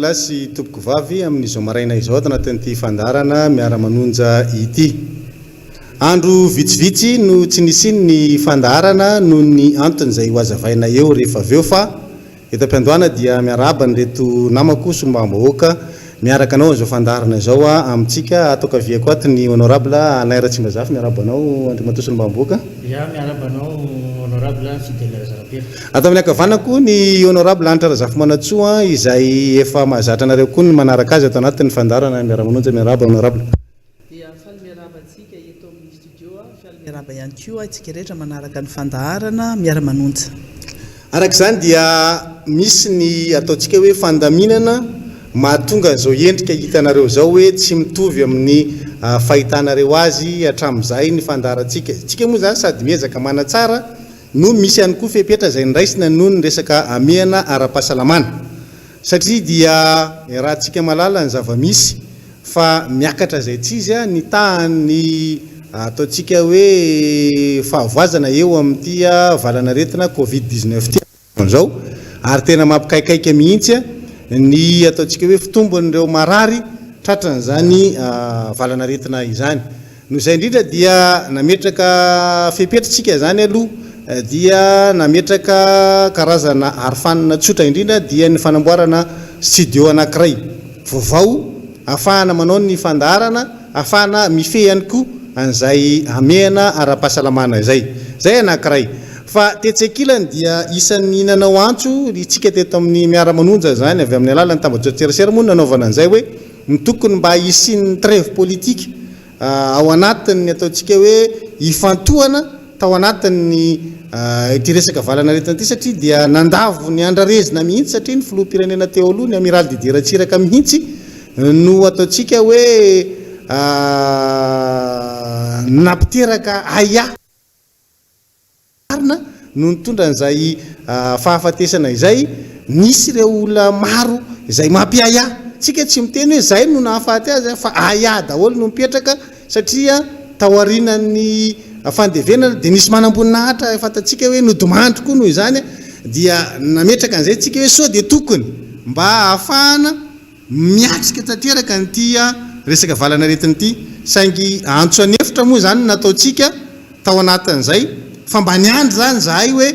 Tompokolahy sy tompokovavy amin'izao maraina izao ato anatin'ity fandaharana Miara-manonja ity. Andro vitsivitsy no tsy nisian'ny fandaharana noho ny antony izay hohazavaina eo rehefa avy eo fa Eto am-piandohana dia miarahaba an'ireto namako solombavambahoaka miaraka anao an'izao fandaharana izao amintsika. Ato ankaviako ato ny Honorable Alain Ratsimbazafy, miarahaba anao Andriamatoa Solombavambahoaka. Ya, miarahaba anao Honorable Fidèle Razanapera. Ato amin'ny ankavanako ny Honorable Hanitra Razafimanantsoa izay efa mahazatra anareo koa ny manaraka azy ato anatin'ny fandaharana Miara-manonja. Miarahaba Honorable. Dia faly miarahaba antsika eto amin'ny studio aho, faly miarahaba ihany koa antsika rehetra manaraka ny fandaharana Miara-manonja. Araka izany dia misy ny ataontsika hoe fandaminana mahatonga an'izao endrika hitanareo izao hoe tsy mitovy amin'ny fahitanareo azy hatramin'izay ny fandaharantsika. Isika moa izany sady miezaka manatsara no misy ihany koa fepetra izay noraisina noho ny resaka hamehana ara-pahasalamana. Satria dia iarahantsika mahalala ny zava-misy fa miakatra izay tsy izy ny tahan'ny ataontsika hoe fahavoazana eo amin'ity valanaretina covid 19 ity amin'izao ary tena mampikaikaika mihitsy ny ataontsika hoe fitombon'ireo marary tratran'izany valanaretina izany. Noho izay indrindra dia nametraka fepetra isika izany aloha dia nametraka karazana arofanina tsotra indrindra dia ny fanamboarana studio anankiray vaovao ahafahana manao ny fandaharana, ahafahana mifehy ihany koa an'izay hamehana ara-pahasalamana izay. Izay anankiray. Fa tetsy ankilany dia isan'ny nanao antso isika teto amin'ny Miara-manonja izany avy amin'ny alalan'ny tambajotran-tserasera moa no nanaovana an'izay hoe ny tokony mba hisian'ny trêve politique ao anatin'ny ataontsika hoe ifantohana tao anatin'ny ity resaka valan'aretina ity satria dia nandavo ny andrarezina mihitsy satria ny filoham-pirenena teo aloha ny Amiral Didier Ratsiraka mihitsy no ataontsika hoe nampiteraka ahiahy. Marina no nitondra an'izay fahafatesana izay, nisy ireo olona maro izay mampiahiahy, tsika tsy miteny hoe izay no nahafaty azy fa ahiahy daholo no mipetraka satria taorianan'ny fandevenana dia nisy manamboninahitra fantatsika hoe nodimandry koa noho izany dia nametraka an'izay tsika hoe sao dia tokony mba hahafahana miatrika tanteraka an'ity resaka valan'aretina ity saingy antso an'efitra moa izany no nataontsika tao anatin'izay fa mba niandry izany izahay hoe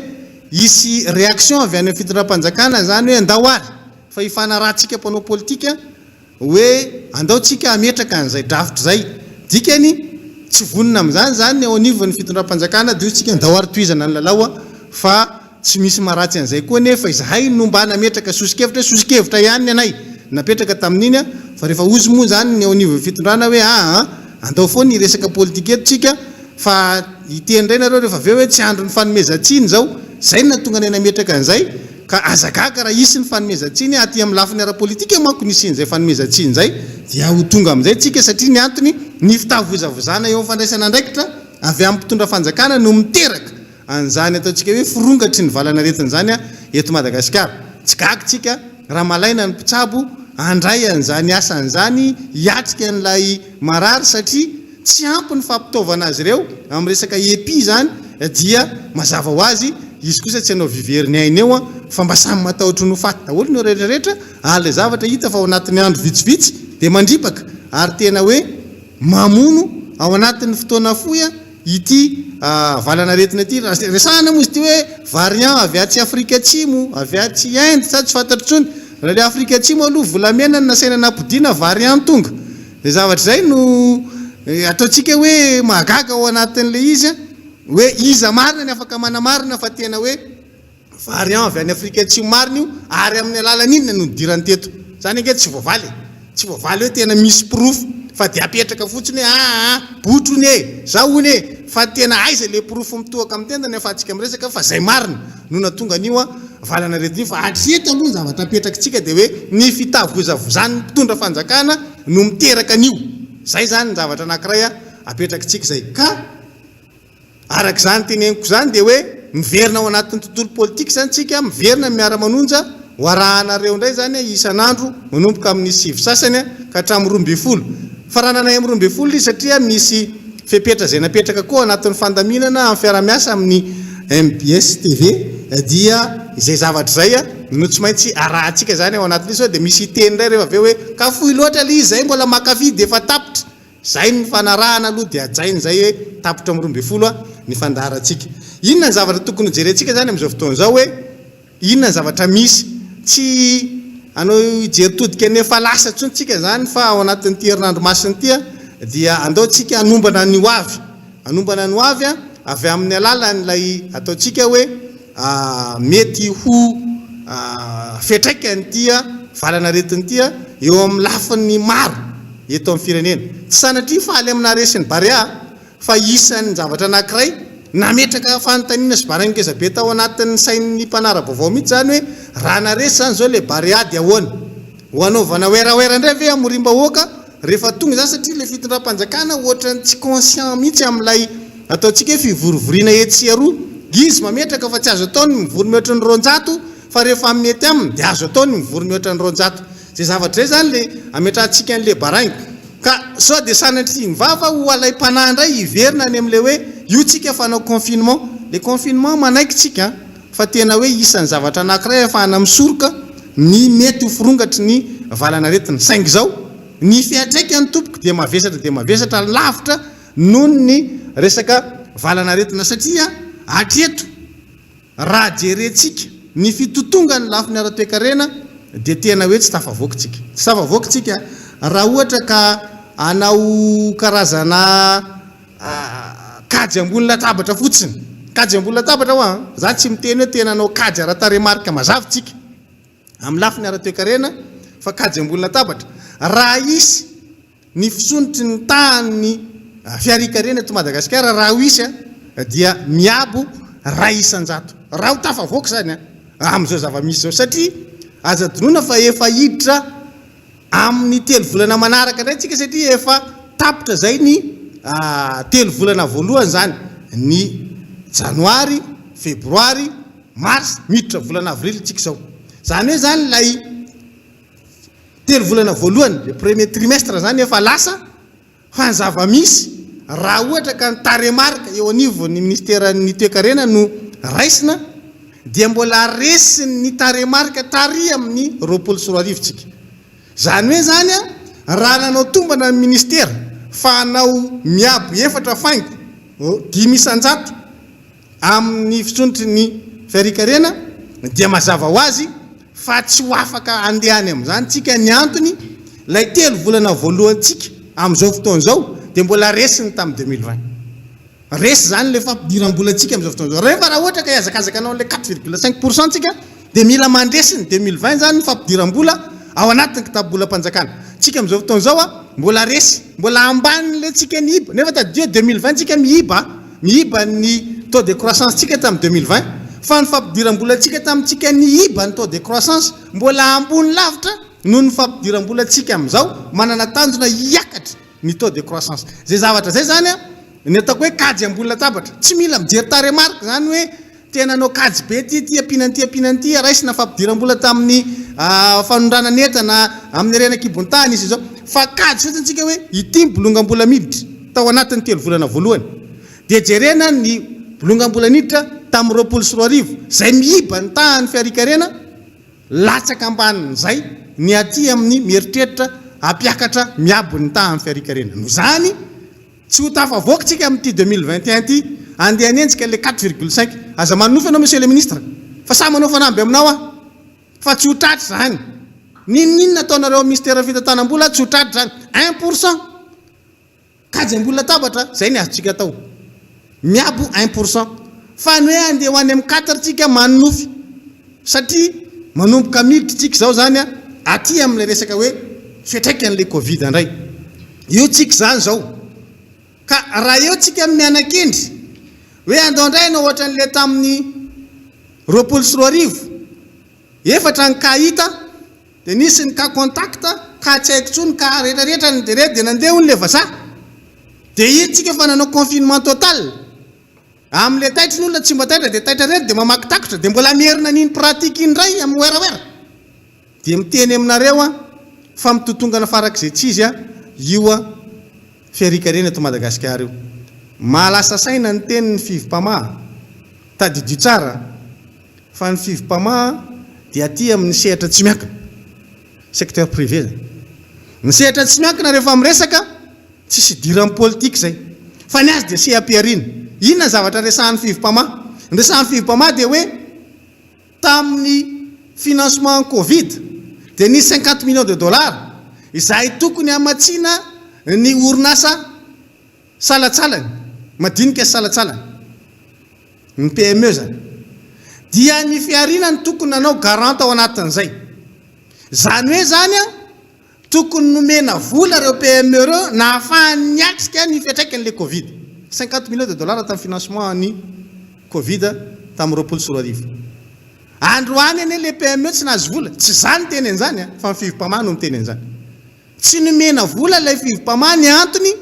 hisy réaction avy any amin'ny fitondram-panjakana izany hoe andao ary fa hifanarahantsika mpanao politika hoe andao tsika hametraka an'izay drafitra izay dikany tsy vonona amin'izany izany ny ao anivon'ny fitondram-panjakana dia hoy tsika andao ary tohizana ny lalao fa Tsy misy maharatsy an'izay koa anefa izahay no mba nametraka soso-kevitra hoe soso-kevitra ihany ny anay napetraka tamin'iny an, fa rehefa hozy moa izany ny eo anivon'ny fitondrana hoe aa andao foana hiresaka politika eto tsika fa hiteny indray nareo rehefa avy eo hoe tsy andron'ny fanomezan-tsiny izao, izay no nahatonga anay nametraka an'izay ka aza gaga raha hisy ny fanomezan-tsiny aty amin'ny lafiny ara-politika manko ny hisian'izay fanomezan-tsiny izay dia ho tonga amin'izay tsika satria ny antony ny fitavozavozana eo amin'ny fandraisana andraikitra avy amin'ny mpitondra fanjakana no miteraka an'izany ataontsika hoe firongatry ny valan'aretina izany eto Madagasikara. Tsy gaga tsika raha malaina ny mpitsabo handray an'izany asany izany hiatrika an'ilay marary satria tsy ampy ny fampitaovana azy ireo amin'ny resaka epi izany dia mazava ho azy izy kosa tsy hanao vivery ny ainy eo fa mba samy matahotra ny ho faty daholo ny rehetra rehetra ary ilay zavatra hita fa ao anatin'ny andro vitsivitsy dia mandripaka ary tena hoe mamono ao anatin'ny fotoana fohy Ity valan'aretina ity, raha resahana moa izy ity hoe variant avy atsy Afrika Atsimo, avy atsy Inde sa tsy fantatro intsony. Raha ilay Afrika Atsimo aloha volamena no nasaina nampodiana, variant tonga. Izay zavatra izay no ataontsika hoe mahagaga ao anatin'ilay izy hoe iza marina ny afaka manamarina fa tena hoe Variant avy any Afrika Atsimo marina io ary amin'ny alalan'ny inona no nidirany teto? Zany ange tsy voavaly e! Tsy voavaly hoe tena misy porofo fa dia apetraka fotsiny hoe aa botry hono e! Zao hono e! Fa tena aiza le porofo mitohaka amin'ny tendany afahantsika miresaka fa zay marina no nahatonga an'io valanaretina io fa hatreto aloha ny zavatra apetrakitsika dia hoe ny fitavozavozan'ny mpitondra fanjakana no miteraka an'io. Zay zany ny zavatra anankiray apetrakitsika zay ka. Araka izany teneniko izany dia hoe miverina ao anatin'ny tontolo politika izany tsika, miverina ny miara-manonja, ho arahanareo indray izany isan'andro manomboka amin'ny sivy sasany ka hatramin'ny 12. Farananay amin'ny 12 izy satria misy fepetra izay napetraka koa ao anatin'ny fandaminana amin'ny fiaraha-miasa amin'ny mbs TV. dia izay zavatra izay no tsy maintsy arahantsika izany ao anatin'io sao dia misy hiteny indray rehefa avy eo hoe ka fohy loatra ilay izy izay mbola mankafy dia efa tapitra. Izay ny fanarahana aloha dia hajaina izay hoe tapitra amin'ny 12 ny fandaharantsika. Inona ny zavatra tokony hojerentsika izany amin'izao fotoana izao hoe inona ny zavatra misy? Tsy hanao hijery todika ny efa lasa intsony tsika izany fa ao anatin'ity herinandro masina ity dia andao tsika hanombana ny ho avy. Hanombana ny ho avy avy amin'ny alalan'ilay ataontsika hoe mety ho fiantraikan'ity valan'aretina ity eo amin'ny lafiny maro eto amin'ny firenena. Tsy sanatria faly amin'ny naharesy ny Barea fa isan'ny zavatra anankiray nametraka fanontaniana sy baraingo ngezabe tao anatin'ny sain'ny mpanara-baovao mihitsy izany hoe raha naharesy izany izao ilay Barea dia ahoana? Ho hanaovana werawera indray ve hamoriam-bahoaka rehefa tonga izany satria ilay fitondram-panjakana ohatran'ny tsy conscient mihitsy amin'ilay ataontsika hoe fivorivoriana etsy sy eroa. Izy mametraka fa tsy azo atao ny mivory mihoatra ny 200 fa rehefa mety aminy dia azo atao ny mivory mihoatra ny 200. Izay zavatra izay izany ilay ametrahantsika an'ilay baraingo. Ka sao dia sanatria ny vava ho alaim-panahy indray hiverina any amin'ilay hoe io tsika fanao confinement. Ilay confinement manaiky tsika an! Fa tena hoe isan'ny zavatra anankiray ahafahana misoroka ny mety ho firongatry ny valanaretina. Saingy izao, ny fiantraikany tompoko dia mavesatra dia mavesatra lavitra noho ny resaka valanaretina satria hatreto raha jerentsika ny fitotongan'ny lafiny ara-toekarena dia tena hoe tsy tafavoaka tsika. Tsy tafavoaka tsika raha ohatra ka hanao karazana Kajy ambony latabatra fotsiny. Kajy ambony latabatra hoa an! Za tsy miteny hoe tena hanao kajy ara-tarehimarika mazava tsika amin'ny lafiny ara-toekarena fa kajy ambony latabatra. Raha hisy ny fisondrotry ny tahan'ny fiharian-karena eto Madagasikara, raha ho hisy an, dia miabo 1%. Raha ho tafavoaka izany an, amin'izao zava-misy izao. Satria aza adinoina fa efa hiditra Amin'ny telo volana manaraka indray tsika satria efa tapitra izay ny telo volana voalohany izany, ny janoary, febroary, mars, miditra volana avril tsika izao. Izany hoe izany ilay telo volana voalohany, le premier trimestre izany efa lasa Fa ny zava-misy, raha ohatra ka ny tarehimarika eo anivon'ny minisiteran'ny toekarena no raisina dia mbola resin'ny tarehimarika tary amin'ny 2020 tsika. Izany hoe izany raha nanao tombana ny minisitera fa hanao miabo efatra faingo 5% amin'ny fisondrotry ny fiarian-karena dia mazava ho azy fa tsy ho afaka handeha any amin'izany tsika, ny antony ilay telo volana voalohantsika amin'izao fotoana izao dia mbola resiny tamin'ny 2020, resy izany ilay fampidiram-bolantsika amin'izao fotoana izao, rehefa raha ohatra ka hihazakazaka hanao an'ilay 4,5 pour cent tsika dia mila mandresy ny 2020 izany ny fampidiram-bola ao anatin'ny kitapom-bolam-panjakana tsika amin'izao fotoana izao mbola resy, mbola ambanin'ilay tsika nihiba, nefa tadidio 2020 tsika mihiba. Miiba ny taux de croissance tsika tamin'ny 2020, fa ny fampidiram-bolantsika tamintsika niiba ny taux de croissance mbola ambony lavitra noho ny fampidiram-bolantsika amin'izao manana tanjona hiakatra ny taux de croissance. Izay zavatra izay izany ny ataoko hoe kajy ambony latabatra. Tsy mila mijery tarehimarika izany hoe tena hanao kajy be ity, ity ampiana an'ity, ampiana an'ity, raisina fampidiram-bola tamin'ny fanondranana entana amin'ny harena an-kibon-tany izy izao. Fa kajy fotsiny tsika hoe ity ny bolongam-bola miditra tao anatin'ny telo volana voalohany. Dia jerena ny bolongam-bola niditra tamin'ny 2020, izay miiba ny tahan'ny fiharian-karena, latsaka ambanin'izay ny aty amin'ny mieritreritra hampiakatra miabo ny tahan'ny fiharian-karena. Noho izany, Tsy ho tafavoaka tsika amin'ity 2021 ity, andeha hanenjika ilay 4,5. Aza manonofy ianao Monsieur le Ministre, fa sahy manao fanamby aminao aho, fa tsy ho tratra izany. N'inon'inona ataonareo amin'ny Minisiteran'ny Fitantanam-bola, tsy ho tratra izany. Un pour cent! Kajy ambony latabatra, izay ny azontsika atao. Miabo un pour cent. Fa ny hoe andeha ho any amin'ny quatre tsika manonofy. Satria manomboka miditra tsika izao izany aty amin'ilay resaka hoe fiantraikan'ilay covid indray. Eo tsika izany izao. Ka raha eo tsika mianakendry hoe andao indray hanao ohatran'ilay tamin'ny 2020, efatra ny cas hita, dia nisy ny cas contact, cas tsy haiko intsony, cas rehetra rehetra ny dia dia nandeha hono ilay vazaha. Dia iny tsika fa nanao confinement total. Amin'ilay taitra ny olona tsy mba taitra dia taitra irery dia mamaky takotra dia mbola merina an'iny pratique iny indray amin'ny werawera. Dia miteny aminareo aho fa mitotongana farak'izay tsy izy io fiarikarena eto Madagasikara io. Mahalasa saina ny tenin'ny Fivmpama. Tadidio tsara. Fa ny Fivmpama dia aty amin'ny sehatra tsy miankina, secteur privé zany. Ny sehatra tsy miankina rehefa miresaka, tsisy idiran'ny politika izay. Fa ny azy dia seha-pihariana. Inona ny zavatra resahan'ny Fivmpama? Ny resahan'ny Fivmpama dia hoe tamin'ny financement Covid dia nisy 50 millions de dollars izay tokony hamatsiana ny orinasa salatsalany, madinika sy salatsalany. Ny PME zany. Dia ny fihariana no tokony nanao garant ao anatin'izay. Izany hoe zany an, tokony nomena vola ireo PME ireo nahafahany niatrika ny fiantraikan'ilay Covid. 50 millions de dollars tamin'ny financement an'ny Covid tamin'ny 2020. Androany anie ilay PME tsy nahazo vola. Tsy izaho niteny an'izany an, fa ny Fivmpama no niteny an'izany. Tsy nomena vola ilay Fivmpama ny antony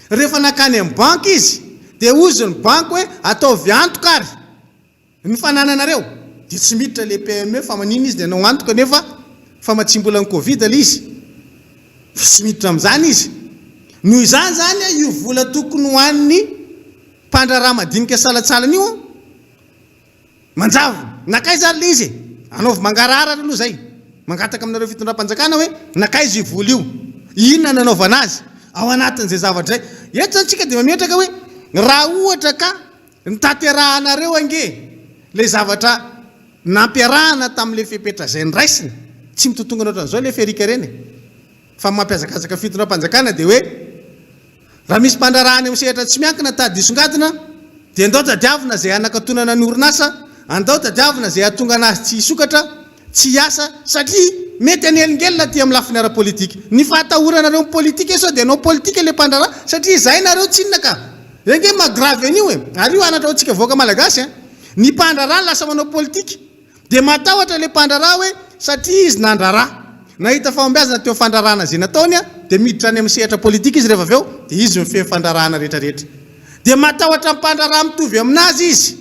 rehefa nankany amin'ny banky izy dia hozy ny banky hoe ataovy antoka ary ny fanananareo dia tsy miditra ilay PME fa maninona izy ny hanao antoka nefa famatsiam-bolan'ny covid ilay izy fa tsy miditra amin'izany izy noho izany izany io vola tokony ho an'ny mpandraharaha madinika salantsalany io Manjavona! Nankaiza ary le izy e? Anaovy mangarahara ary aloha zay. Mangataka aminareo fitondram-panjakana hoe nankaiza io vola io? Inona nanaovana azy? Ao anatin'izay zavatra izay. Eto zany tsika dia mametraka hoe raha ohatra ka notanterahanareo ange le zavatra nampiarahana tamin'le fepetra izay noraisina, tsy mitotongana ohatran'izao le ferika ireny e. Fa ny mampihazakazaka fitondram-panjakana dia hoe Raha misy mpandraharaha any amin'ny sehatra tsy miankina tady hisongadina dia andao tadiavina izay hanakatonana ny orinasa, andao tadiavina izay hahatonga anazy tsy hisokatra, tsy hiasa satria mety hanelingelina aty amin'ny lafiny ara-politika. Ny fahatahoranareo ny politika sao dia hanao politika ilay mpandraharaha satria izay nareo tsinona ka! Izay ange maha grave an'io e! Ary io anatra ho antsika vahoaka malagasy a! Ny mpandraharaha lasa manao politika. Dia matahotra ilay mpandraharaha hoe satria izy nandraharaha, nahita fahombiazana teo amin'ny fandraharahana izay nataony dia miditra any amin'ny sehatra politika izy rehefa avy eo dia izy mifehy ny fandraharahana rehetra rehetra. Dia matahotra ny mpandraharaha mitovy aminazy izy.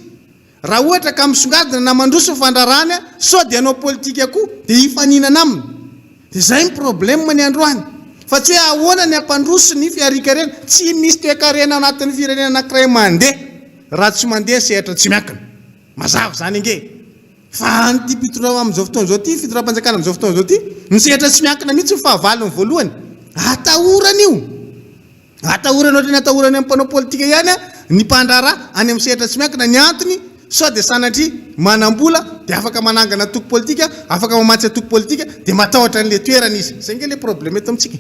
Raha ohatra ka misongadina na mandroso ny fandraharahany sao dia hanao politika koa dia hifaninana aminy. Dia izay ny problème ny androany. Fa tsy hoe ahoana ny hampandroso ny fiharian-karena. Tsy misy toekarena anatin'ny firenena anankiray mandeha raha tsy mandeha ny sehatra tsy miankina. Mazava izany ange fa an'ity mpitondra amin'izao fotoana izao ity, fitondram-panjakana amin'izao fotoana izao ity, ny sehatra tsy miankina mihitsy ny fahavalony voalohany. Atahorana io. Atahorana ohatran'ny atahorana amin'ny mpanao politika ihany ny mpandraharaha any amin'ny sehatra tsy miankina. Ny antony, sao dia sanatria manam-bola dia afaka manangana antoko politika, afaka mamatsy antoko politika, dia matahotra an'ilay toerana izy. Izay ange ilay problème eto amintsika.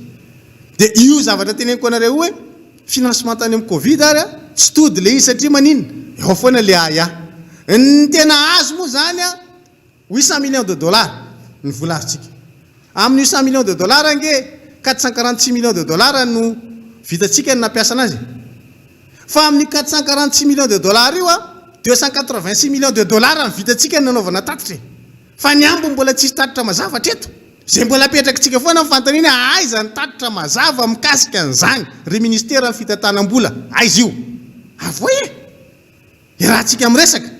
Dia io zavatra teneniko anareo io hoe, Financement tany amin'ny covid ary a, tsy tody le izy satria maninona? Eo foana le ahiahy. Ny tena azo moa zany a, 800 millions de dollars ny vola azontsika. Amin'ny 800 millions de dollars ange, 446 millions de dollars no vitantsika ny nampiasa anazy e. Fa amin'io 446 millions de dollars io a, 286 millions de dollars no vitantsika ny nanaovana tatitra e. Fa ny ambiny mbola tsisy tatitra mazava hatreto. Izay mbola apetrakitsika foana ny fanontaniana hoe aiza ny tatitra mazava mikasika an'izany ry ministeran'ny fitantanam-bola? Aiza io? Avoay e! Iarahantsika miresaka.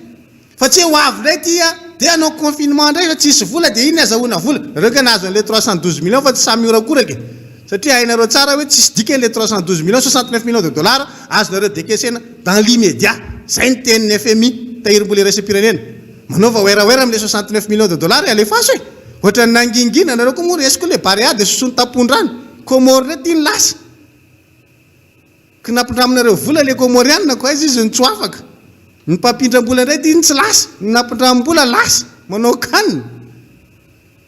Fa tsy hoe ho avy indray ity a, dia hanao confinement indray fa tsisy vola dia iny azahoana vola. Nareo kay nahazo an'ilay 312 millions fa tsy samy mihorakoraka e! Satria hainareo tsara hoe tsisy dikany ilay 312 millions, 69 millions de dollars azonareo decaissena dans l'immédiat. Izay ny tenin'ny FMI, Tahirim-bola iraisam-pirenena. Manaova werawera amin'ilay 69 millions de dollars e, alefaso e! Ohatran'ny nangingina, nareo koa moa resy koa ilay Barea dia sosoa ny tampondrano. Comores ndray ty ny lasa. Kinampindraminareo vola ilay Comorianina ko aiza izy no tsy ho afaka. Ny mpampindram-bola ndray ty no tsy lasa, ny nampindramim-bola lasa, manao can.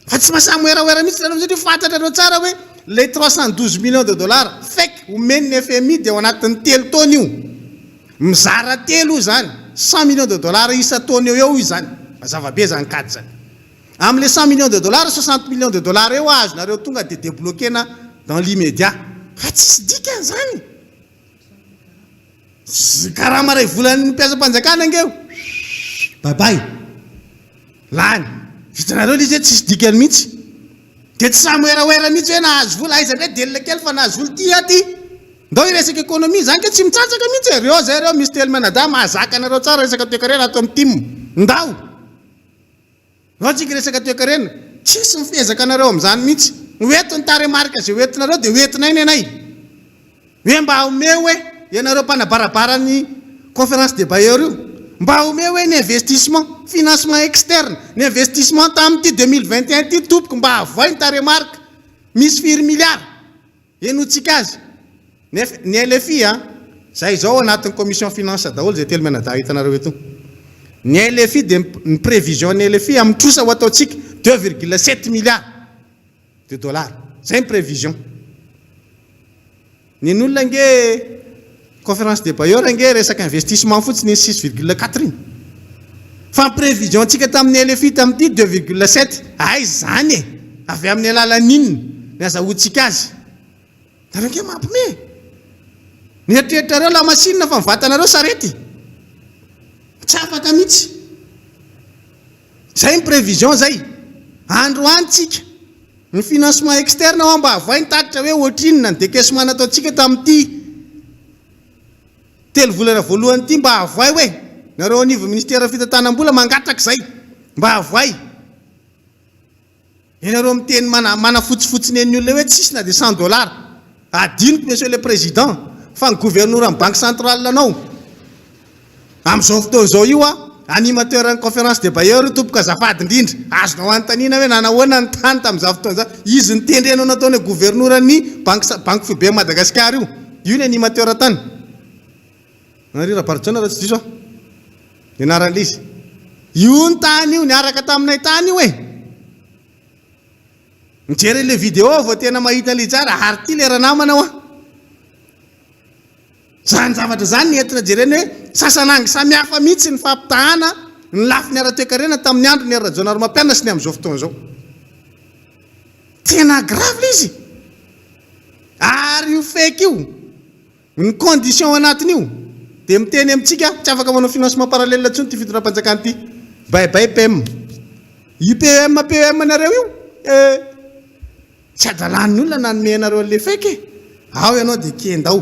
Fa tsy mahasahy miwerawera mihitsy nareo satria fantatrareo tsara hoe ilay 312 millions de dollars fake omen'ny FMI dia ao anatin'ny telo taona io. Mizara telo io izany, 100 millions de dollars isan-taona eo eo io izany. Mazava be izany kajy izany. Amin'ilay 100 millions de dollars, 60 millions de dollars eo azonareo tonga dia debloquer-na dans l'immédiat. Fa tsisy dikany izany. Karama iray volan'ny mpiasam-panjakana ange io. Bye bye. Lany. Vitanareo ilay izy hoe tsisy dikany mihitsy. Dia tsy samy werawera mihitsy hoe nahazo vola, aiza indray delina kely fa nahazo vola ity aty. Ndao hiresaka économie, zany ke tsy mitsatsaka mihitsy e. Reo zay reo misy telo mianadahy mahazaka anareo tsara resaka toekarena ato amin'ny tim. Ndao. Ndao tsika hiresaka toekarena. Tsisy mifezaka anareo amin'izany mihitsy. Ho eto ny tarehimarika izay ho entinareo dia ho entinay ny anay. Hoe mba omeo hoe ianareo mpanabarabara ny conférence des bailleurs io. Mba omeo hoe ny investissement, financement externe, ny investissement tamin'ity 2021 ity tompoko mba avoay ny tarehimarika. Misy firy milliards? Henointsika azy. Nefa ny LFI a, zay izao ao anatin'ny commission finance daholo izay telo mianadahy hitanareo eto. Ny LFI dia ny prévision ny LFI amin'ny trosa ho ataontsika 2,7 milliards de dollars. Zay ny prévision. Ny an'olona ange conférence des bailleurs ange resaka investissement fotsiny iny 6,4 iny. Fa ny prévision ntsika tamin'ny LFI tamin'ity 2,7. Aiza izany e? Avy amin'ny alalan'ny inona ny azahoantsika azy? Nareo ange mampime e! Ny eritreritrareo lamasinina fa ny vatanareo sarety. Tsy afaka mihitsy. Zay ny prévision zay. Androany tsika, ny financement externe hoa mba avoay ny tatitra hoe ohatrinona ny décaissement nataontsika tamin'ity telo volana voalohany ity mba avoay hoe, nareo anivon'ny ministère fitantanam-bola mangataka izay, mba avoay. Ianareo miteny mana manafotsifotsy ny olona hoe tsisy na dia 100 dollars. Adinoko monsieur le président fa ny governoran'ny banque centrale anao amin'izao fotoana izao io a animateur ny conférence des bailleurs io tompoko azafady indrindra. Azonao anontaniana hoe nanahoana ny tany tamin'izao fotoana izao. Izy nitendrenao nataony hoe governoran'ny banque banque foibe Madagasikara io. Io ny animateur tany. Henri Rabarijaona raha tsy diso aho ny anaran'ilay izy. Io ny tany io, niaraka taminay tany io e. Mijery an'ilay vidéo aho vao tena mahita an'ilay tsara, ary ity ilay ranamana hoa. Izany zavatra izany ny entina jerena hoe sasanangy samihafa mihitsy ny fampitahana ny lafiny ara-toekarena tamin'ny andron'i Hery Rajaonarimampianina sy ny amin'izao fotoana izao. Tena grave ilay izy. Ary io fake io. Ny condition ao anatin'io dia miteny amintsika tsy afaka manao financement parallèle intsony ity fitondram-panjakana ity. Bye bye PEM. Io PEM PEM nareo io eh! Tsy adalan'ny olona nanome anareo an'ilay fake e! Ao ianao dia kendao.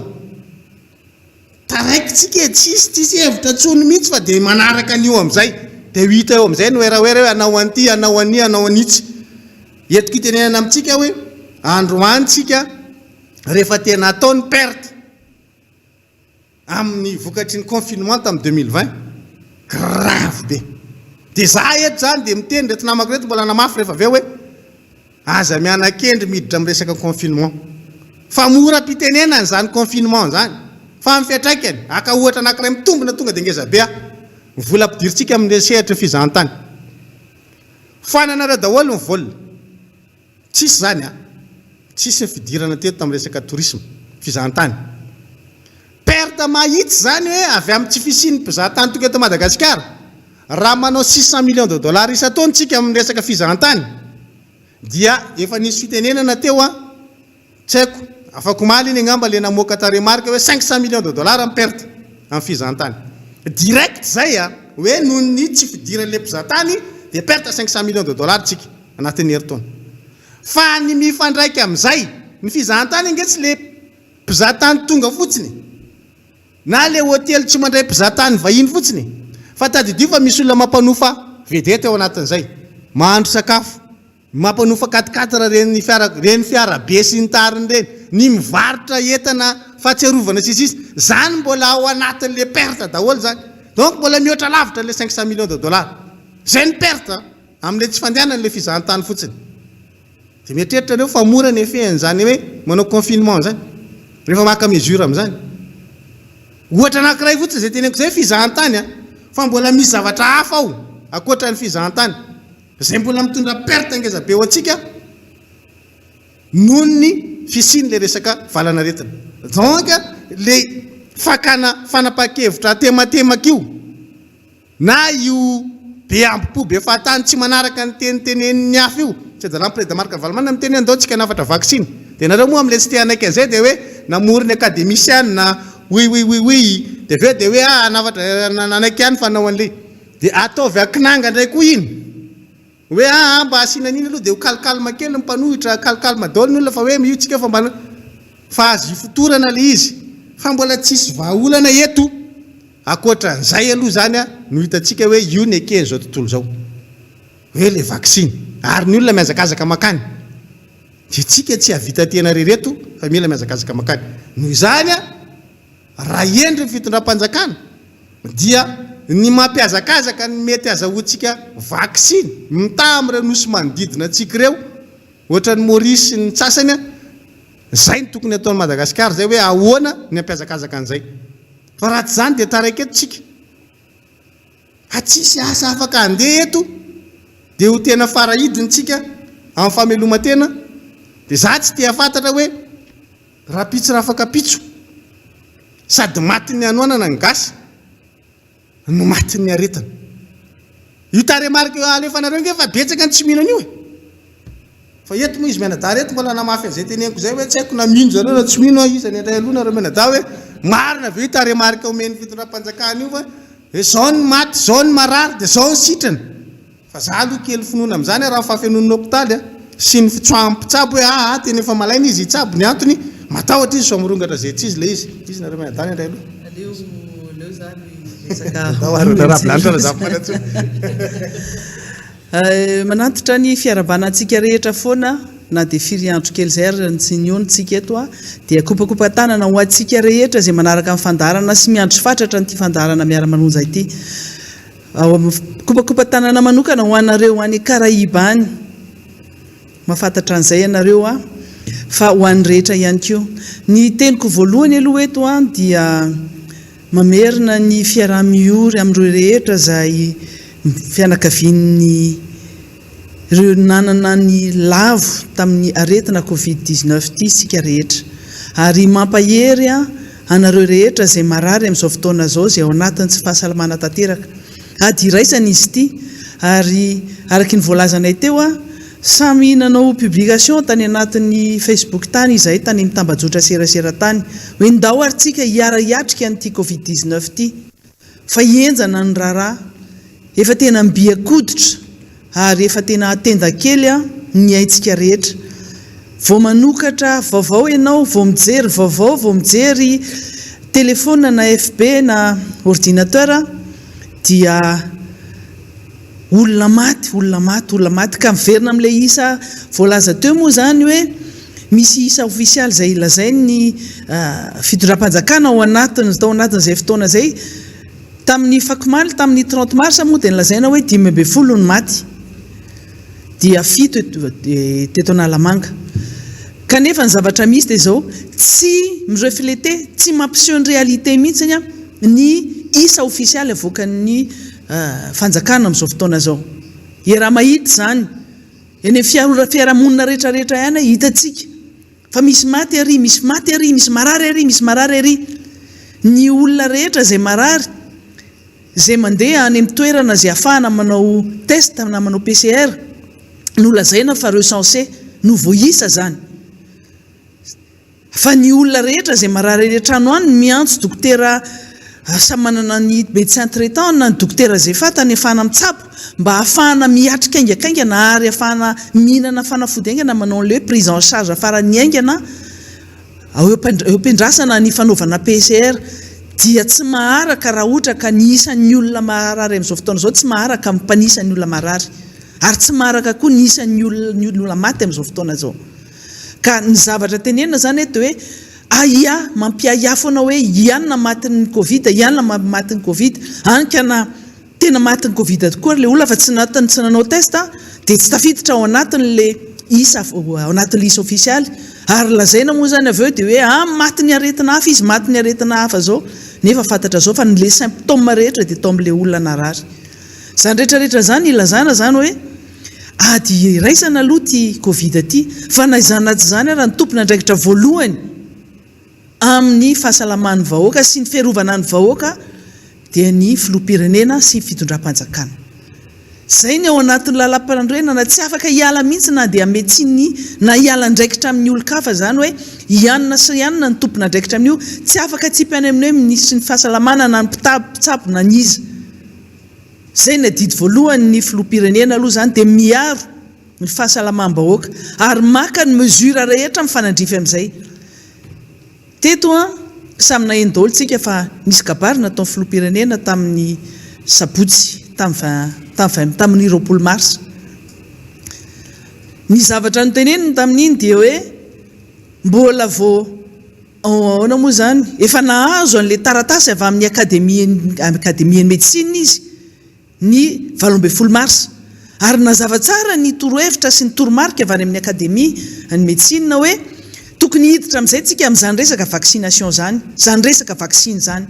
Taraiky tsika e, tsisy tsisy hevitra intsony mihitsy fa dia manaraka an'io amin'izay. Dia ho hita eo amin'izay ny werawera hoe hanao an'ity, hanao an'ia, hanao an'itsy. Entiko itenenana amintsika hoe androany tsika rehefa tena atao ny perte amin'ny vokatry ny confinement tamin'ny 2020, grave be. Dia za eto zany dia miteny reto namako reto mbola hanamafy rehefa avy eo hoe aza miana-kendry miditra amin'ny resaka confinement. Fa mora am-pitenenana izany confinement izany. Fa ny fiantraikany, haka ohatra anankiray mitombina tonga dia ngeza be aho, ny vola ampidirintsika amin'ny sehatry ny fizahantany. Foananareo daholo ny vol. Tsisy izany an! Tsisy ny fidirana teto tamin'ny resaka tourisme, fizahantany. Perte mahitsy izany hoe avy amin'ny tsy fisian'ny mpizahatany tonga eto Madagasikara. Raha manao 600 millions de dollars isan-taona isika amin'ny resaka fizahantany dia efa nisy fitenenana teo an, Tsy haiko, afak'omaly iny angamba le namoaka tarehimarika hoe 500 millions de dollars ny perte amin'ny fizahantany. Direct zay a, hoe noho ny tsy fidiran'le mpizahatany dia perte 500 millions de dollars tsika anatin'ny herintaona. Fa ny mifandraika amin'izay, ny fizahantany ange tsy le mpizahatany tonga fotsiny na le hotely tsy mandray mpizahatany vahiny fotsiny fa tadidio fa misy olona mampanofa vedette ao anatin'izay, mahandro sakafo, Mampanofa quatre-quatre ireny fiara ireny fiara be sy ny tariny ireny, ny mivarotra entana fahatsiarovana sy ny sisa, zany mbola ao anatin'le perte daholo zany, donc mbola mihoatra lavitra le 500 millions de dollars, zay ny perte amin'le tsy fandehanan'le fizahantany fotsiny. De mieritreritra nareo fa mora ny effet an'izany hoe manao confinement zany, rehefa maka mesure amin'izany. Ohatra anankiray fotsiny zay teneniko zay fizahantany a, fa mbola misy zavatra hafa ao ankoatran'ny fizahantany. Izay mbola mitondra perte ngeza be ho antsika noho ny fisian'ilay resaka valanaretina. Donc le fakana fanapahan-kevitra atematemaka io na io be ambo-po be fahatany tsy manaraka ny teny tenenin'ny hafa io, tsy adalan'i Président Marc Ravalomanana miteny hoe andao tsika hanafatra vaksiny. Dia nareo moa amin'ilay tsy te hanaiky an'izay dia hoe namory ny akademisiana, oui oui oui oui, dia avy eo dia hoe ah hanafatra nanaiky ihany fa hanao an'ilay. Dia ataovy ankinanga indray koa iny. Hoe aa mba asiana an'iny aloha dia ho calcalme kely ny mpanohitra, calcalme daholo ny olona fa hoe io tsika fa mba fa azo ifotorana ilay izy. Fa mbola tsisy vahaolana eto ankoatran'izay aloha izany no hitantsika hoe io no eken'izao tontolo izao. Hoe ilay vaksiny. Ary ny olona mihazakazaka mankany. Dia tsika tsy hahavita tena irery eto fa mila mihazakazaka mankany. Noho izany. Raha hendry ny fitondram-panjakana dia. ny mampihazakazaka ny mety azahoantsika vaksiny mitaha amin'ireo nosy manodidina antsika ireo, ohatran'i Maurice sy ny sasany, izay no tokony ataon'i Madagasikara izay hoe ahoana ny hampihazakazaka an'izay. Fa raha tsy izany dia taraiky eto tsika. Fa tsisy asa afaka handeha eto dia ho tena farahidiny tsika amin'ny fameloman-tena dia za tsy te hahafantatra hoe rahampitso rafakapitso sady matin'ny hanoanana ny gasy no matin'ny aretina. Io tarehimarika alefanareo nge fa betsaka ny tsy mino an'io e. Fa eto moa izy mianadahy reto mbola nanamafy an'izay teneniko izay hoe tsy haiko na mino zareo na tsy mino aho iza ny handray aloha nareo mianadahy hoe marina ve io tarehimarika omen'ny fitondram-panjakana io fa hoe zao ny maty zao ny marary dia zao ny sitrana fa za aloha kely finoana amin'izany raha ny fahafenoan'ny hopitaly sy ny fitsoahan'ny mpitsabo hoe aa tena efa malaina izy hitsabo ny antony matahotra izy sao mirongatra izay tsy izy ilay izy izy nareo mianadahy ny handray aloha. Aleo aleo zany resaka Ndao ary honorable Razafimanantsoa. Manantitra ny fiarahabana antsika rehetra foana na dia firy andro kely izay ary tsy nihaona tsika eto dia kopakopa-tanana ho antsika rehetra izay manaraka ny fandaharana sy miandry fatratra an'ity fandaharana miara-manonja ity. Kopakopa-tanana manokana ho anareo any Karaiba any. Mahafantatra an'izay ianareo fa ho an'ny rehetra ihany koa. Ny teniko voalohany aloha eto dia Mamerina ny fiaraha-miory amin'ireo rehetra izay fianakavian'ny ireo nanana ny lavo tamin'ny aretina covid 19 ity isika rehetra. Ary mampahery anareo rehetra izay marary amin'izao fotoana izao izay ao anatin'ny tsy fahasalamana tanteraka. Ady iraisana izy ity ary araky ny voalazanay teo Samy nanao publication tany anatin'ny Facebook tany izahay tany amin'ny tambajotra serasera tany hoe ndao ary tsika hiara hiatrika an'ity covid 19 ity fa henjana ny raharaha, efa tena mibiakoditra ary efa tena atenda kely ny aintsika rehetra. Vao manokatra vaovao ianao, vao mijery vaovao, vao mijery telephone na FB na ordinateur dia Olona maty, olona maty, olona maty. Ka miverina amin'ilay isa voalaza teo moa izany hoe misy isa ofisialy izay lazain'ny fitondram-panjakana ao anatiny, tao anatin'izay fotoana izay. Tamin'ny fakomaly, tamin'ny 30 mars moa dia nolazaina hoe 15 ny maty. Dia fito teto Analamanga. Kanefa ny zavatra misy dia izao, tsy mi-refleter, tsy mampiseho ny réalité mihitsy ny isa ofisialy avoakan'ny fanjakana amin'izao fotoana izao. Iaraha-mahita izany eny amin'ny fiarahamonina rehetra rehetra ihany hitantsika fa misy maty ary, misy maty ary, misy marary ary, misy marary ary. Ny olona rehetra izay marary, izay mandeha any amin'ny toerana izay ahafahana manao test na manao PCR no lazaina fa recensé, no voaisa izany. Fa ny olona rehetra izay marary any an-trano any miantso dokotera samy manana ny médecin traitant na ny dokotera izay fantany ahafahana mitsabo mba ahafahana miatrika haingakaingana ary ahafahana mihinana fanafody haingana manao an'ilay hoe prise en charge farany haingana eo am-piandrasana ny fanaovana PCR dia tsy maharaka raha ohatra ka ny isan'ny olona marary amin'izao fotoana izao tsy maharaka ny mpanisan'ny olona marary ary tsy maharaka koa ny isan'ny olona maty amin'izao fotoana izao. Ka ny zavatra tenenina zany eto dia hoe ahiahy, mampiahiahy foana hoe i anona matin'ny covid, i anona matin'ny covid, any ka na tena matin'ny covid tokoa ary ilay olona fa tsy natiny tsy nanao test dia tsy tafiditra ao anatin'le isa ao anatin'le isa ofisialy ary lazaina moa zany avy eo dia hoe ah matin'ny aretina hafa izy, matin'ny aretina hafa zao nefa fantatra zao fa ny le symptômes rehetra dia tao amin'le olona narary. Izany rehetra rehetra izany ilazana izany hoe ady iraisana aloha ity covid ity fa na izany na tsy izany ara ny tompon'andraikitra voalohany amin'ny fahasalaman'ny vahoaka sy ny fiarovana ny vahoaka dia ny filoham-pirenena sy ny fitondram-panjakana. Izay ny ao anatin'ny lalam-panorenana tsy afaka hiala mihitsy na dia hametsiany na hiala andraikitra amin'ny olon-kafa izany hoe i anona sy i anona ny tompon'andraikitra amin'io tsy afaka atsipy any amin'ny hoe minisitry ny fahasalamana na ny mpitsabo na ny iza. Izay ny adidy voalohany ny filoham-pirenena aloha izany dia miaro ny fahasalamam-bahoaka ary maka ny mesure rehetra mifanandrify amin'izay. Teto an, samy naheno daholo tsika fa nisy kabary nataon'ny filoham-pirenena tamin'ny sabotsy tamin'ny tamin'ny tamin'ny 20 mars. Ny zavatra noteneniny tamin'iny dia hoe mbola vao. Ahoana moa izany? Efa nahazo an'ilay taratasy avy amin'ny Akademia Akademian'ny Medecine izy ny 18 marsa. Ary nazava tsara ny torohevitra sy ny toromarika avy any amin'ny Akademia ny Medecine hoe tokony hiditra amin'izay tsika amin'izany resaka vaccination izany, izany resaka vaksiny izany.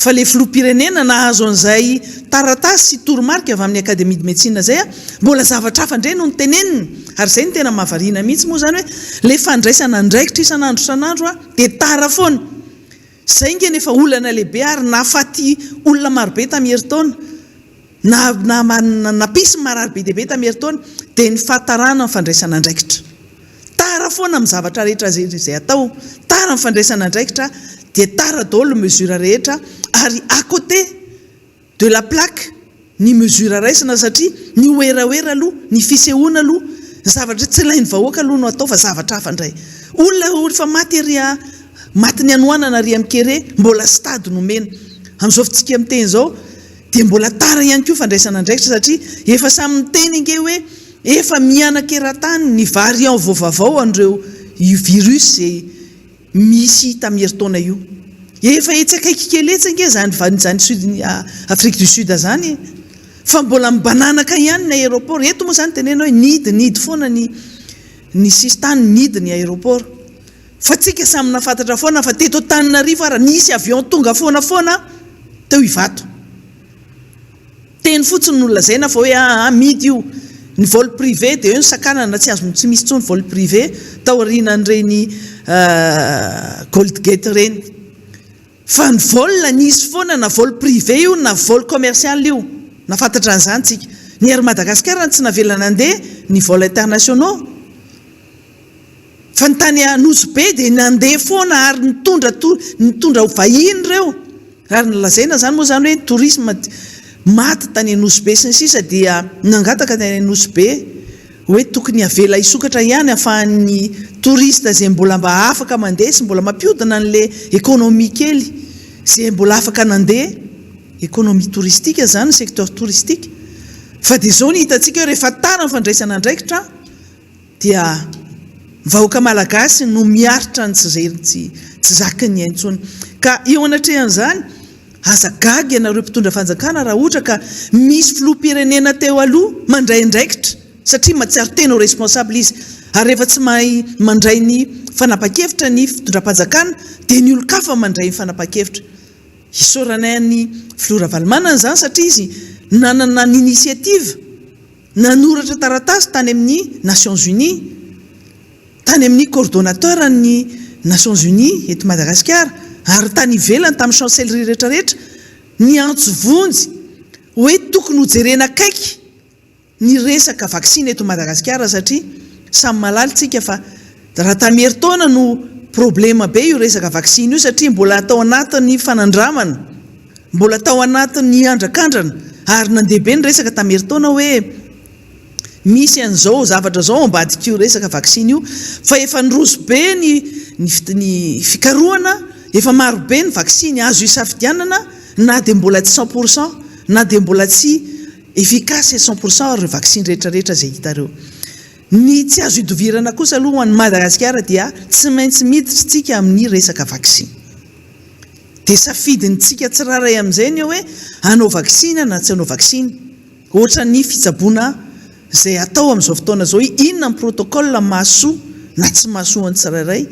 Fa le filoham-pirenena nahazo an'izay taratasy sy toromarika avy amin'ny Académie de médecine izay a, mbola zavatra hafa indray no noteneniny. Ary izay no tena mahavariana mihitsy moa izany hoe le fandraisana andraikitra isan'andro isan'andro a, dia tara foana. Izay nge no efa olana lehibe ary nahafaty olona marobe tamin'ny herintaona, na na nampisy marary be dia be tamin'ny herintaona, dia ny fahatarana ny fandraisana andraikitra. Tara foana amin'ny zavatra rehetra izay atao, tara ny fandraisana andraikitra dia tara daholo ny mesure rehetra ary à côté de la plaque ny mesure raisina satria ny werawera aloha, ny fisehoana aloha, ny zavatra tsy ilain'ny vahoaka aloha no atao fa zavatra hafa indray. Olona efa maty ery a, matin'ny hanoanana ary amin'ny kere, mbola stade nomena. Amin'izao fitsika miteny izao dia mbola tara ihany koa fandraisana andraikitra satria efa samy miteny ange hoe Efa mihanaka eran-tany ny variant vaovavao an'ireo io virus izay misy tamin'ny herintaona io. Efa etsy akaiky kely etsy ange izany izany sud Afrique du Sud izany e! Fa mbola mibananaka ihany ny aéroport. Eto moa izany tenenina hoe nihidy nihidy foana ny ny sisintany nihidy ny aéroport. Fa tsika samy nahafantatra foana fa teto Antananarivo ara nisy avion tonga foana foana teo Ivato. Teny fotsiny no nolazaina fa hoe aa amidy io. Ny vol privé dia eo ny sakanana tsy azo tsy misy intsony vol privé taorianan'ireny gold gate ireny. Fa ny vol nisy foana na vol privé io na vol commercial io. Nahafantatra an'izany tsika. Ny Air Madagascar no tsy navela nandeha ny vol internationaux. Fa ny tany Nosy Be dia nandeha foana ary nitondra nitondra vahiny ireo. Ary ny lazaina izany moa izany hoe ny tourisme maty tany Nosy Be sy ny sisa dia nangataka tany Nosy Be hoe tokony avela hisokatra ihany ahafahan'ny touriste izay mbola mba afaka mandeha sy mbola mampiodina an'ilay économie kely izay mbola afaka nandeha, économie touristique izany, secteur touristique. Fa dia izao ny hitantsika hoe rehefa tara ny fandraisana andraikitra, dia ny vahoaka malagasy no miaritra ny tsy tsy tsy zakin'ny ainy intsony. Ka eo anatrehan'izany, aza gaga ianareo mpitondra fanjakana raha ohatra ka misy filoham-pirenena teo aloha mandray andraikitra satria mahatsiaro tena ho responsable izy. Ary rehefa tsy mahay mandray ny fanapahan-kevitra ny fitondram-panjakana dia ny olon-kafa mandray ny fanapahan-kevitra. Isaoranay an'ny filoha Ravalomanana izany satria izy nanana ny initiative. Nanoratra taratasy tany amin'ny Nations Unies, tany amin'ny coordonnateur ny Nations Unies eto Madagasikara ary tany ivelany tamin'ny chancellerie rehetra rehetra niantso vonjy hoe tokony hojerena akaiky ny resaka vaksiny eto Madagasikara satria samy mahalala isika fa raha tamin'ny herintaona no problema be io resaka vaksiny io satria mbola tao anatin'ny fanandramana Mbola tao anatin'ny andrakandrana ary nandeha be ny resaka tamin'ny herintaona hoe misy an'izao zavatra izao ao ambadik'io resaka vaksiny io fa efa niroso be ny ny fikarohana, efa maro be ny vaksiny azo isafidianana na dia mbola tsy 100% na dia mbola tsy efficace 100% ary ireo vaksiny rehetra rehetra izay hita ireo. Ny tsy azo idovirana kosa aloha ho an'i Madagasikara dia tsy maintsy miditra isika amin'ny resaka vaksiny. Dia safidintsika tsirairay amin'izay ny hoe hanao vaksiny na tsy hanao vaksiny. Ohatran'ny fitsaboana izay atao amin'izao fotoana izao hoe inona ny protocole mahasoa na tsy mahasoa ny tsirairay.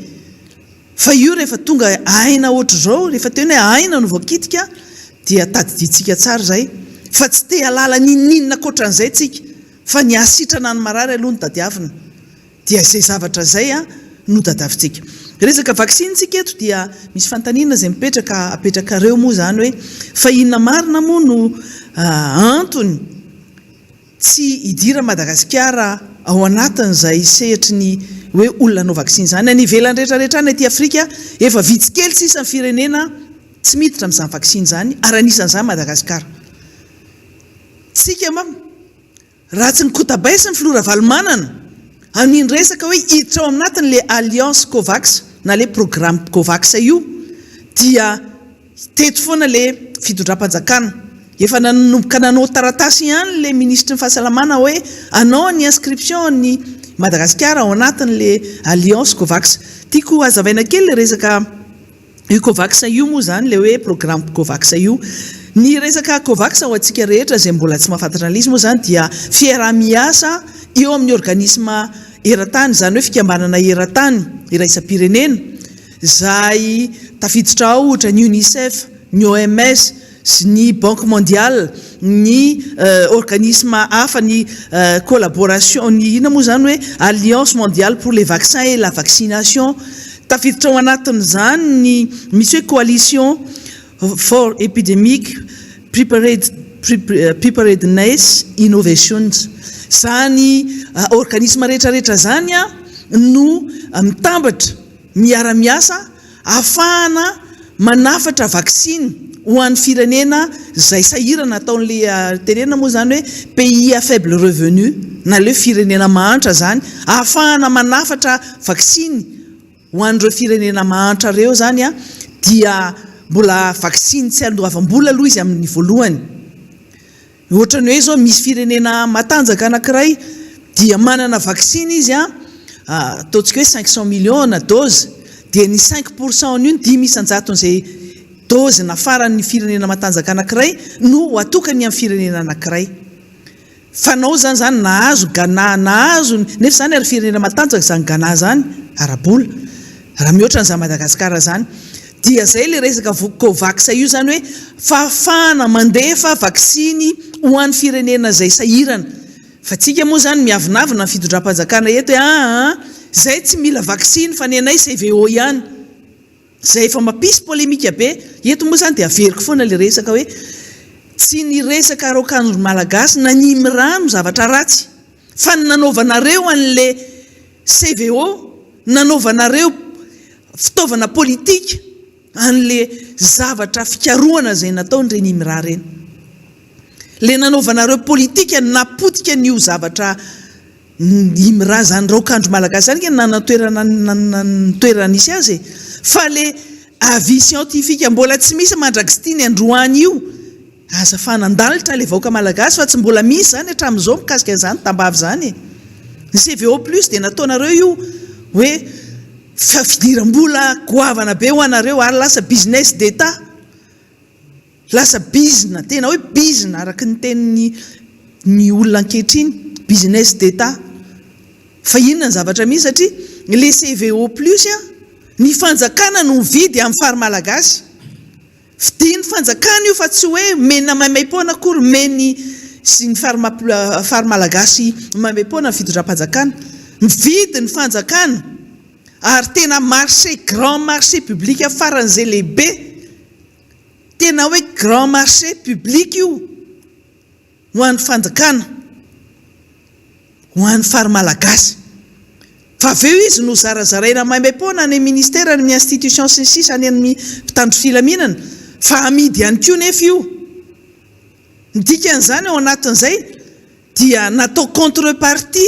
Fa io rehefa tonga aina ohatr'izao, rehefa tena hoe aina no voakitika dia tadidintsika tsara izay fa tsy te hahalala n'inon'inona ankoatran'izay tsika fa ny hahasitrana ny marary aloha no tadiavina. Dia izay zavatra izay no tadavintsika. Resaka vaksiny tsika eto dia misy fanontaniana izay mipetraka apetrakareo moa izany hoe fa inona marina moa no antony tsy hidiran'i Madagasikara ao anatin'izay sehatry ny hoe olona hanao vaksiny izany. Any ivelany rehetra rehetra any aty Afrika efa vitsy kely sisa ny firenena tsy miditra amin'izany vaksiny izany ary anisan'izany Madagasikara. Tsika manko. Raha tsy nikotabay sy ny filoha Ravalomanana amin'iny resaka hoe hiditra ao anatiny le alliance Covax na le programme Covax io dia teto foana le fitondram-panjakana. Efa nanomboka nanao taratasy ihany le minisitry ny fahasalamana hoe hanao ny inscription an'i Madagasikara ao anatin'le alliance Covax. Tiako hazavaina kely ilay resaka io Covax io moa izany, ilay hoe programme Covax io. Ny resaka Covax ho antsika rehetra izay mbola tsy mahafantatra an'ilay izy moa izany dia fiaraha-miasa eo amin'ny organisme eran-tany, izany hoe fikambanana eran-tany, iraisam-pirenena, izay tafiditra ao ohatra ny Unicef, ny OMS, sy ny Banque mondiale, ny organisme hafa, ny collaboration, ny inona moa izany hoe Alliance mondiale pour les vaccins et la vaccination. Tafiditra ao anatin'izany ny misy hoe coalition for epidemic preparedness innovations. Izany organisme rehetra rehetra izany no mitambatra, miara-miasa Ahafahana manafatra vaksiny ho an'ny firenena izay sahirana ataon'ilay tenenina moa izany hoe pays à faible revenu na ilay hoe firenena mahantra izany, ahafahana manafatra vaksiny ho an'ireo firenena mahantra ireo izany dia mbola vaksiny tsy andoavam-bola aloha izy amin'ny voalohany. Ohatran'ny hoe izao misy firenena matanjaka anankiray dia manana vaksiny izy an, ataontsika hoe 500 millions na dose, dia ny 5 pour cent an'io, ny 5 isan-jaton'izay dose nafaran'ny firenena matanjaka anankiray no ho atokany amin'ny firenena anankiray. Fanao izany izany nahazo Ghana, nahazo, nefa izany ary firenena matanjaka izany Ghana izany ara-bola. Raha mihoatra an'izany Madagascar izany. Dia izay ilay resaka Covax io izany hoe fahafahana mandefa vaksiny ho an'ny firenena izay sahirana. Fa tsika moa izany miavonavona ny fitondram-panjakana eto hoe aa izay tsy mila vaksiny fa ny anay CVO ihany. Izay efa mampisy polemika be. Eto moa izany dia averiko foana ilay resaka hoe tsy ny resaka raokandro malagasy na ny IMRA no zavatra ratsy fa ny nanaovanareo an'ilay CVO nanaovanareo fitaovana politika an'le zavatra fikarohana izay nataon'ireny IMRA ireny. Le nanaovanareo politika napotika an'io zavatra IMRA zany raokandro malagasy zany nge nanantoerana ny toerana nisy azy e. Fa le avis scientifique mbola tsy misy mandrak'ity ny androany io. Aza fanandalitra le vahoaka malagasy fa tsy mbola misy zany hatramin'izao mikasika an'izany tambavy zany e! Ny CVO plus dia nataonareo io hoe fidiram-bola goavana be ho anareo ary lasa business d'Etat, lasa bizina, tena hoe bizina araka ny tenin'ny ny olona ankehitriny, business d'Etat. Fa inona ny zavatra misy satria le CVO plus an, ny fanjakana no mividy amin'ny fary malagasy. Fidin'ny fanjakana io fa tsy hoe mena maimaimpoana akory meny sy ny fary malagasy maimaimpoana ny fitondram-panjakana. Mividy ny fanjakana ary tena marché grand marché public faran'izay lehibe. Tena hoe grand marché public io. Ho an'ny fanjakana, ho an'ny fary malagasy. Fa avy eo izy no zarazaraina maimaimpoana any amin'ny ministera, any amin'ny institution sy ny sisa any amin'ny mpitandro filaminana, fa amidy ihany koa nefa io. Ny dikan'izany ao anatin'izay dia natao contrepartie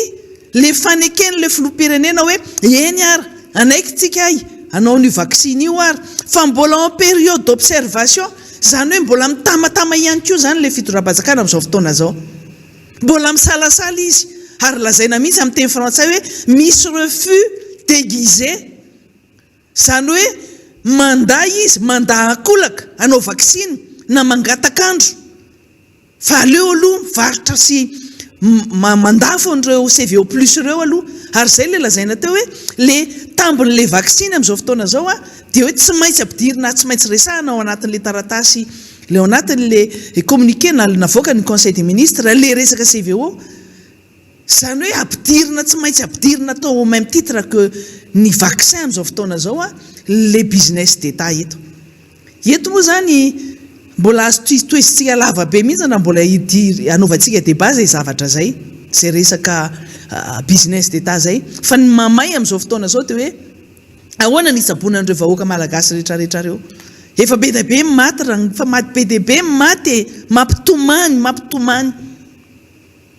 le faneken'ilay filoham-pirenena hoe eny ary, hanaiky tsika hay hanao an'io vaksiny io ary, fa mbola en période d'observation. Izany hoe mbola mitamatama ihany koa izany ilay fitondram-panjakana amin'izao fotoana izao. Mbola misalasala izy ary lazaina mihitsy amin'ny teny frantsay hoe misy refus déguisé. Izany hoe mandà izy, mandà ankolaka hanao vaksiny na mangatak'andro. Fa aleo aloha mivarotra sy mandafo an'ireo CVO plus ireo aloha. Ary izay ilay lazaina teo hoe ilay tambin'ilay vaksiny amin'izao fotoana izao dia hoe tsy maintsy ampidirina, tsy maintsy resahana ao anatin'ilay taratasy, ilay ao anatin'ilay communiqué navoakan'ny conseil des ministres ilay resaka CVO. Izany hoe ampidirina, tsy maintsy ampidirina atao au même titre que ny vaccin amin'izao fotoana izao ilay business d'Etat eto. Eto moa izany mbola azo tohizintsika lava be mihitsy raha mbola hanaovantsika débat izay zavatra izay, izay resaka business d'Etat izay. Fa ny mamay amin'izao fotoana izao dia hoe ahoana ny hitsaboana an'ireo vahoaka malagasy rehetra rehetra ireo. Efa be dia be ny maty raha, efa maty be dia be ny maty e! Mampitomany, mampitomany.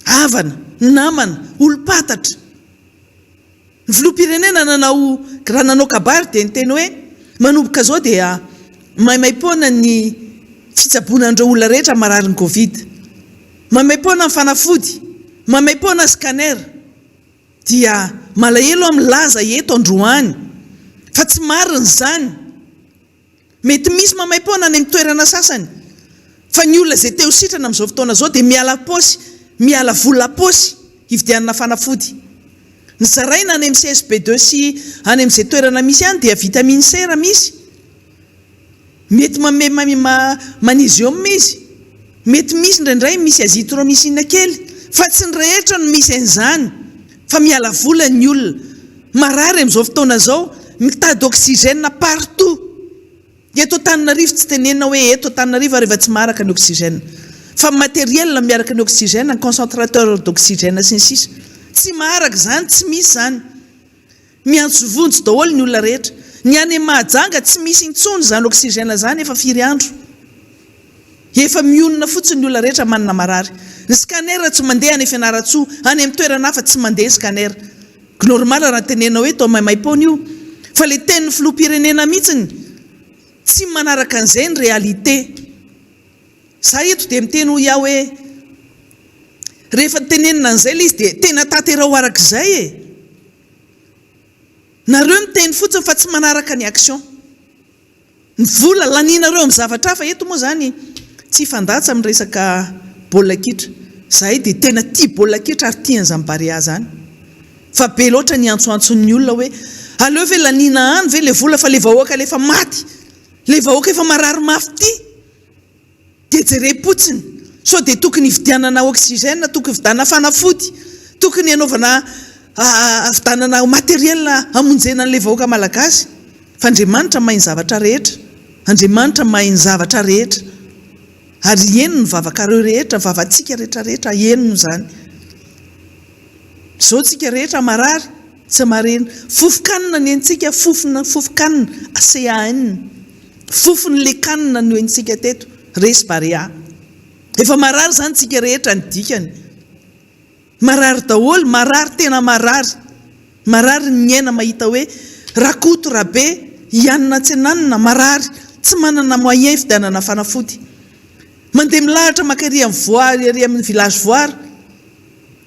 Havana, namana, olom-pantatra. Ny filoham-pirenena nanao raha nanao kabary dia niteny hoe manomboka izao dia maimaimpoana ny fitsaboana an'ireo olona rehetra mararin'ny covid. Maimaimpoana ny fanafody, maimaimpoana ny scanner. Dia malahelo aho milaza eto androany. Fa tsy marina izany. Mety misy maimaim-poana any amin'ny toerana sasany. Fa ny olona izay te ho sitrana amin'izao fotoana izao dia miala paosy, miala vola paosy hividianana fanafody. Ny zaraina any amin'ny CSB deux sy any amin'izay toerana misy any dia vitamine C raha misy. Mety manome magnésium izy. Mety misy indraindray misy azithromycine kely. Fa tsy ny rehetra no misy an'izany. Fa miala vola ny olona. Marary amin'izao fotoana izao, mitady oxygène partout. Eto Antananarivo tsy tenenina hoe eto Antananarivo ary efa tsy maharaka ny oxygène. Fa matériel miaraka ny oxygène, ny concentrateur d'oxygène sy ny sisa. Tsy maharaka izany, tsy misy izany. Miantso vonjy daholo ny olona rehetra. Ny any Mahajanga tsy misy intsony izany oxygène izany efa firy andro. Efa mionona fotsiny ny olona rehetra manana marary. Ny scanner tsy mandeha any Fianarantsoa, any amin'ny toerana hafa tsy mandeha scanner. Normal raha tenenina hoe toa maimaim-poana io. Fa le tenin'ny filoham-pirenena mihitsiny tsy manaraka an'izay ny réalité. Za eto dia miteny hoy aho hoe rehefa tenenina an'izay ilay izy dia tena tanterao arak'izay e! Nareo miteny fotsiny fa tsy manaraka ny action. Ny vola lanianareo amin'ny zavatra hafa eto moa izany tsy hifandatsa amin'ny resaka baolina kitra. Izahay dia tena tia baolina kitra ary tia an'izany Barea izany. Fa be loatra ny antsoantson'ny olona hoe aleo ve laniana any ve ilay vola fa ilay vahoaka ilay efa maty, ilay vahoaka efa marary mafy ity. Dia jerem-potsiny sao dia tokony hividianana oxygène, tokony hividianana fanafody, tokony hanaovana havidanana matériel hamonjena an'ilay vahoaka malagasy. Fa Andriamanitra mahay ny zavatra rehetra. Andriamanitra mahay ny zavatra rehetra. Ary heno ny vavakareo rehetra, vavantsika rehetra rehetra, henony izany. Izao tsika rehetra marary, tsy marina. Fofon-kanina ny antsika, fofona, fofon-kanina, CAN. Fofon'ilay kanina no henontsika teto, resy Barea. Efa marary izany tsika rehetra ny dikany. Marary daholo, marary tena marary. Marary ny miaina mahita hoe Rakoto, Rabe, hianina tsy ananona, marary, tsy manana moyen hividianana fanafody. Mandeha milahatra maka ery amin'ny voary, ery amin'ny village voary.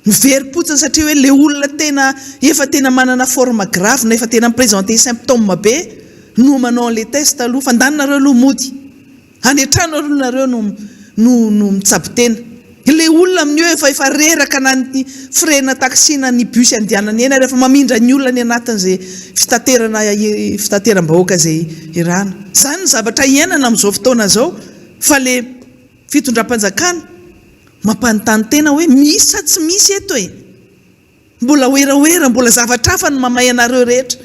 Miverim-potsiny satria hoe le olona tena efa tena manana forme grave na efa tena mi-presenter symptômes be no manao an'le test aloha fa ndany nareo aloha mody any an-trano aloha nareo no no no mitsabo tena. Ilay olona amin'io efa efa reraka na ny frais-na taxi na ny bus andehanany eny ary efa mamindra ny olona any anatin'izay fitaterana fitateram-bahoaka izay irana. Izany ny zavatra iainana amin'izao fotoana izao fa le Fitondram-panjakana, mampanontany tena hoe misy sa tsy misy eto e? Mbola werawera, mbola zavatra hafa no mamay anareo rehetra.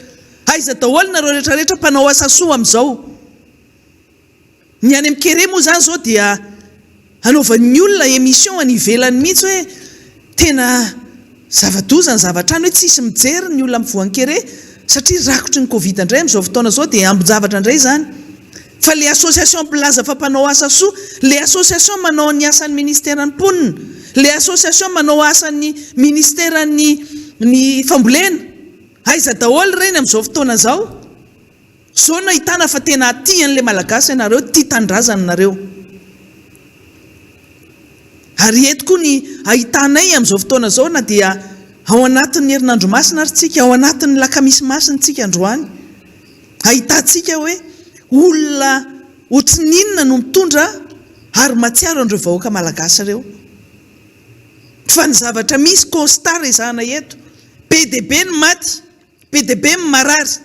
Aiza daholo nareo rehetra rehetra mpanao asa soa amin'izao? Ny any amin'ny kere moa izany izao dia anaovan'ny olona émission any ivelany mihitsy hoe tena Zava-doza ny zavatra any hoe tsisy mijery ny olona mivoha ny kere satria rakotry ny covid indray amin'izao fotoana izao dia ambin-javatra indray izany fa le association mpilaza fa mpanao asa soa, le association manao ny asan'ny ministeran'ny mponina, le association manao asan'ny ministeran'ny ny fambolena, aiza daholo ireny amin'izao fotoana izao? Zao no ahitana fa tena tia an'ilay Malagasy ianareo, tia tanindrazana nareo. Ary eto koa ny ahitanay amin'izao fotoana izao na dia ao anatin'ny herinandro masina ary tsika, ao anatin'ny lakamisy masina tsika androany, ahitantsika hoe olona ohatry ny inona no mitondra ary mahatsiaro an'ireo vahoaka Malagasy ireo. Fa ny zavatra misy constat resahana eto, be dia be ny maty, be dia be ny marary.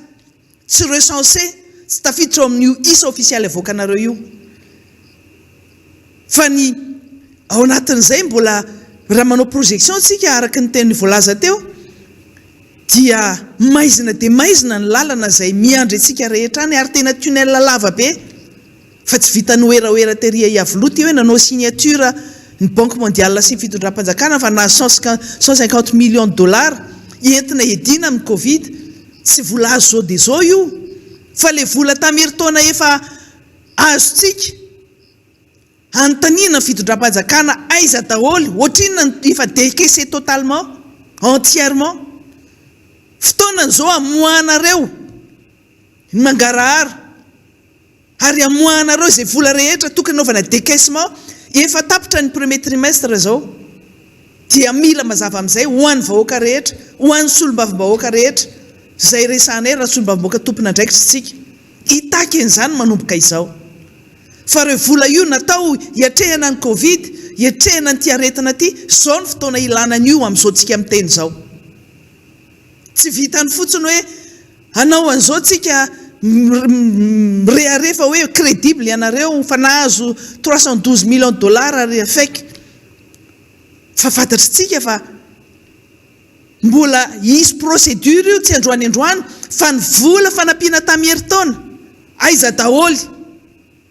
Tsy recensé, tsy tafiditra ao amin'io isa ofisialy avoakanareo io. Fa ny ao anatin'izay mbola raha manao projection tsika araka ny teny voalaza teo dia maizina dia maizina ny lalana izay miandry antsika rehetra any ary tena tunnel lava be fa tsy vitan'ny werawera tery Iavoloha ity hoe nanao signature ny banque mondiale sy ny fitondram-panjakana fa nahazo 150 millions de dollars entina hiadiana amin'ny covid. Tsy vola azo zao dia zao io fa le vola tam heritaona efa azontsika anontaniana ny fitondram-panjakana aiza daholo ohatrinona no efa decaisser totalement entièrement fotoanany zao amoahanareo ny mangarahara Ary amoahanareo izay vola rehetra tokony hanaovana decaissement, efa tapitra ny premier trimestre izao, dia mila mazava amin'izay ho an'ny vahoaka rehetra, ho an'ny solombavambahoaka rehetra. Izay resahanay raha solombavambahoaka tompon'andraikitra isika. Hitaky an'izany manomboka izao. Fa ireo vola io natao hiatrehana ny covid, hiatrehana an'ity aretina ity, izao no fotoana ilana an'io amin'izao tsika miteny izao. Tsy vitany fotsiny hoe hanao an'izao tsika mirehareha fa hoe credible ianareo fa nahazo 312 millions de dollars ary fake. Fa fantatr'tsika fa mbola hisy procédure io tsy androany androany fa ny vola fanampiana tamin'ny herintaona aiza daholo?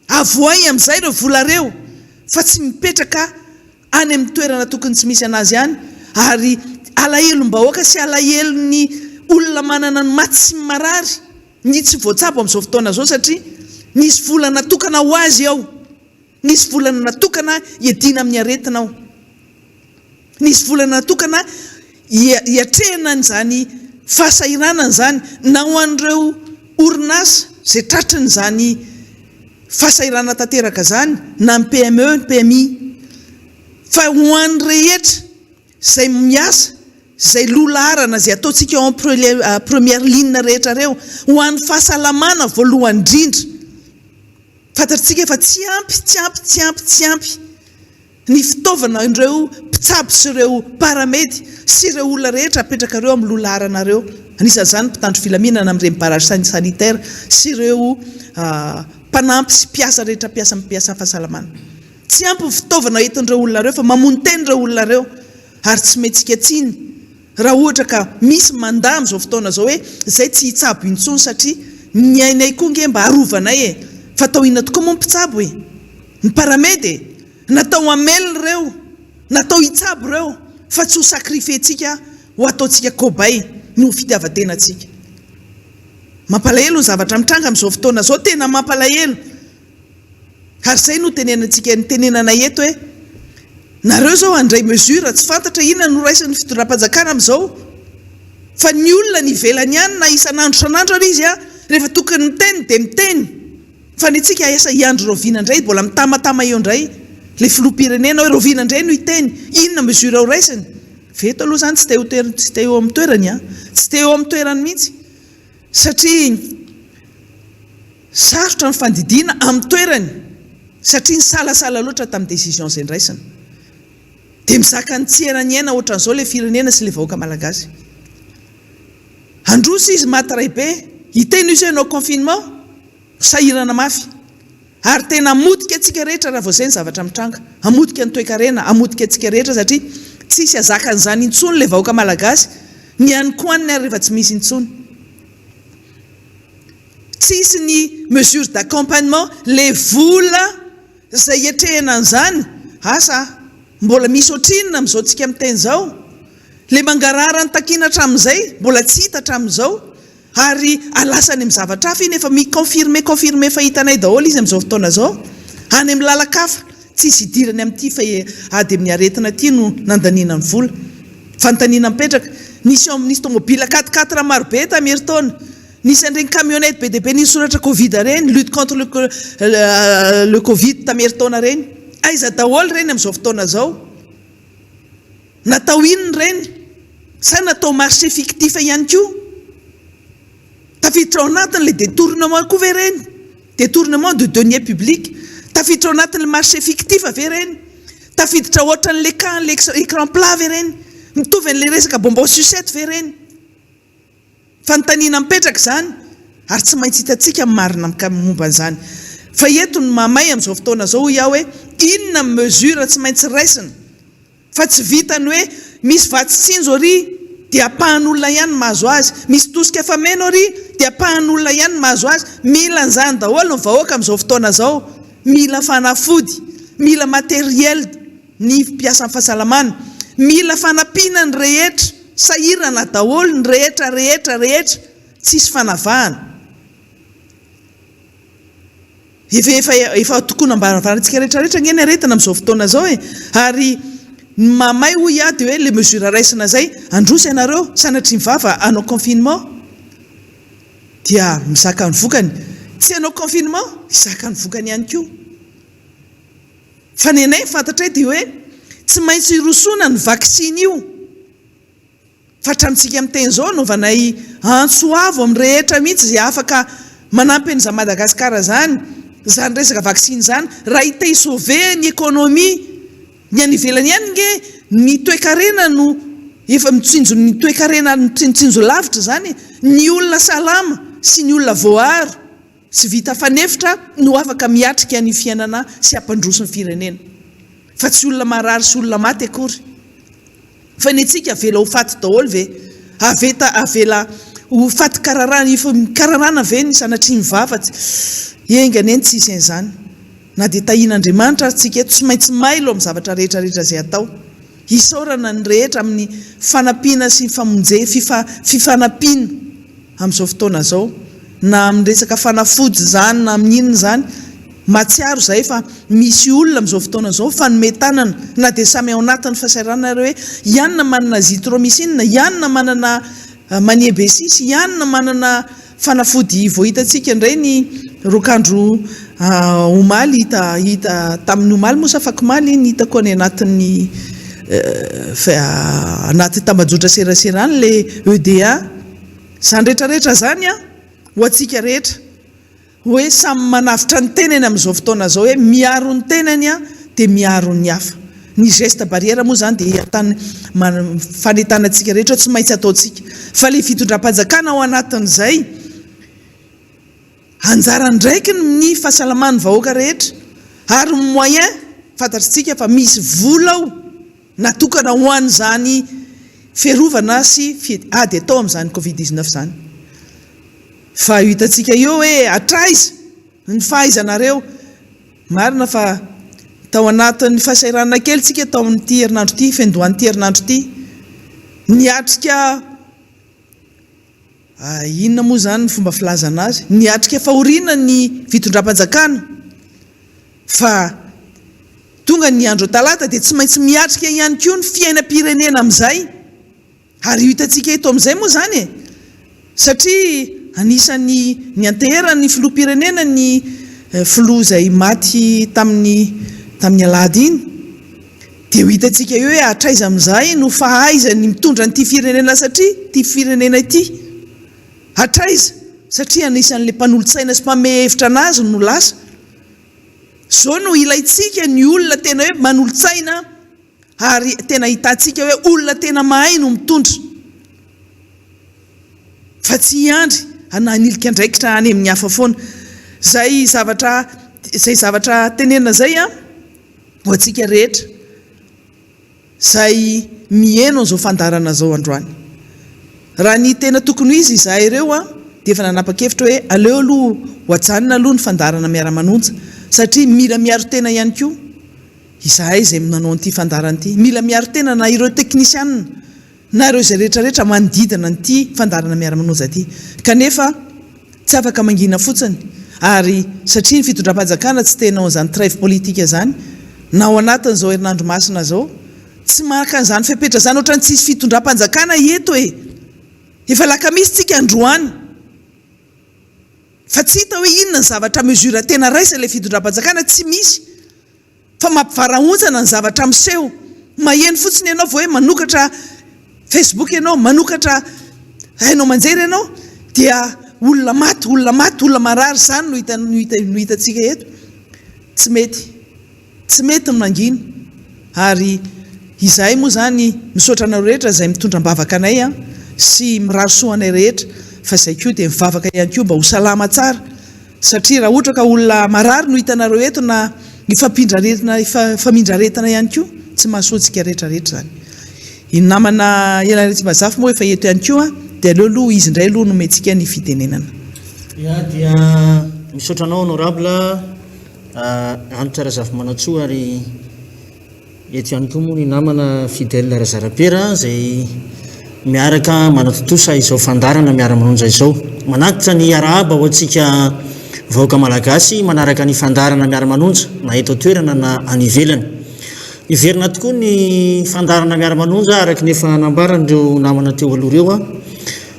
Avohay amin'izay ireo vola ireo fa tsy mipetraka any amin'ny toerana tokony tsy misy anazy any ary alahelom-bahoaka sy alahelon'ny olona manana ny maty sy ny marary ny tsy voatsabo amin'izao fotoana izao satria nisy vola natokana ho azy ao. Nisy volana natokana hiadiana amin'ny aretina ao. Nisy volana natokana hiatrehana an'izany fahasahiranana izany na ho an'ireo orinasa izay tratrin'izany fahasahiranana tanteraka izany na ny PME, ny PMI fa ho an'ny rehetra izay miasa, izay loha laharana, izay ataontsika ao amin'ny première ligne rehetra ireo, ho an'ny fahasalamana voalohany indrindra. Fantatsika fa tsy ampy, tsy ampy, tsy ampy, tsy ampy ny fitaovana ireo mpitsabo sy ireo paramedy sy ireo olona rehetra apetrakareo amin'ny loha laharanareo, anisan'izany ny mpitandro filaminana amin'ireny barrage sanitaire sy ireo mpanampy sy mpiasa rehetra mpiasa mpiasa fahasalamana. Tsy ampy ny fitaovana entin'ireo olona ireo fa mamono tena ireo olona ireo ary tsy omentsika tsiny. Raha ohatra ka misy mandà amin'izao fotoana izao hoe izay tsy hitsabo intsony satria ny ainay koa nge mba arovanay e! Fa atao inona tokoa moa ny mpitsabo e? Ny paramedy e! Natao hamelona ireo, natao hitsabo ireo fa tsy ho sacrifier-tsika ho ataontsika cobaye noho ny fitiavan-tenantsika. Mampalahelo ny zavatra mitranga amin'izao fotoana izao, tena mampalahelo! Ary izay no tenenantsika, nitenenanay eto hoe, nareo izao handray mesure, tsy fantatra inona no raisin'ny fitondram-panjakana amin'izao, fa ny olona any ivelany any na isan'andro isan'andro ary izy rehefa tokony miteny dia miteny, fa ny antsika asa hiandry rahoviana indray, mbola mitamatama eo indray ilay filoham-pirenena hoe rahoviana indray no hiteny, inona mesure ho raisiny, fa eto aloha izany tsy te ho tsy te eo amin'ny toerany an, tsy te eo amin'ny toerany mihitsy satria. Sarotra ny fandidiana amin'ny toerany satria nisalasala loatra tamin'ny décision izay ndraisina. Dia mizaka ny tsy eran'ny aina ohatran'izao ilay firenena sy ilay vahoaka malagasy. Handroso izy maty raibe, hiteny izy hoe hanao confinement, ho sahirana mafy. Ary tena hamotika antsika rehetra raha vao izay ny zavatra mitranga. Hamotika ny toekarena, hamotika antsika rehetra satria tsy hisy hazaka an'izany intsony ilay vahoaka malagasy, ny hanin-kohaniny ary rehefa tsy misy intsony. Tsisy ny mesure d'accompagnement, le vola zay hiatrehana an'izany, asa mbola misy ohatrinona amin'izao tsika miteny izao? Le mangarahara nitakiana hatramin'izay mbola tsy hita hatramin'izao ary alasa any amin'ny zavatra hafa iny, efa mi-confirmer confirmer efa hitanay daholo izy amin'izao fotoana izao, any amin'ny lalan-kafa. Tsisy idirany amin'ity fa ady amin'ny aretina ity no nandaniana ny vola. Fanontaniana mipetraka, nisy ao nisy tomobila quatre quatre maro be tamin'ny herintaona, nisy an'ireny camionnette be dia be nisy soratra covid ireny, lutte contre le le covid tamin'ny herintaona ireny. Aiza daholo ireny amin'izao fotoana izao? Natao inona ireny? Sa natao marché fictif ihany koa? Tafiditra ao anatin'ilay détournement koa ve ireny? Détournement de deniers publics. Tafiditra ao anatin'ilay marché fictif ve ireny? Tafiditra ohatran'ilay cas an'ilay écran plat ve ireny? Mitovy an'ilay resaka bonbon sucette ve ireny? Fanontaniana mipetraka izany ary tsy maintsy hitantsika ny marina momba an'izany. Fa eto ny mahamay amin'izao fotoana izao hoy aho hoe inona ny mesure tsy maintsy raisina? Fa tsy vitan'ny hoe misy vatsy tsinjo ary dia ampahan'olona ihany no mahazo azy, misy tosika fameno ary dia ampahan'olona ihany no mahazo azy, mila an'izany daholo ny vahoaka amin'izao fotoana izao, mila fanafody, mila matériel ny mpiasan'ny fahasalamana, mila fanampiana ny rehetra, sahirana daholo ny rehetra rehetra rehetra, tsisy fanavahana. Efa efa efa tokony ambaravarantsika rehetra rehetra ange ny aretina amin'izao fotoana izao e! Ary ny mahamay hoy aho dia hoe le mesure raisina izay, handroso ianareo, sanatria ny vava hanao confinement dia mizaka ny vokany, tsy hanao confinement hizaka ny vokany ihany koa. Fa ny anay ny fantatray dia hoe tsy maintsy hirosoana ny vaksiny io. Fa hatramintsika miteny izao anaovanay antso avo amin'ny rehetra mihitsy izay afaka manampy an'izany Madagascar izany, izany resaka vaksiny izany, raha te hi-sauver ny économie ny any ivelany ihany nge ny toekarena no efa mitsinjo ny toekarena mitsinjotsinjo lavitra izany e, ny olona salama sy ny olona voaaro sy vita fanefitra no afaka miatrika ny fiainana sy hampandroso ny firenena fa tsy olona marary sy olona maty akory. Fa ny antsika avela ho faty daholo ve? Aveta avela ho faty kararana if kararana ve ny sanatria ny vava? Enga anie ny tsy hisy an'izany. Na dia tahian'Andriamanitra ary tsika eto, tsy maintsy mailo amin'ny zavatra rehetra rehetra izay atao. Isaorana ny rehetra amin'ny fanampiana sy famonje fifa fifanampiana. Amin'izao fotoana izao, na amin'ny resaka fanafody izany na amin'ny inona izany, mahatsiaro izahay fa misy olona amin'izao fotoana izao mifanome tanana, na dia samy ao anatin'ny fahasahiranana ary hoe i anona manana azithromycine, i anona manana manie B6, i anona manana fanafody vao hitantsika indray ny roakandro omaly hita hita tamin'ny omaly moa sa afakomaly iny hitako any anatin'ny anaty tambajotra serasera any ilay EDA. Izany rehetra rehetra izany an, ho antsika rehetra, hoe samy manavotra ny tenany amin'izao fotoana izao, hoe miaro ny tenany an, dia miaro ny hafa. Ny geste barrière moa izany dia entana, fanentanana antsika rehetra hoe tsy maintsy ataontsika. Fa ilay fitondram-panjakana ao anatin'izay, anjara andraikiny ny fahasalaman'ny vahoaka rehetra, ary ny moyen, fantatr'tsika fa misy vola ao. Natokana ho an'izany fiarovana sy ady atao amin'izany covid 19 izany. Fa io hitantsika eo hoe hatraiza ny fahaizanareo. Marina fa tao anatin'ny fahasahiranana kely tsika tao amin'ity herinandro ity, fiandohan'ity herinandro ity. Niatrika inona moa izany ny fomba filazana azy? Niatrika fahoriana ny fitondram-panjakana fa Tonga ny andro talata dia tsy maintsy miatrika ihany koa ny fiainam-pirenena amin'izay. Ary io hitantsika eto amin'izay moa izany e! Satria anisan'ny nianteheran'ny filoham-pirenena ny filoha izay maty tamin'ny tamin'ny alahady iny. Dia ho hitantsika eo hoe hatraiza amin'izay no fahaizany mitondra an'ity firenena satria ity firenena ity. Hatraiza? Satria anisan'ilay mpanolotsaina sy mpanome hevitra an'azy no lasa. Zao no ilaintsika ny olona tena hoe manolotsaina ary tena ahitantsika hoe olona tena mahay no mitondra fa tsy hiandry na hanilika andraikitra any amin'ny hafa foana. Zay zavatra zay zavatra tenenina zay an ho antsika rehetra. Izay miheno an'izao fandaharana izao androany. Raha ny tena tokony ho izy, izahay ireo dia efa nanapa-kevitra hoe aleo aloha ho ajanona aloha ny fandaharana miara-manonja satria mila miaro tena ihany koa izahay izay nanao an'ity fandaharana ity. Mila miaro tena na ireo teknisianina na ireo izay rehetra rehetra manodidina an'ity fandaharana miara-manonja ity. Kanefa tsy afaka mangina fotsiny ary satria ny fitondram-panjakana tsy te hanao an'izany trêve politique izany na ao anatin'izao herinandro masina izao, tsy maka an'izany fepetra izany ohatran'ny tsisy fitondram-panjakana eto e! Efa alakamisy tsika androany fa tsy hita hoe inona ny zavatra mesure tena raisin'ilay fitondram-panjakana, tsy misy. Fa mampivarahontsana ny zavatra miseho. Maheno fotsiny ianao vao hoe manokatra Facebook ianao, manokatra haino aman-jery ianao dia olona maty, olona maty, olona marary, izany no hita no hita no hitantsika eto. Tsy mety. Tsy mety ny mangina. Ary izahay moa izany misaotra anareo rehetra izay mitondra am-bavaka anay sy mirary soa anay rehetra fa izay koa dia mivavaka ihany koa mba ho salama tsara. Satria raha ohatra ka olona marary no hitanareo eto na hifampindra aretina hifamindra aretina ihany koa, tsy mahasoa antsika rehetra rehetra izany. I namana Ela Ratsimbazafy moa efa eto ihany koa dia aleo aloha izy indray aloha no omentsika ny fitenenana. Ya dia misaotra anao honorable Hanitra Razafimanantsoa ary Eto ihany koa moa ny namana Fidèle Razarapera izay miaraka manatontosa izao fandaharana miara-manonja izao. Manatitra ny arahaba ho antsika vahoaka malagasy manaraka ny fandaharana miara-manonja na eto an-toerana na any ivelany. Miverina tokoa ny fandaharana miara-manonja araka ny efa nambaran'ireo namana teo aloha ireo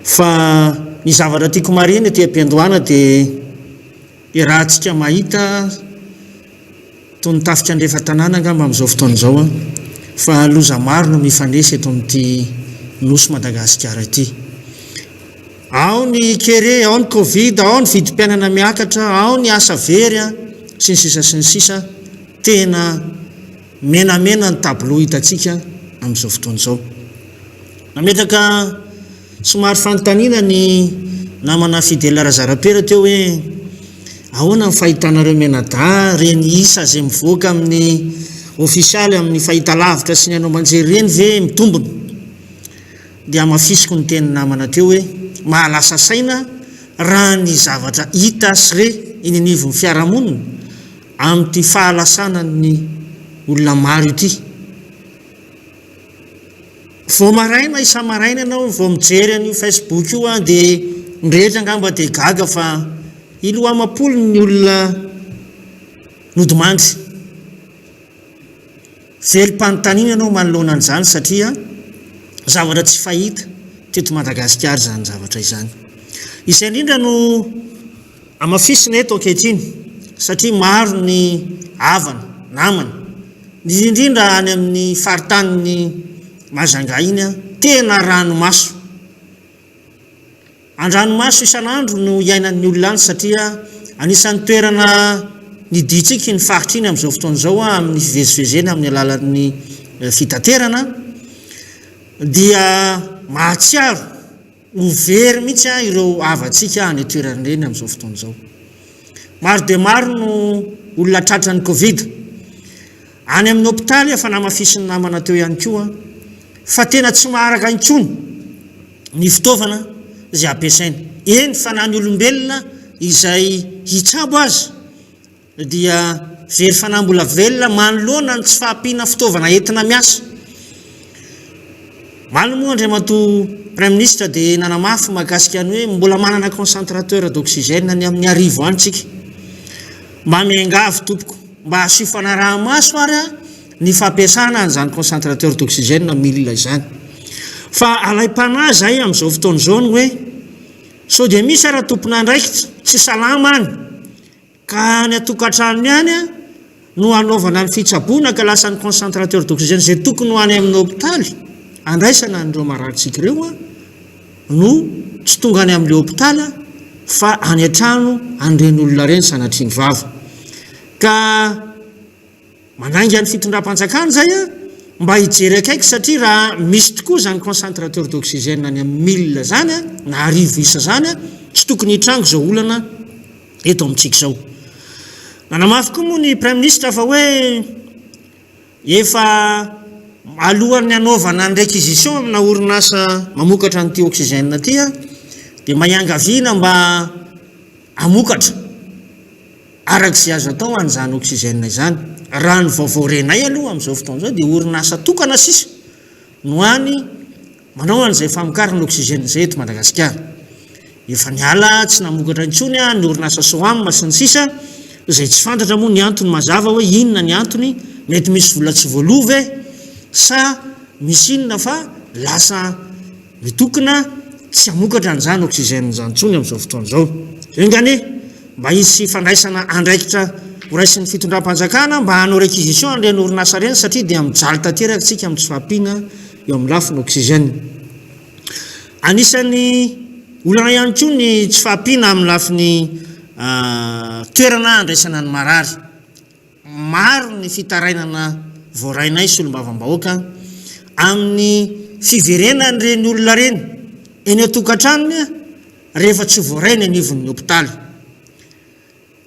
fa ny zavatra tiako marihina ety am-piandohana dia iarahantsika mahita Toy ny tafika andrefan-tanàna angamba amin'izao fotoana izao fa loza maro no mifanesy eto amin'ity Nosy Madagasikara ity. Ao ny kere, ao ny covid, ao ny vidim-piainana miakatra, ao ny asa very sy ny sisa sy ny sisa. Tena menamena ny tableau hitantsika amin'izao fotoana izao. Nametraka somary fanontaniana ny namana Fidèle Razarapera teo hoe ahoana ny fahitanareo mianadahy ireny isa izay mivoaka amin'ny ofisialy amin'ny fahitalavitra sy ny haino aman-jery ireny ve mitombina? Dia hamafisiko ny tenin'ny namana teo hoe mahalasa saina raha ny zavatra hita sy re eny anivon'ny fiarahamonina amin'ity fahalasanan'ny olona maro ity. Vao maraina, isa-maraina ianao vao mijery an'io Facebook io an, dia ny rehetra angamba dia gaga fa ilo amam-polony ny olona nodimandry. Velom-panontaniana ianao manoloana an'izany satria zavatra tsy fahita teto Madagasikara izany zavatra izany. Izay indrindra no Hamafisina eto ankehitriny satria maro ny havana, namana, indrindra indrindra any amin'ny faritanin'i Majunga iny, tena ranomaso. Andranomaso isan'andro no iainan'ny olona any satria anisan'ny toerana nidintsika iny faritra iny amin'izao fotoana izao amin'ny fivezivezena amin'ny alalan'ny fitaterana dia mahatsiaro Ho very mihitsy ireo havantsika any an-toerana ireny amin'izao fotoana izao. Maro dia maro no olona tratran'ny Covid. Any amin'ny hopitaly, efa namafisin'ny namana teo ihany koa, fa tena tsy maharaka intsony ny fitaovana izay ampiasaina. Eny fa na ny olombelona izay hitsabo aza dia very fanahy mbola velona manoloana ny tsy fahampiana fitaovana entina miasa. Omaly moa Andriamatoa Praiminisitra dia nanamafy mahakasika ny hoe mbola manana concentrateur d'oxygène any amin'ny arivo any tsika. Mba miangavy tompoko, mba asio fanaraha-maso ary ny fampiasana an'izany concentrateur d'oxygène mille izany. Fa alaim-panahy izahay amin'izao fotoana izao ny hoe sao dia misy ara tompon'andraikitra tsy salama any Ka any an-tokantranony any no hanaovana ny fitsaboana ka lasa ny concentrateur d'oxygène izay tokony ho any amin'ny hopitaly handraisana an'ireo mararintsika ireo no tsy tonga any amin'ilay hopitaly fa any an-trano an'ireny olona ireny sanatria ny vava. Ka Manainga ny fitondram-panjakana izay mba hijery akaiky satria raha misy tokoa izany concentrateur d'oxygène any amin'ny mille izany na arivo isa izany tsy tokony hitranga izao olana eto amintsika izao. Nanamafy koa moa ny Praiminisitra fa hoe efa alohan'ny hanaovana ny réquisition amina orinasa mamokatra an'ity oxygène ity dia mba iangaviana mba hamokatra. Araka izay azo atao an'izany oxygène izany. Raha ny vaovao renay aloha amin'izao fotoana izao dia orinasa tokana sisa no hany manao an'izay famokarana oxygène izay eto Madagasikara. Efa niala tsy namokatra intsony ny orinasa Soham sy ny sisa izay tsy fantatra moa ny antony mazava hoe inona ny antony, mety misy vola tsy voaloa ve sa misy inona fa lasa Mitokona tsy hamokatra an'izany oxygène izany intsony amin'izao fotoana izao. Enga anie mba hisy fandraisana andraikitra horaisin'ny fitondram-panjakana mba hanao réquisition an'ireny orinasa ireny satria dia mijaly tanteraka isika amin'ny tsy fahampiana eo amin'ny lafiny oxygène. Anisan'ny olana ihany koa ny tsy fahampiana amin'ny lafiny toerana handraisana ny marary. Maro ny fitarainana voarainay solombavambahoaka amin'ny fiverenan'ireny olona ireny eny an-tokantranony rehefa tsy voaray ny anivon'ny hopitaly.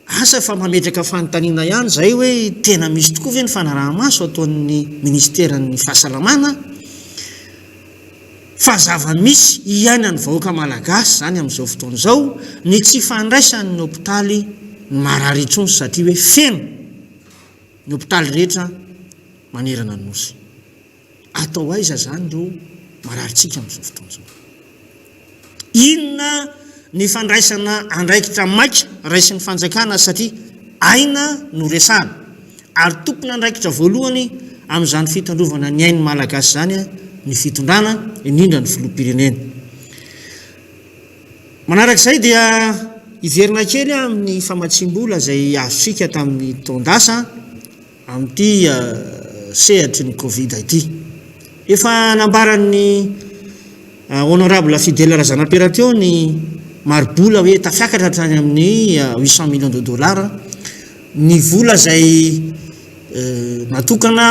Asa fa mametraka fanontaniana ihany izahay hoe tena misy tokoa ve ny fanaraha-maso ataon'ny minisiteran'ny fahasalamana? Fa zava-misy iainan'ny vahoaka malagasy izany amin'izao fotoana izao ny tsy fandraisan'ny hopitaly ny marary intsony satria hoe feno ny hopitaly rehetra manerana ny Nosy. Atao aiza izany ireo mararintsika amin'izao fotoana izao? Inona ny fandraisana andraikitra maika raisin'ny fanjakana satria aina no resahana ary tompon'andraikitra voalohany amin'izany fitandrovana ny ain'ny Malagasy izany ny fitondrana, indrindra ny filoham-pirenena. Manarak'izay dia hiverina kely amin'ny famatsiam-bola izay azontsika tamin'ny taon-dasa amin'ity sehatry ny Covid ity. Efa nambaran'ny. Honorable Fidèle Razanapera teo ny mari-bola hoe tafiakatra hatrany amin'ny 800 millions de dollars ny vola izay natokana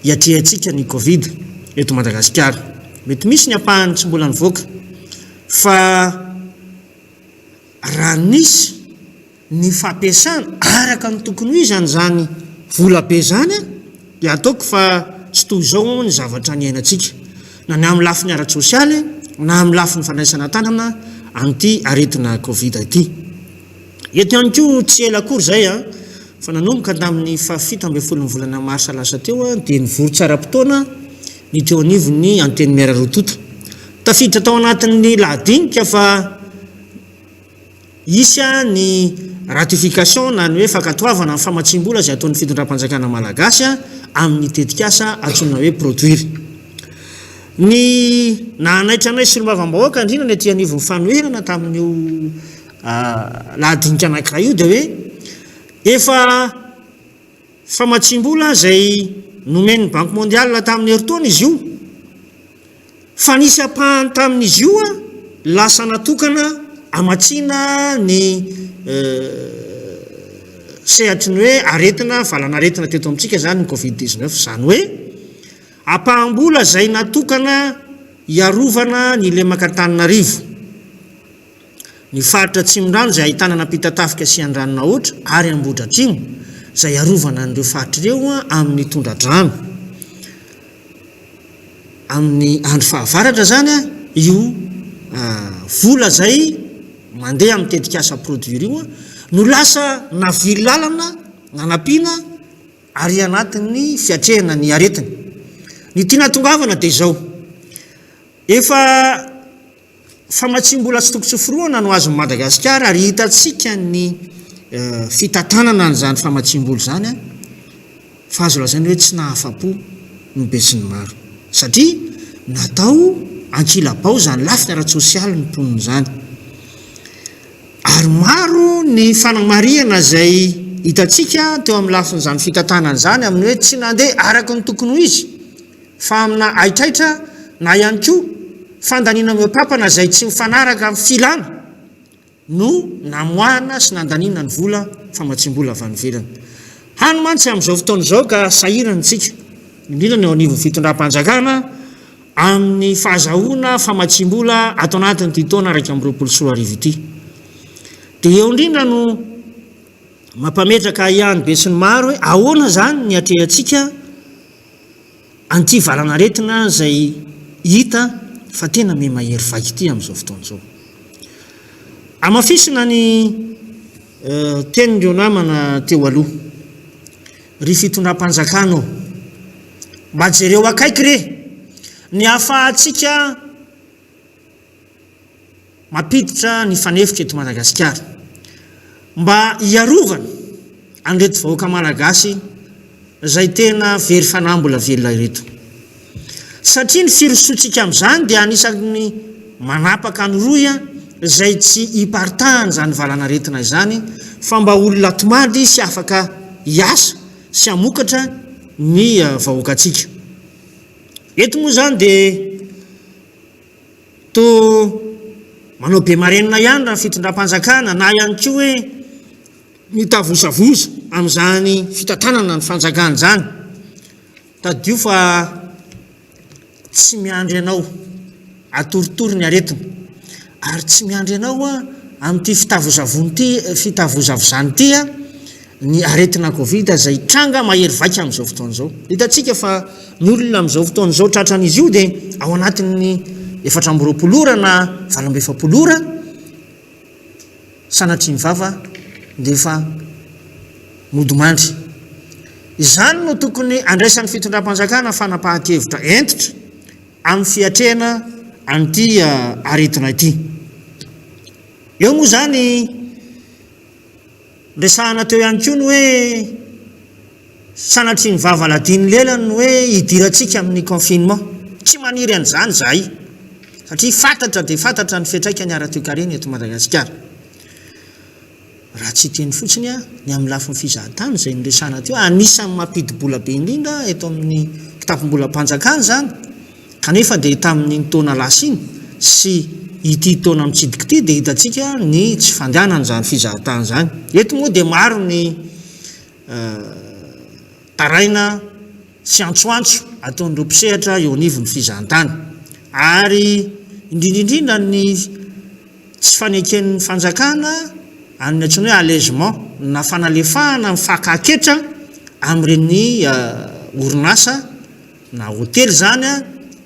hiatrehantsika ny Covid eto Madagasikara. Mety misy ny ampahany tsy mbola nivoaka fa raha nisy ny fampiasana araka ny tokony ho izy an'izany vola be izany dia ataoko fa tsy toy izao ny zavatra niainantsika na ny amin'ny lafiny ara-tsosialy na amin'ny lafiny fandraisana an-tanana an'ity aretina covid ity. Eto ihany koa tsy ela akory izay fa nanomboka tamin'ny faha-17n'ny volana marsa lasa teo dia nivory tsy ara-potoana ny teo anivon'ny Antenimiera roa tonta. Tafiditra tao anatin'ny lahadinika fa Hisy ny ratification na ny hoe fankatoavana ny famatsiam-bola izay ataon'ny fitondram-panjakana malagasy amin'ny tetikasa antsoina hoe Produir. Ny nahanaitra anay solombavambahoaka indrindra ny aty anivon'ny fanoherana tamin'io lahadinika anankiray io dia hoe efa Famatsiam-bola izay nomen'ny Banque Mondiale tamin'ny herintaona izy io, fa nisy ampahany tamin'izy io lasa natokana hamatsiana ny sehatry ny hoe aretina, valanaretina teto amintsika izany ny Covid 19, izany hoe ampaham-bola izay natokana hiarovana ny lemak'Antananarivo. Ny faritra Atsimondrano izay ahitana an'Ampitatafika sy Andranonahoatra ary Ambohidratrimo izay arovana an'ireo faritra ireo amin'ny tondra-drano. Amin'ny andro fahavaratra izany io vola izay mandeha amin'ny tetikasa Produir io no lasa navily lalana nanampiana ary anatin'ny fiatrehana ny aretina. Ny tiana hatongavana dia izao, efa Famatsiam-bola tsy toko tsy forohana no azon'i Madagasikara ary hitantsika ny fitantanana an'izany famatsiam-bola izany fa azo lazaina hoe tsy nahafa-po ny besinimaro satria natao ankilabao izany lafiny ara-tsosialy ny mponina izany ary maro ny fanamarihana izay hitantsika teo amin'ny lafin'izany fitantanana izany amin'ny hoe tsy nandeha araka ny tokony ho izy fa amina haitraitra na ihany koa fandaniana mihoa-pampana izay tsy mifanaraka amin'ny filana no namoahana sy nandaniana ny vola famatsiam-bola avy any ivelany. Hany mantsy amin'izao fotoana izao ka sahirana isika, indrindra ny eo anivon'ny fitondram-panjakana, amin'ny fahazahoana famatsiam-bola ato anatin'ity taona 2021 ity. Dia eo indrindra no mampametraka ahiahy ny besinimaro hoe ahoana izany ny atrehantsika an'ity valanaretina izay hita fa tena miha-mahery vaika ity amin'izao fotoana izao. Hamafisina ny tenin'ireo namana teo aloha. Ry fitondram-panjakana ô, mba jereo akaiky re ny hahafahantsika mampiditra ny fanefitra eto Madagasikara mba hiarovana an'ireto vahoaka Malagasy izay tena very fanahy mbola velona ireto. Satria ny firosoantsika amin'izany dia anisan'ny manapaka ny rohy izay tsy hiparitahan'izany valanaretina izany fa mba olona tomady sy afaka hiasa sy hamokatra ny vahoakantsika. Eto moa izany dia Toa manao be marenina ihany raha ny fitondram-panjakana na ihany koa hoe mitavozavoza amin'izany fitantanana ny fanjakana izany. Tadidio fa tsy miandry anao atoritory ny aretina ary tsy miandry anao amin'ity fitavozavona ity fitavozavozana ity ny aretina covid izay tranga mahery vaika amin'izao fotoana izao. Hitantsika fa ny olona amin'izao fotoana izao tratran'izy io dia ao anatin'ny 24 ora na 48 ora sanatria ny vava dia efa mody mandry. Izany no tokony andraisan'ny fitondram-panjakana fanapahan-kevitra hentitra amin'ny fiatrehana an'ity aretina ity. Eo moa izany Resahana teo ihany koa ny hoe sanatria ny vava ladian'ny lelany ny hoe hidirantsika amin'ny confinement. Tsy maniry an'izany izahay satria fantatra dia fantatra ny fiantraikany ara-toekarena eto Madagasikara. Raha tsy hiteny fotsiny aho, ny amin'ny lafiny fizahantany izay noresahana teo, anisan'ny mampidi-bola be indrindra eto amin'ny kitapom-bolam-panjakana izany. Kanefa dia tamin'iny taona lasa iny sy ity taona mitsidika ity dia hitantsika ny tsy fandehanan'izany fizahantany izany. Eto moa dia maro ny taraina sy antsoantso ataon'ireo mpisehatra eo anivon'ny fizahantany. Ary indrindra indrindra ny tsy faneken'ny fanjakana amin'ny antsoina hoe allègement na fanalefahana ny fakan-ketra amin'ireny orinasa na hotely izany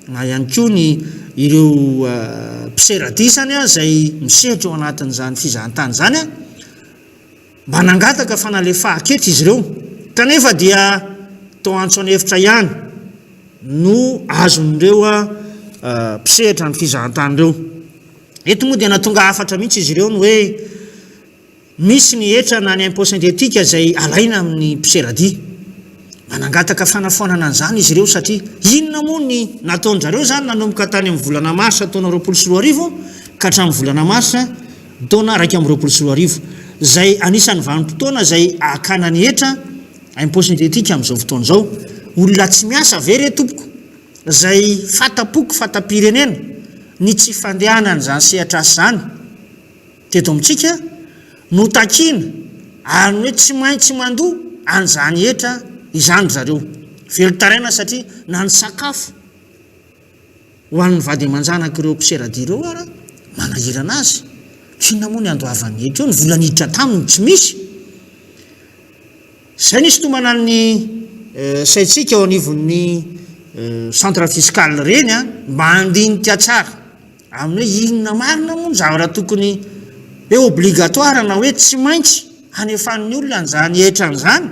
na ihany koa ny ireo mpiseradia izany izay misehatra ao anatin'izany fizahantany izany, mba nangataka fanalefahan-ketra izy ireo kanefa dia tao antso an'efitra ihany no azon'ireo mpisehatra ny fizahantany ireo. Eto moa dia nahatonga hafatra mihitsy izy ireo ny hoe Misy ny hetra na ny impôt synthétique izay alaina amin'ny mpiseradia. Mba nangataka fanafoanana an'izany izy ireo satria inona moa ny nataon-dry zareo izany nanomboka tany amin'ny volana marsa taona 2020 ka hatramin'ny volana marsa taona 2021 izay anisan'ny vanim-potoana izay hakana ny hetra impôt synthétique amin'izao fotoana izao. Olona tsy miasa ve re tompoko izay fata-poko fata-pirenena ny tsy fandehanan'izany sehatr'asa izany? teto amintsika no takiana ary ny hoe tsy maintsy mandoa an'izany hetra izany ry zareo. Velon-taraina satria na ny sakafo ho an'ny vady aman-janak'ireo mpiseradia ireo ara manahirana azy. Inona moa ny andoavany hetra eo? Ny vola niditra taminy tsy misy. Izay no isintomana ny saintsika eo anivon'ny centre fiscal ireny mba handinika tsara amin'ny hoe inona marina moa ny zavatra tokony hoe obligatoire na hoe tsy maintsy hanefan'ny olona an'izany hetra an'izany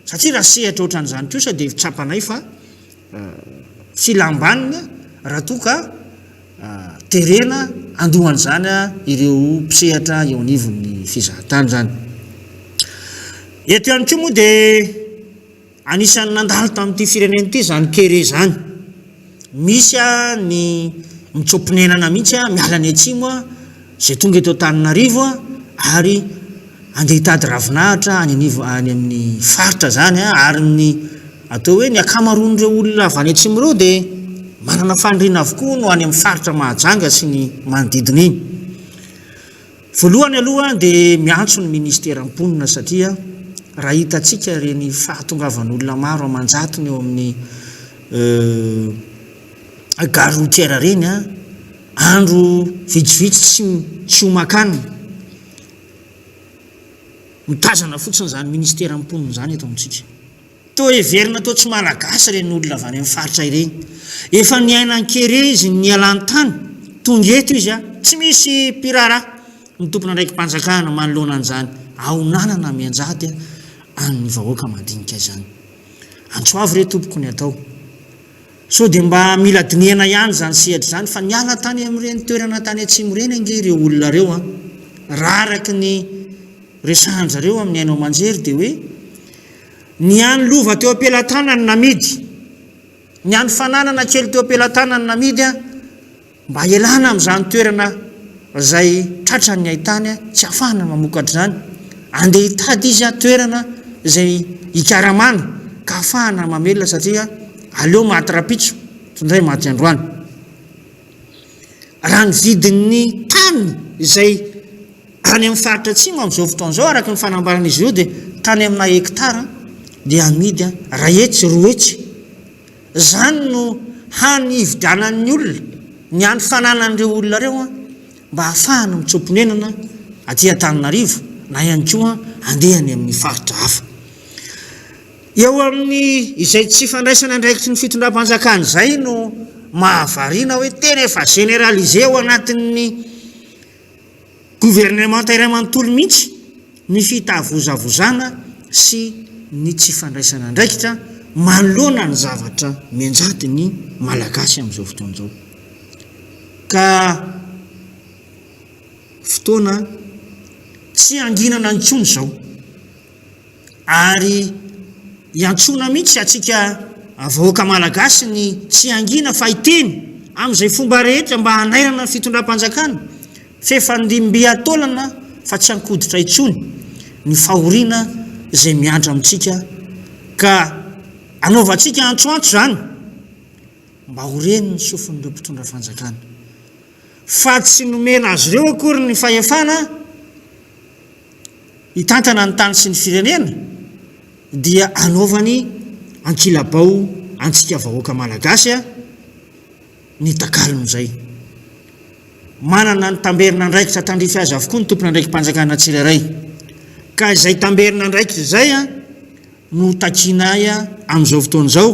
satria raha sehatra ohatran'izany kosa dia tsapanay fa filam-baniny raha toa ka terena handoa an'izany ireo mpisehatra eo anivon'ny fizahantany izany. Eto ihany koa moa dia anisan'ny nandalo tamin'ity firenena ity izany kere izany. Misy ny mitsoa-ponenana mihitsy miala any atsimo izay tonga eto Antananarivo ary handeha hitady ravinahitra any anivo any amin'ny faritra izany ary ny atao hoe ny ankamaroan'ireo olona avy any atsimo ireo dia manana faniriana avokoa no any amin'ny faritra Mahajanga sy ny manodidina iny. Voalohany aloha dia miantso ny ministeran'ny mponina satria raha hitantsika ireny fahatongavan'olona maro aman-jatony eo amin'ny gare routière ireny andro vitsivitsy tsy tsy homan-kanina. Mitazana fotsiny izany ministeran'ny mponina izany eto amintsika. Toa heverina toa tsy malagasy ireny olona avy any amin'ny faritra ireny. Efa niaina an-kere izy nialany tany, tonga eto izy a, tsy misy mpiraharaha ny tompon'andraiki-panjakana manoloana an'izany ahonanana mianjady an'ny vahoaka madinika izany. Antso avo re tompoko ny atao. Sao dia mba mila dinihana ihany izany sehatra izany fa niala tany amin'ireny toerana tany atsimo ireny ange ireo olona ireo an! Raha araka ny resahan-dry zareo amin'ny haino aman-jery dia hoe ny hany lova teo am-pelatanany namidy, ny hany fananana kely teo am-pelatanany namidy an, Mba hialana amin'izany toerana izay tratran'ny haitany tsy ahafahana mamokatra izany, andeha hitady izy toerana izay hikaramana ka ahafahana mamelona satria aleo maty rapitso toy indray maty androany. Raha ny vidin'ny tany izay any amin'ny faritra atsimo amin'izao fotoana izao araka ny fanambaran'izy ireo dia tany amina hekitara dia amidy 1 hetsy 2 hetsy. Izany no hany hividianan'ny olona ny hany fananan'ireo olona ireo mba hahafahany mitsoa-ponenana aty Antananarivo na ihany koa handeha any amin'ny faritra hafa. Eo amin'ny izay tsy fandraisana andraikitry ny fitondram-panjakana izay no mahavariana hoe tena efa généralisé ao anatin'ny Governemanta iray manontolo mihitsy ny fitavozavozana sy ny tsy fandraisana andraikitra manoloana ny zavatra mianjady ny Malagasy amin'izao fotoana izao. Ka fotoana tsy hanginana intsony izao. Ary iantsoana mihitsy antsika vahoaka Malagasy ny tsy hangina fa hiteny amin'izay fomba rehetra mba hanairana ny fitondram-panjakana f'efa ndimbiataolana fa tsy ankoditra intsony ny fahoriana izay miandry amintsika ka anaovantsika antsoantso izany. Mba ho reny ny sofin'ireo mpitondra fanjakana. Fa tsy nomena azy ireo akory ny fahefana hitantana ny tany sy ny firenena dia anaovany ankilabao antsika vahoaka malagasy ny takalon'izay. Manana ny tamberin'andraikitra tandrify azy avokoa ny tompon'andraiki-panjakana tsirairay. Ka izay tamberin'andraikitra izay no takianay amin'izao fotoana izao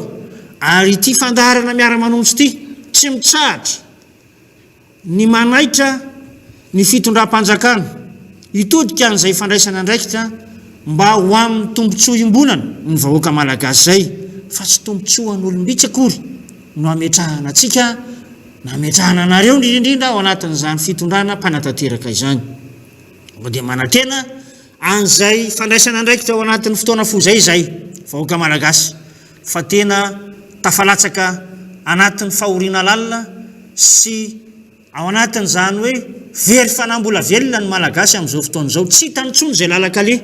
ary ity fandaharana miara-manonja ity tsy mitsahatra ny manaitra ny fitondram-panjakana hitodika an'izay fandraisana andraikitra mba ho amin'ny tombontsoa iombonana ny vahoaka malagasy izay fa tsy tombontsoan'olom-bitsy akory no ametrahana antsika na ametrahana anareo indrindra indrindra ao anatin'izany fitondrana mpanatanteraka izany. Koa dia manantena an'izay fandraisana andraikitra ao anatin'ny fotoana fohy izay izahay vahoaka malagasy fa tena tafalatsaka anatin'ny fahoriana lalina sy ao anatin'izany hoe very fanahy mbola velona ny malagasy amin'izao fotoana izao. Tsy hitany intsony izay lalan-kaleha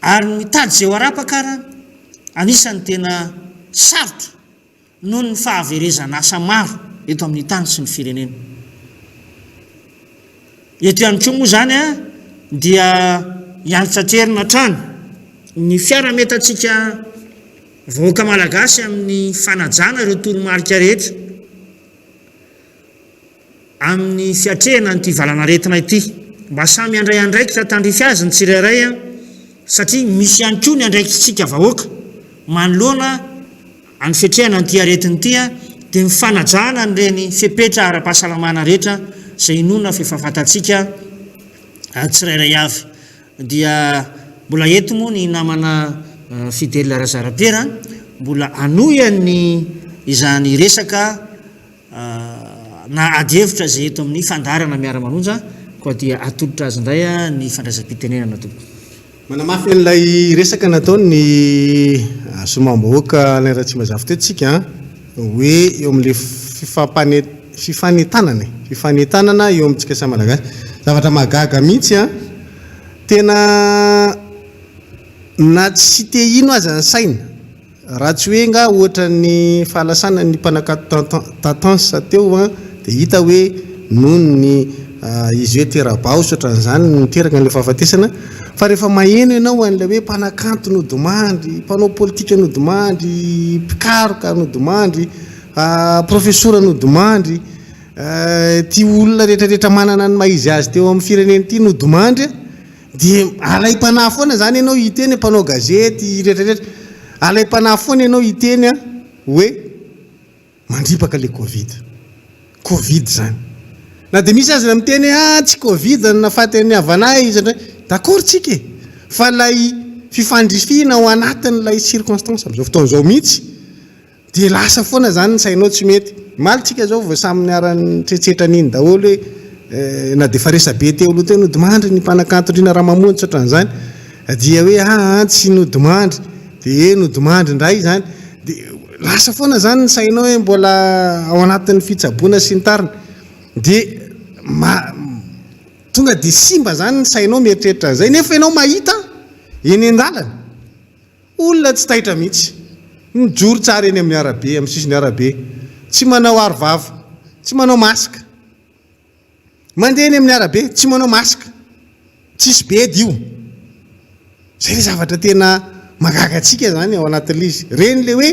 ary ny mitady izay ho arapaka ara anisan'ny tena sarotra. noho ny fahaverezan'asa maro eto amin'ny tany sy ny firenena. Eto ihany koa moa izany dia hiantsaterina hatrany ny fiaraha-mientantsika vahoaka malagasy amin'ny fanajana ireo toromarika rehetra amin'ny fiatrehana an'ity valanaretina ity. Mba samy handray andraikitra tandrify azy ny tsirairay satria misy ihany koa ny andraikitsika vahoaka manoloana any fiatrehana an'ity aretina ity dia ny fanajana an'ireny fepetra ara-pahasalamana rehetra izay inoana fa efa fantatsika tsirairay avy. Dia mbola eto moa ny namana Fidèle Razarapiera mbola hanohy an'ny izany resaka na ady hevitra izay eto amin'ny fandaharana Miara-manonja, koa dia atolotra azy indray ny fandraisam-pitenenana tompoko. Manamafy an'ilay resaka nataon'ny solombavambahoaka Alain Ratsimbazafy teo tsika hoe eo amin'ilay fifampane- fifanentanana e, fifanentanana eo amintsika samy Malagasy. Zavatra mahagaga mihitsy an, tena na tsy te hino aza ny saina, Raha tsy hoe nga ohatran'ny fahalasanan'ny mpanakanto Tantans teo an, dia hita hoe noho ny izy hoe tera-bao sy ohatran'izany no niteraka an'ilay fahafatesana, fa rehefa maheno ianao an'ilay hoe mpanakanto nodimandry, mpanao politika nodimandry, mpikaroka nodimandry, profesora nodimandry, ity olona rehetrarehetra manana ny maha izy azy teo amin'ny firenena ity nodimandry an, Dia alaim-panahy foana izany ianao hiteny, mpanao gazety rehetra rehetra, alaim-panahy foana ianao hiteny hoe mandripaka ilay covid. Covid izany. Na dia misy aza ny miteny hoe ah tsy covid no nahafaty an'i havanay izy indray. D'accord tsika e! Fa ilay fifandrifiana ao anatin'ilay circonstance amin'izao fotoana izao mihitsy Dia lasa foana zany ny sainao tsy mety. Omaly tsika zao vao samy niara-nitretsetra an'iny daholo hoe na dia efa resabe teo aloha teo nodimandry ny mpanakanto Ndrina Ramamonjy sy ohatran'izany dia hoe aa tsy nodimandry dia he nodimandry indray izany dia lasa foana zany ny sainao hoe mbola ao anatin'ny fitsaboana sy ny tariny dia ma tonga dia simba zany ny sainao mieritreritra an'izay nefa ianao mahita eny an-dalana. Olona tsy taitra mihitsy. Mijoro tsara eny amin'ny arabe, amin'ny sisin'ny arabe. Tsy manao aro vava. Tsy manao masque. Mandeha eny amin'ny arabe, tsy manao masque. Tsisy bedy io. Izay ilay zavatra tena mahagaga antsika izany ao anatin'ilay izy. Ireny ilay hoe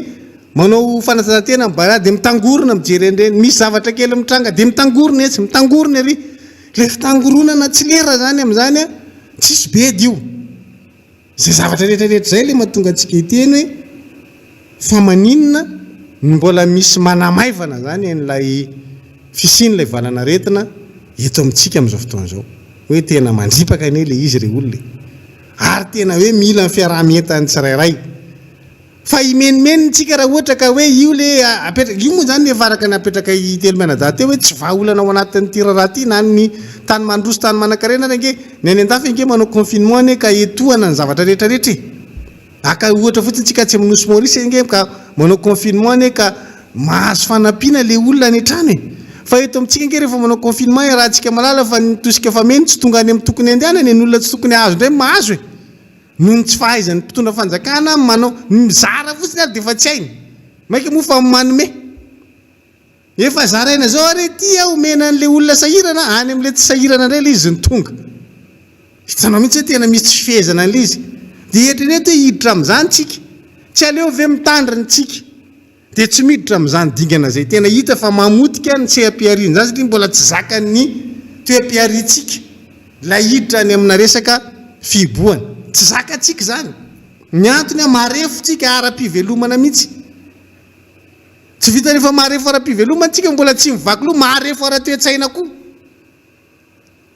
manao fanatanjahantena mibarà dia mitangorona mijery an'ireny. Misy zavatra kely mitranga dia mitangorona etsy, mitangorona ery. Ilay fitangoronana tsy lera izany amin'izany an, tsisy bedy io. Izay zavatra rehetra rehetra izay ilay mahatonga antsika hiteny hoe fa maninona no mbola misy manamaivana izany an'ilay fisian'ilay valan'aretina eto amintsika amin'izao fotoana izao. Hoe tena mandripaka anie ilay izy ry olona e. Ary tena hoe mila ny fiaraha-mientan'ny tsirairay. Fa himenomenona tsika raha ohatra ka hoe io le apetraka, io moa zany efa araka ny apetraka i Telo mianadahy teo hoe tsy vahaolana ao anatin'ity raharaha ity na ny tany mandroso tany manankarena ary ange ny any andafy ange manao confinement anie ka etohana ny zavatra rehetra rehetra e! Haka ohatra fotsiny tsika atsy amin'ny nosy Maurice ange ka manao confinement anie ka mahazo fanampiana le olona any an-trano e! Fa eto amintsika ange rehefa manao confinement iarahantsika mahalala fa ny tosika fameno tsy tonga any amin'ny tokony andehanana e, ny olona tsy tokony hahazo indray mahazo e! Noho ny tsy fahaizan'ny mpitondra fanjakana manao, ny mizara fotsiny ary dia efa tsy hainy. Maika moa fa manome. Efa zaraina zao ary ity a, omena an'le olona sahirana, any amin'le tsy sahirana indray le izy no tonga. Hitanao mihitsy hoe tena misy tsy fihezana an'le izy. Dia eritrereto hoe hiditra amin'izany tsika. Tsy aleo ve mitandrina tsika dia tsy miditra amin'izany dingana izay tena hita fa mamotika ny seha-pihariana izany satria mbola tsy zakan'ny toe-pihariantsika ilay hiditra any amina resaka fihibohana. Tsy zakantsika izany. Ny antony a, marefo tsika ara-pivelomana mihitsy. Tsy vitan'ny efa marefo ara-pivelomana tsika, mbola tsy mivaky loha, marefo ara-toe-tsaina koa.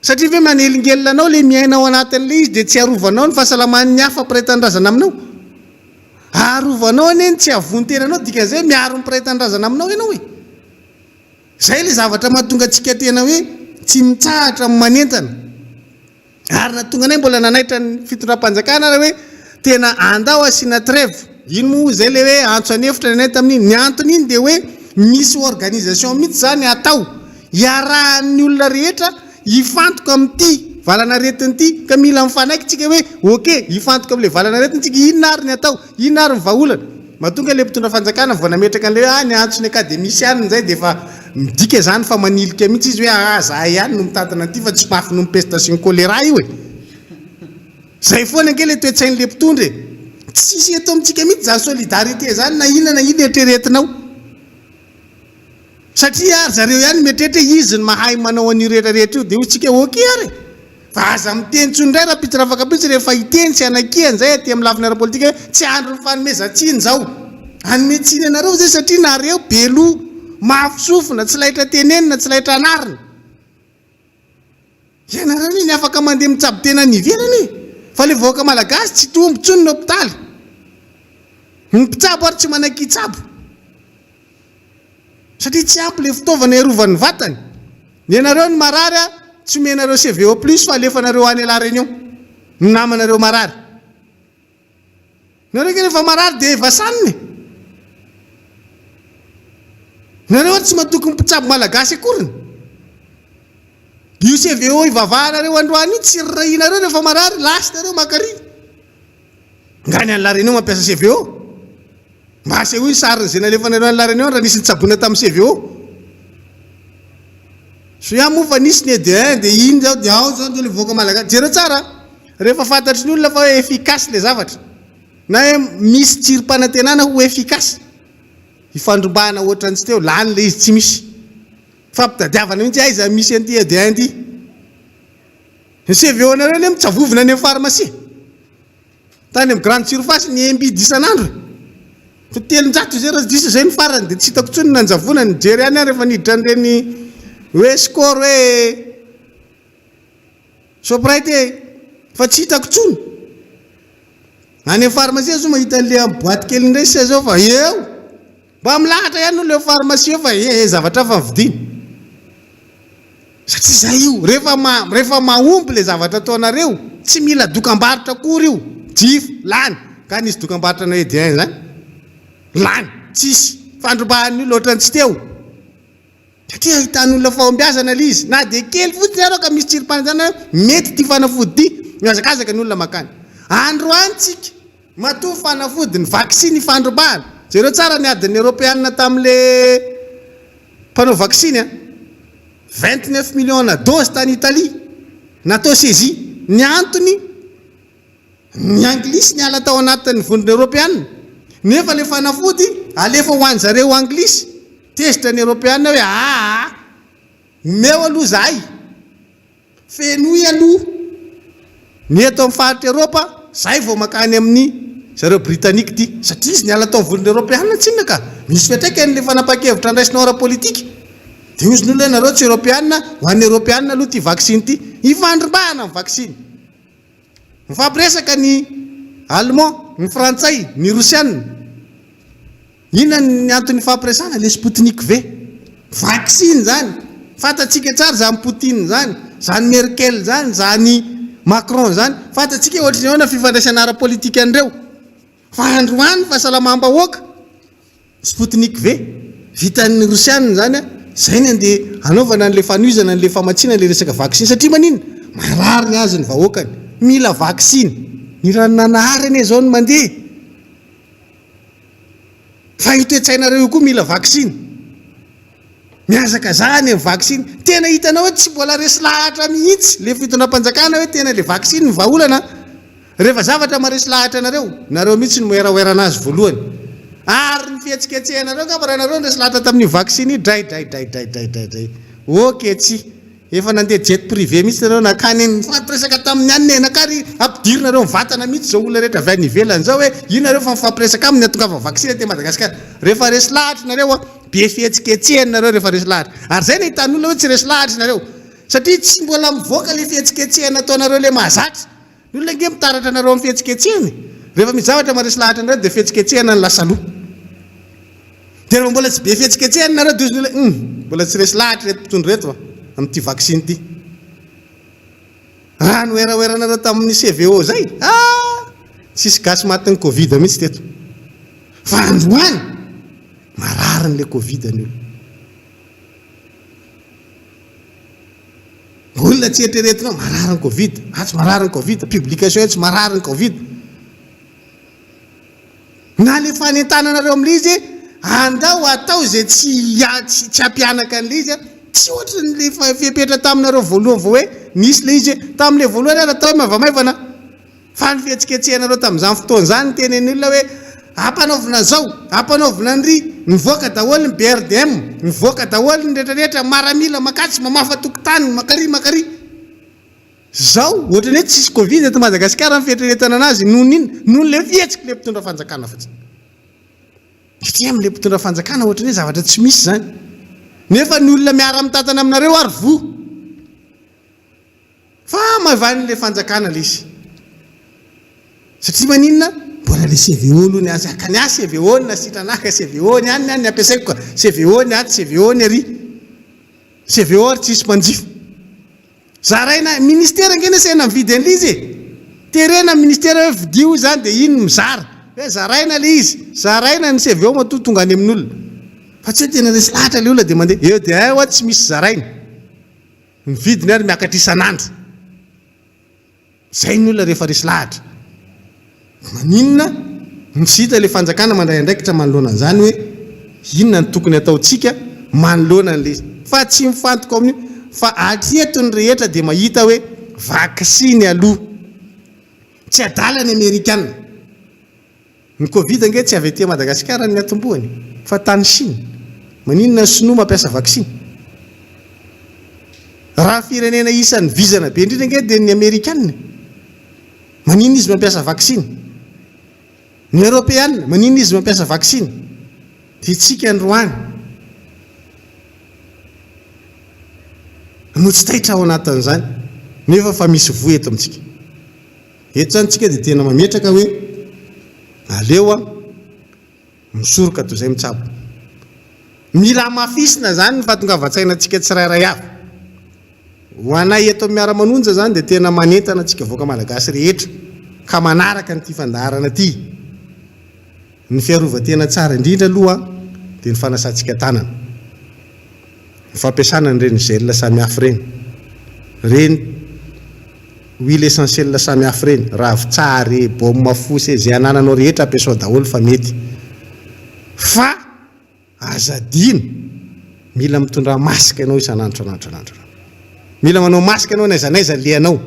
Satria ve manelingelina anao ilay miaina ao anatin'ilay izy dia tsy arovanao ny fahasalaman'ny hafa mpiray tanindrazana aminao? Arovanao anie ny tsy havoan-tenanao, dikan'izay miaro ny mpiray tanindrazana aminao ianao e! Izay ilay zavatra mahatonga antsika tena hoe tsy mitsahatra ny manentana. Ary nahatonga anay mbola nanaitra ny fitondram-panjakana ary hoe tena andao asiana trêve. Iny moa izay ilay hoe antso an'efitra ny anay tamin'iny. Ny anton'iny dia hoe misy organisation mihitsy izany atao iarahan'ny olona rehetra hifantoka amin'ity valan'aretina ity ka mila mifanaiky tsika hoe ok hifantoka amin'ilay valan'aretina tsika inona ary ny atao, inona ary ny vahaolana. Mahatonga ilay mpitondra fanjakana vao nametraka an'ilay hoe ah ny antson'ny akademisianina izay dia efa midika izany fa manilika mihitsy izy hoe ah zahay ihany no mitantana an'ity fa tsy mafy noho ny pesta sy ny choléra io e! Izay foana ange ilay toe-tsain'ilay mpitondra e! Tsisy eto amintsika mihitsy izany solidarité izany na inona na inona eritreretinao. Satria ry zareo ihany mieritreritra hoe izy no mahay manao an'io rehetra rehetra io dia hoy tsika ok ary e! Fa aza miteny intsony indray rahampitso rafakampitso rehefa hiteny sy hanakiana izay aty amin'ny lafiny ara-politika hoe tsy andron'ny fanomezan-tsiny izao. Hanome tsiny anareo izay satria nareo be loha, mafy sofina, tsy laitra tenenina, tsy laitra anarina. Ianareo anie ny afaka mandeha mitsabo tena any ivelany e! Fa ilay vahoaka malagasy tsy tombo intsony ny hopitaly. Ny mpitsabo ary tsy manaiky hitsabo. Satria tsy ampy le fitaovana hiarovany ny vatany. Ny anareo ny marary a, tsy omenareo CVO plus fa alefanareo any la Réunion ny namanareo marary. Nareo ange rehefa marary dia vasanina e. Nareo ary tsy matoky ny mpitsabo malagasy akoriny. Io CVO ivavahanareo androany io tsy rirahinareo rehefa marary, lasa nareo maka ry. Nga ny any La Réunion mampiasa CVO? Mba asehoy ny sariny izay nalefanareo any La Réunion raha nisy nitsaboina tamin'ny CVO. Soa moa fa nisy ny EDN dia iny zao dia ao zao le vahoaka malagasy. Jereo tsara rehefa fantatry ny olona fa hoe efficace le zavatra na hoe misy tsirim-panantenana ho efficace. Ifandrombahana ohatran'ny tsy teo, lany le izy tsy misy. Fampitadiavana mihitsy aiza misy an'ity EDN ity. Ny CVO anareo anie mitsavovona any amin'ny pharmacie. Tany amin'ny grande surface ny embidy isan'andro e. Fa 300 izay raha tsy diso izay ny farany dia tsy hitako intsony ny nanjavona, nijery ihany aho rehefa niditra an'ireny hoe score hoe Shoprite e, fa tsy hitako intsony. Any amin'ny pharmacie aho zao mahita an'ilay amin'ny boîte kely indray sisa zao fa eo. Mba milahatra ihany aloha ilay pharmacie eo fa ee zavatra hafa ny vidiana. Satria izay io, rehefa ma, rehefa mahomby ilay zavatra ataonareo, tsy mila dokambarotra akory io, jifa, lany, ka nisy dokambarotra na EDN izany? Lany, tsisy, fandrombahan'ny olona ohatran'ny tsy teo. Satria ahitan'olona fahombiazana ilay izy, na dia kely fotsiny ary ka misy tsirim-panantenana hoe mety ity fanafody ity, mihazakazaka ny olona mankany. Androany tsika, matoa fanafody, ny vaksiny ifandrombahana. Jereo tsara ny adin'ny Eoropeanina tamin'ilay mpanao vaksiny an! 29 millions na dose tany Italie natao saisie. Ny antony, ny anglisy niala tao anatin'ny vondrona eoropeanina, nefa ilay fanafody alefa ho an zareo anglisy. Tezitra ny eoropeanina hoe aa, omeo aloha izahay. Fenoy aloha ny eto amin'ny faritra Eropa zay vao makany amin'ny zareo Britannique ty satria izy niala tao vondrona Eropeana tsinona ka misy fiantraikany le fanapahan-kevitra andraisinao ara-politika de ozy ny olona hoe nareo tsy Eropeana ho an'ny Eropeana aloha ty vaksiny ty ifandrombahana ny vaksiny mifampiresaka ny Allemand ny Frantsay ny Rosiana Inona ny antony ifampiresahana le Spoutnik V? Vaksiny zany! Fantatsika tsara zany Poutine zany, zany Merkel zany, zany Macron zany. Fantatsika ohatry ny ahoana fifandraisana ara-politika an'ireo. Fa androany fahasalamam-bahoaka, Spoutnik V, vitan'ny Rosiana zany an, zay ny andeha hanaovana an'le fanohizana an'le famatsiana an'le resaka vaksiny. Satria maninona? Marary ny azy ny vahoakany. Mila vaksiny. Ny ranonanahary anie zao no mandeha e. Fa io toe-tsainareo io koa mila vaksiny. Mihazakazaha any amin'ny vaksiny. Tena hitanao hoe tsy mbola resy lahatra mihitsy le fitondram-panjakana hoe tena le vaksiny no vahaolana. Rehefa zavatra maharesy lahatra anareo, nareo mihitsy no mieraoerana azy voalohany. Ary ny fihetsiketsehanareo angamba raha nareo no resy lahatra tamin'io vaksiny io, dray dray dray dray dray dray dray. Ok tsia. Efa nandeha jet privé mihitsy nareo nakany any nifampiresaka tamin'ny anona e, nakary ampidirinareo mivantana mihitsy zao olona rehetra avy any ivelany zao hoe io nareo fa mifampiresaka aminy atongava vaksiny aty Madagascar. Rehefa resy lahatra nareo a, be fihetsiketsehana nareo rehefa resy lahatra. Ary zay no ahitan'olona hoe tsy resy lahatra nareo. Satria tsy mbola mivoaka le fihetsiketsehana ataonareo le mahazatra. Ny olona ange mitaratra anareo amin'ny fihetsiketsehana e. Rehefa misy zavatra maharesy lahatra anareo dia fihetsiketsehana no lasa aloha. Dia rehefa mbola tsy be fihetsiketsehana nareo dia hozy ny olona hoe hum, mbola tsy resy lahatra ireto mpitondra ireto fa amin'ity vaksiny ity. Raha noeraoeranareo tamin'ny CVO izay, ah! Tsisy gasy matin'ny covid mihitsy teto. Fa androany, mararin'ilay covid ny olona. Olona tsy eritreretinao, marary ny covid, atsy marary ny covid, publication etsy marary ny covid. Na le fanentananareo amin'ilay izy andao atao izay tsy tsy hampianaka an'ilay izy, tsy ohatry ny le fepetra taminareo voalohany vao hoe nisy ilay izy, tamin'ilay voalohany ary atao hoe maivamaivana. Fa ny fihetsiketsehanareo tamin'izany fotoana izany niteny ny olona hoe ampanaovina an'izao, ampanaovina an'ry, mivoaka daholo ny BRDM, mivoaka daholo ny rehetra rehetra, maramila makatsy, mamafa tokotany, makary makary. Zao, ohatran'ny hoe tsisy covid eto Madagasikara ny fieritreretana anazy, noho ny inona? Noho ny le fihetsik'ilay mpitondra fanjakana fotsiny. Satria amin'ilay mpitondra fanjakana ohatran'ny hoe zavatra tsy misy izany. Nefa ny olona miara-mitantana aminareo ary voa. Fa hamaivanin'ilay fanjakana ilay izy. Satria maninona? Mbola ilay CVO aloha ny azy. Ka ny ahy CVO no nasitrana ahy ka CVO ny any ny any ny ampiasaiko ka. CVO ny atsy, CVO ny ary. CVO ary tsisy mpanjifa. Zaraina, ministera ange ny asaina mividy an'ilay izy e. Terena ny ministera hoe vidio izany dia iny no mizara. Hoe zaraina ilay izy. Zaraina ny CVO matoa tonga any amin'olona. Fa tsy hoe tena resy lahatra ilay olona dia mandeha. Eo dia hay hoa tsy misy zaraina. Ny vidiny ary miakatra isan'andro. Zay ny olona rehefa resy lahatra. Maninona no tsy hita ilay fanjakana mandray andraikitra manoloana an'izany hoe inona no tokony ataontsika manoloana an'ilay izy. Fa tsy mifantoka amin'io fa hatreto ny rehetra dia mahita hoe vaksiny aloha. Tsy adala ny amerikana. Ny covid ange tsy avy aty Madagasikara ny niatombohany fa tany Chine. Maninona ny sinoa mampiasa vaksiny? Raha firenena isan'ny vizana be indrindra ange dia ny amerikana e. Maninona izy mampiasa vaksiny? Ny eropeana, maninona izy mampiasa vaksiny? Dia tsika androany no tsy taitra ao anatin'izany nefa fa misy voa eto amintsika. Eto izany tsika dia tena mametraka hoe aleo a misoroka toy izay mitsabo. Mila hamafisina izany ny fahatongavan-tsainantsika tsirairay avy. Ho anay eto amin'ny Miara-manonja izany dia tena manentana antsika vahoaka malagasy rehetra ka manaraka an'ity fandaharana ity. Ny fiarovan-tena tsara indrindra aloha dia ny fanasantsika tanana. Ny fampiasana an'ireny gel samihafa ireny. Ireny huile essentielle samihafa ireny, ravitsara e, baume fosy e, izay anananao rehetra ampiasao daholo fa mety. Fa aza adino, mila mitondra masque ianao isan'andro isan'andro isan'andro. Mila manao masque ianao n'aiza n'aiza alehanao.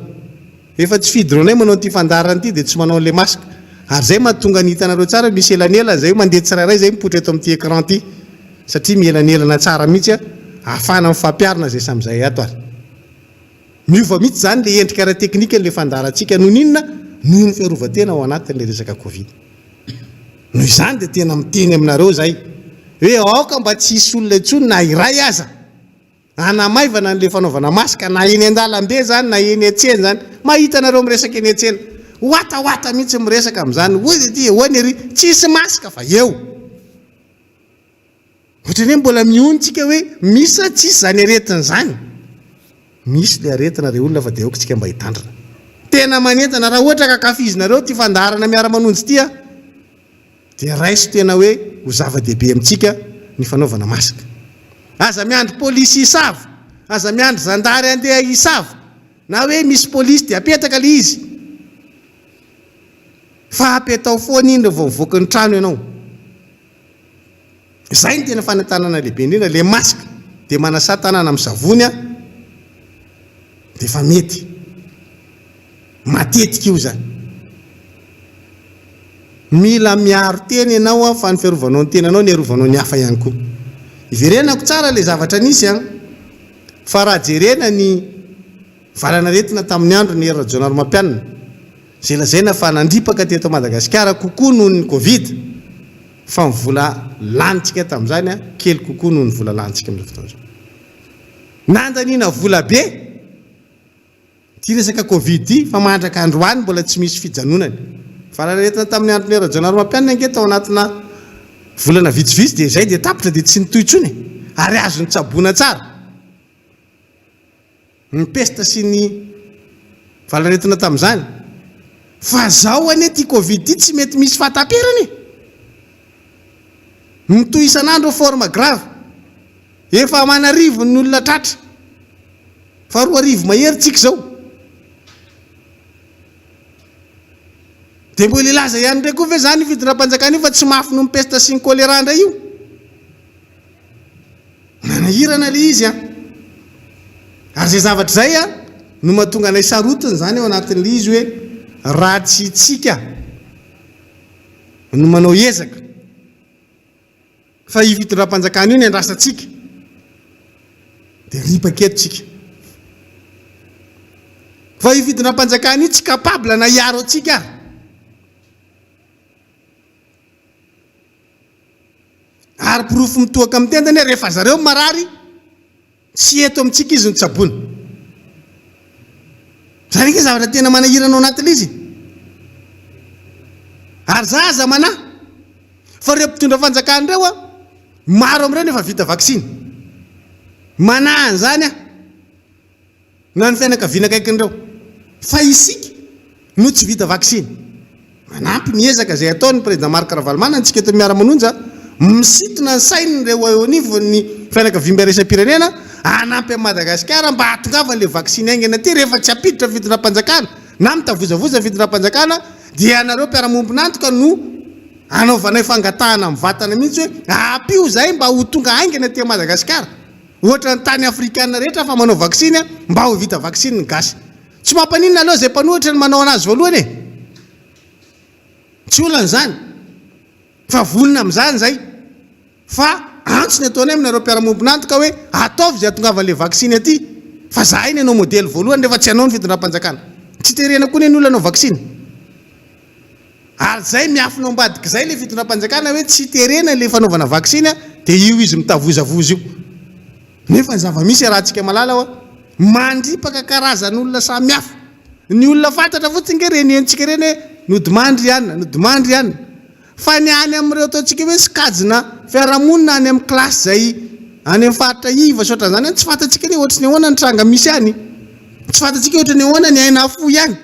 Efa tsy fidinao manao an'ity fandaharana ity dia tsy manao an'ilay masque. Ary izay mahatonga ny hitanareo tsara misy elanelana izay mandeha tsirairay izay mipoitra eto amin'ity écran ity. Satria mielanelana tsara mihitsy ahafahana mifampiarina izay samy izay ato ary. Miova mihitsy izany ilay endrika ara-teknika an'ilay fandaharantsika noho ny inona? Noho ny fiarovan-tena ao anatin'ilay resaka covid. Noho izany dia tena miteny aminareo izahay hoe aoka mba tsy hisy olona intsony na iray aza Hanamaivana an'ilay fanaovana masque na eny an-dalambe izany na eny an-tsena izany. Mahita anareo miresaka eny an-tsena. Watawata mihitsy miresaka amin'izany. Hoy ny aty, hoy ny ery. Tsisy masque fa eo. Ohatran'ny hoe mbola mihono tsika hoe misy sa tsisy izany aretina izany. Misy ilay aretina ry olona fa dia aoka tsika mba hitandrina. Tena manentana raha ohatra ka ankafizinareo ity fandaharana miara-manonjy ity a. Dia raiso tena hoe ho zava-dehibe amintsika ny fanaovana masque. Aza miandry polisy hisava, aza miandry zandary handeha hisava, na hoe misy polisy dia apetaka ilay izy. Fa apetao foana iny rehefa mivoaka ny trano ianao. Izay no tena fanentanana lehibe indrindra, le masque dia manasà tanana amin'ny savony an, dia efa mety. Matetika io izany. Mila miaro tena ianao an, fa ny fiarovanao ny tenanao ny iarovanao ny hafa ihany koa. Iverenako tsara ilay zavatra nisy an, fa raha jerena ny valanaretina tamin'ny andron'i Hery Rajaonarimampianina, izay lazaina fa nandripaka teto Madagasikara kokoa noho ny Covid, fa ny vola lanintsika tamin'izany kely kokoa noho ny vola lanintsika amin'izao fotoana izao. Nandaniana vola be ity resaka Covid ity fa mandraka androany mbola tsy misy fijanonany. Valanaretina tamin'ny andron'i Hery Rajaonarimampianina ange tao anatina volana vitsivitsy dia izay dia tapitra dia tsy nitohy intsony e! Ary azo nitsaboana tsara. Ny peste sy ny valanaretina tamin'izany. Fa zao anie ty covid ty tsy mety misy fahataperana e! Mitohy isan'andro forme grave. Efa aman'arivony ny olona tratra. Fa 2000 mahery tsika izao. Dia mbola hilaza ihany indray koa ve zany io fitondram-panjakana io fa tsy mafy noho ny peste sy ny choléra indray io? Nanahirana ilay izy an! Ary izay zavatra izay an, no mahatonga anay sarotiny izany ao anatin'ilay izy hoe raha tsy itsika no manao ezaka fa io fitondram-panjakana io ny andrasantsika dia ripaka eto tsika. Fa io fitondram-panjakana io tsy capable na hiaro antsika ary. Ary porofo mitohaka amin'ny tendany hoe rehefa zareo marary, tsy eto amintsika izy no tsaboina. Zany ange zavatra tena manahirana ao anatin'ilay izy e. Ary za aza manahy fa ireo mpitondra fanjakana ireo a, maro amin'ireo no efa vita vaksiny. Manahy an'izany aho. Na ny fianakaviana akaikin'ireo. Fa isika no tsy vita vaksiny. Manampy ny ezaka izay ataon'ny Président Marc Ravalomanana isika eto Miara-Manonja, misintona ny sain'ireo eo anivon'ny fianakaviambe iraisam-pirenena hanampy an'i Madagasikara mba hahatongavan'ilay vaksiny haingana aty rehefa tsy hampiditra ny fitondram-panjakana na mitavozavoza ny fitondram-panjakana dia ianareo mpiara-mombon'antoka no hanaovanay fangatahana mivantana mihitsy hoe ampio izahay mba ho tonga haingana aty Madagasikara. Ohatra ny tany afrikana rehetra fa manao vaksiny mba ho vita vaksiny ny gasy. Tsy mampaninona aleo izay mpanohitra no manao anazy voalohany e! Tsy olana izany fa vonona amin'izany izay fa antso ny ataonay aminareo mpiara-mombon'antoka hoe ataovy izay hatongavan'ilay vaksiny aty fa zahay ny hanao modely voalohany rehefa tsy hanao ny fitondram-panjakana. Tsy terena koa anie ny olona hanao vaksiny. Ary zay miafina ao ambadik'izay le fitondram-panjakana hoe tsy terena le fanaovana vaksiny dia io izy mitavozavoza io. Nefa ny zava-misy iarahantsika malala hoa, mandripaka karazan'olona samihafa. Ny olona fantatra fotsiny nge ireny henontsika ireny hoe nodimandry i anona, nodimandry i anona. Fa ny any amin'ireo ataontsika hoe sokajina fiarahamonina any amin'ny kilasy izay any amin'ny faritra iva sy ohatran'izany any tsy fantatsika anie ohatry ny ahoana ny tranga misy any. Tsy fantatsika ohatry ny ahoana ny aina afoy any.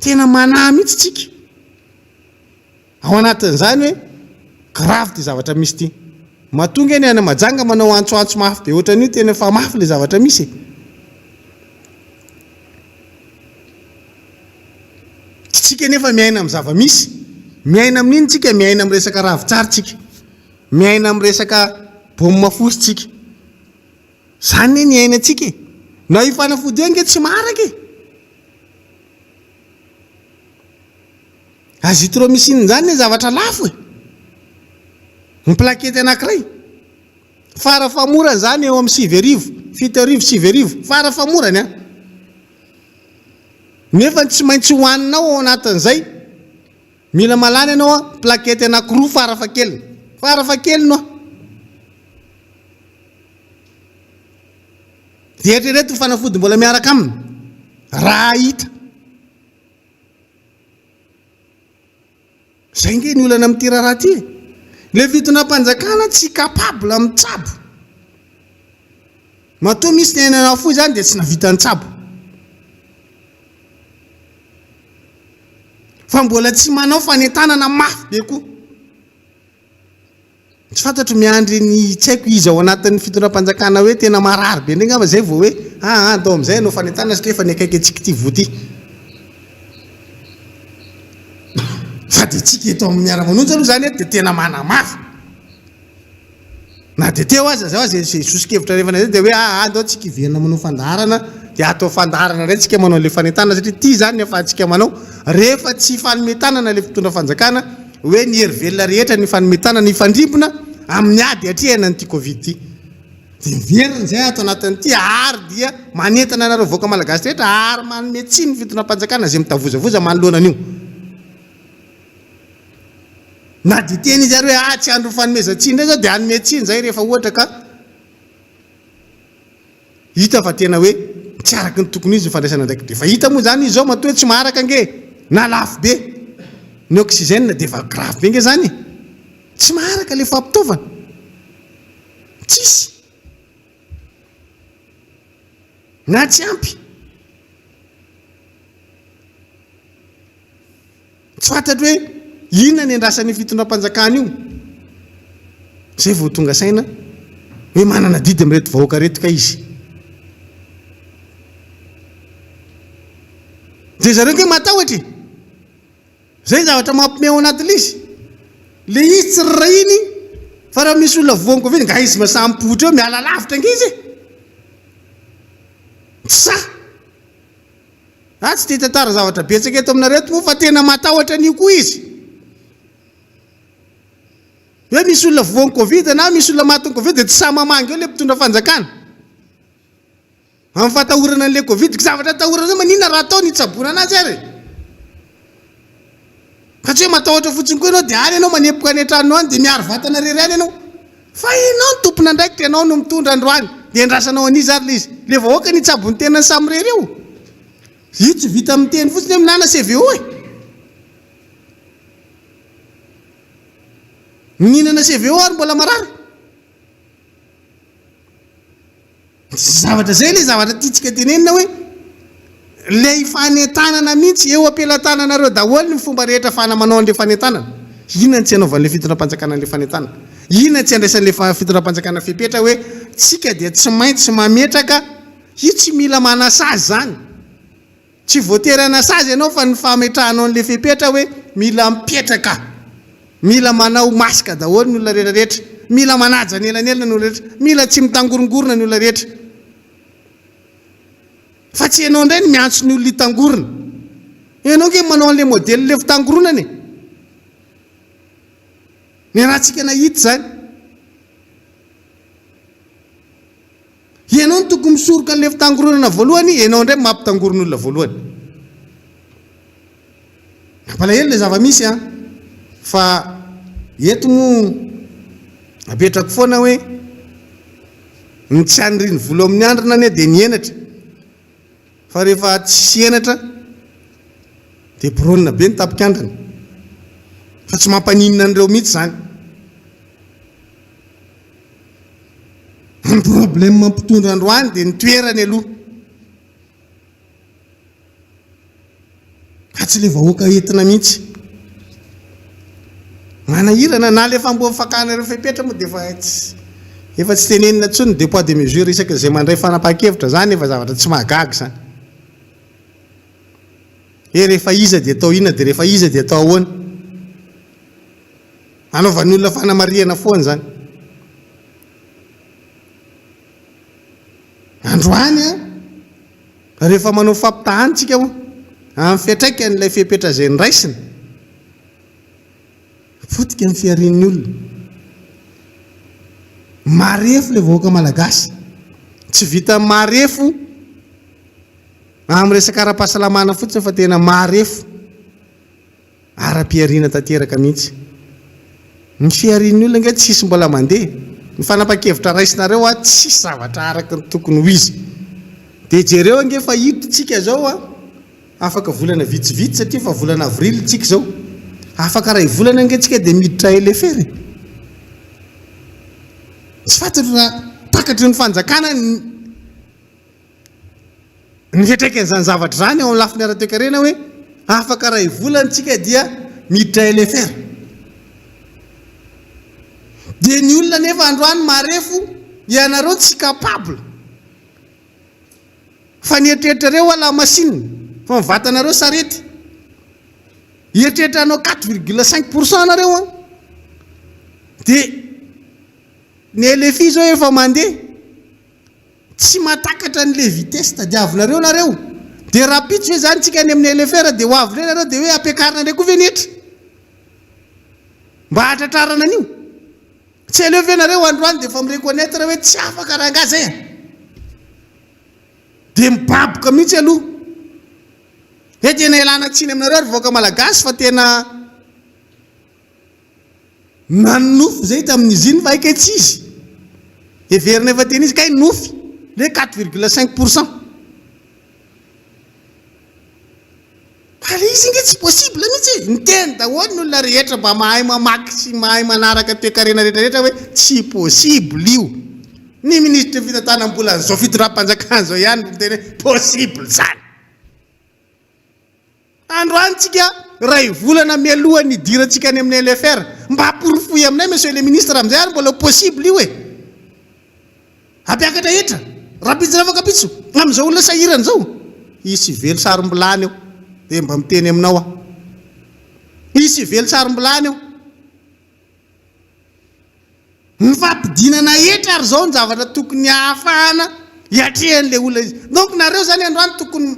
Tena manahy mihitsy tsika ao anatin'izany hoe grave ity zavatra misy ity. Matoa nge ny any Majanga manao antsoantso mafy be ohatran'io tena efa mafy le zavatra misy e. Tsika nefa miaina amin'ny zava-misy. Miaina amin'ino tsika? Miaina amin'ny resaka ravintsara tsika. Miaina amin'ny resaka baomba fosy tsika. Zany anie ny iainantsika e. Na io fanafody io ange tsy maharaka e. Azithromycine zany ne zavatra lafo e. Ny plaquette anankiray. Fara fahamorany zany eo amin'ny 9000, 7000, 9000. Fara fahamorany an. Nefa tsy maintsy hohaninao ao anatin'izay. Mila malany ianao an, plaquette anankiroa fara fahakeliny. Fara fahakeliny oa. Dia eritrereto ny fanafody mbola miaraka aminy raha hita. Izay nge ny olana amin'ity raharaha ity e. Ilay fitondram-panjakana tsy capable mitsabo. Matoa misy ny aina nafoy izany dia tsy nahavita nitsabo. Fa mbola tsy manao fanentanana mafy be koa. Tsy fantatro miandry ny tsy haiko iza ao anatin'ny fitondram-panjakana hoe tena marary be indray angamba zay vao hoe aa andao amin'izay hanao fanentanana satria efa niakaiky antsika ity voa ity. Fa dia tsika eto amin'ny miara-manonja aloha izany eto dia tena manamafy. Na dia teo aza zao izay izay soso-kevitra rehefa izay dia hoe aa andao tsika hiverina manao fandaharana dia atao fandaharana indray tsika manao an'ilay fanentanana satria ity izany ny afahantsika manao rehefa tsy hifanome tanana ilay mpitondra fanjakana hoe ny hery velona rehetra ny hifanome tanana hifandrimbona amin'ny ady atrehana an'ity covid ity. Dia miverina izay ato anatin'ity ary dia manentana anareo vahoaka malagasy rehetra ary manome tsiny ny fitondram-panjakana izay mitavozavoza manoloana an'io. Na dia teny izy ary hoe ah tsy andro fanomezan-tsiny indray zao dia hanome tsiny zay rehefa ohatra ka hita fa tena hoe tsy araka ny tokony izy ny fandraisana andraikitra. Efa hita moa zany izy zao matoa hoe tsy maharaka ange na lafo be ny oxygène dia efa grave be ange zany e. Tsy maharaka le fampitaovana. Tsisy. Na tsy ampy. Tsy fantatro hoe inona ny andrasan'io fitondram-panjakana io izay vao tonga saina hoe manana adidy amin'ireto vahoaka ireto kay izy. Dia zareo ange matahotra e! Izay ny zavatra mampime ao anatin'ilay izy. Ilay izy tsy rarahiny fa raha misy olona voan'ny covid, nga izy masaha mipoitra eo, miala lavitra ange izy e! Tsy sahy. Za tsy te hitantara zavatra betsaka eto aminareo eto moa fa tena matahotra an'io koa izy. Hoe misy olona voan'ny covid na misy olona matin'ny covid dia tsy sahy mamangy eo ilay mpitondra fanjakana. Amin'ny fahatahorana an'ilay covid, zavatra atahorana zay maninona raha atao ny hitsaboana anazy ary e? Fa tsy hoe matahotra fotsiny koa ianao dia any ianao manepoka any an-tranonao any dia miaro vatana irery any ianao. Fa ianao no tompon'andraikitra, ianao no mitondra androany. Dia andrasanao an'iza ary ilay izy? Ilay vahoaka nitsabo ny tenany samirery eo. Io tsy vita miteny fotsiny hoe minana CVO e. Mihinana CVO ary mbola marary. Zavatra zay le zavatra tiantsika tenenina hoe lay fanentanana mihitsy eo am-pelatananareo daholo ny fomba rehetra afahana manao an'le fanentanana. Inona no tsy anaovan'le fitondram-panjakana an'le fanentanana? Inona tsy andraisan'le fitondram-panjakana fepetra hoe tsika dia tsy maintsy mametraka, io tsy mila manasazy zany. Tsy voatery hanasazy ianao fa ny fametrahanao an'ilay fepetra hoe mila mipetraka, mila manao masque daholo ny olona rehetra rehetra, mila manaja ny elanelana ny olona rehetra, mila tsy mitangorongorona ny olona rehetra. Fa tsy ianao indray no miantso ny olona hitangorona. Ianao ange manao an'ilay modèle ilay fitangoronana e. Niarahantsika nahita izany. Ianao no tokony misoroka an'ilay fitangoronana voalohany, ianao indray mampitangorona olona voalohany. Mampalahelo ilay zava-misy an! Fa eto moa apetrako foana hoe ny tsy anirian'ny volo amin'ny andrina anie dia ny henatra. Fa rehefa tsisy henatra dia borona be ny tapik'andrina. Fa tsy mampaninona an'ireo mihitsy izany. Ny problème mpitondra androany dia ny toerany aloha. Fa tsy le vahoaka entina mihitsy. Manahirana na le famboa fakana ireo fepetra moa dia efa tsy efa tsy tenenina intsony ny deux poids deux mesures isaky izay mandray fanapahan-kevitra zany efa zavatra tsy mahagaga izany. Hoe rehefa iza dia atao inona dia rehefa iza dia atao ahoana. Anaovan'ny olona fanamarihana foana izany. Androany an, rehefa manao fampitahana isika moa, amin'ny fiantraikan'ilay fepetra izay noraisina, potika ny fiharian'ny olona. Marefo ilay vahoaka malagasy. Tsy vitan'ny marefo amin'ny resaka ara-pahasalamana fotsiny fa tena marefo. Ara-pihariana tanteraka mihitsy. Ny fiharian'ny olona ange tsisy mbola mandeha. Ny fanapahan-kevitra raisinareo a tsisy zavatra araka ny tokony ho izy. Dia jereo ange fa ito tsika zao a, afaka volana vitsivitsy satria efa volana avril tsika izao. Afaka iray volana ange tsika dia miditra LFR e. Tsy fantatro raha takatry ny fanjakana ny. Ny fiantraikan'izany zavatra izany eo amin'ny lafiny ara-toekarena hoe afaka iray volana isika dia miditra LFR. Dia ny olona nefa androany marefo ianareo tsy capable. Fa ny eritreritrareo hoa lamasinina, fa ny vatanareo sarety. Hieritreritra hanao 4,5 pour cent nareo an. Dia. Ny LFI zao efa mandeha. Tsy mahatakatra an'le vitesse tadiavinareo nareo. Dia rahampitso ve zany tsika any amin'ny LFR dia ho avy indray nareo dia hoe ampiakarina indray koa ve ny hetra? Mba hahatratrarana an'io? Tsy aleo ve nareo androany dia efa mi-reconnaitre hoe tsy afaka rangahy zay a! Dia mibaboka mihitsy aloha. Hoe tena ialana tsiny aminareo ry vahoaka malagasy fa tena Nanonofy zay tamin'izy iny fa hay kay tsy izy. Heverina efa tena izy kay nofy le 4,5 pourcent. Fa le izy nge tsy possible mihitsy e. Niteny daholo ny olona rehetra mba mahay mamaky sy mahay manaraka toekarena rehetra rehetra hoe tsy possible io. Ny minisitry ny fitantanam-bolan'izao fitondram-panjakana izao ihany no miteny hoe possible zany. Androany tsika iray volana mialohan'ny hidirantsika any amin'ny LFR. Mba porofoy aminay Monsieur le Ministre amin'izay ary mbola possible io e. Hampiakatra hetra rahampitso na afakampitso amin'izao olona sahirana izao. Hisy hively sarom-bilany eo dia mba miteny aminao aho. Hisy hively sarom-bilany eo. Ny fampidinana hetra ary izao ny zavatra tokony hahafahana hiatrehan'ilay olona izy. Donc nareo zany androany tokony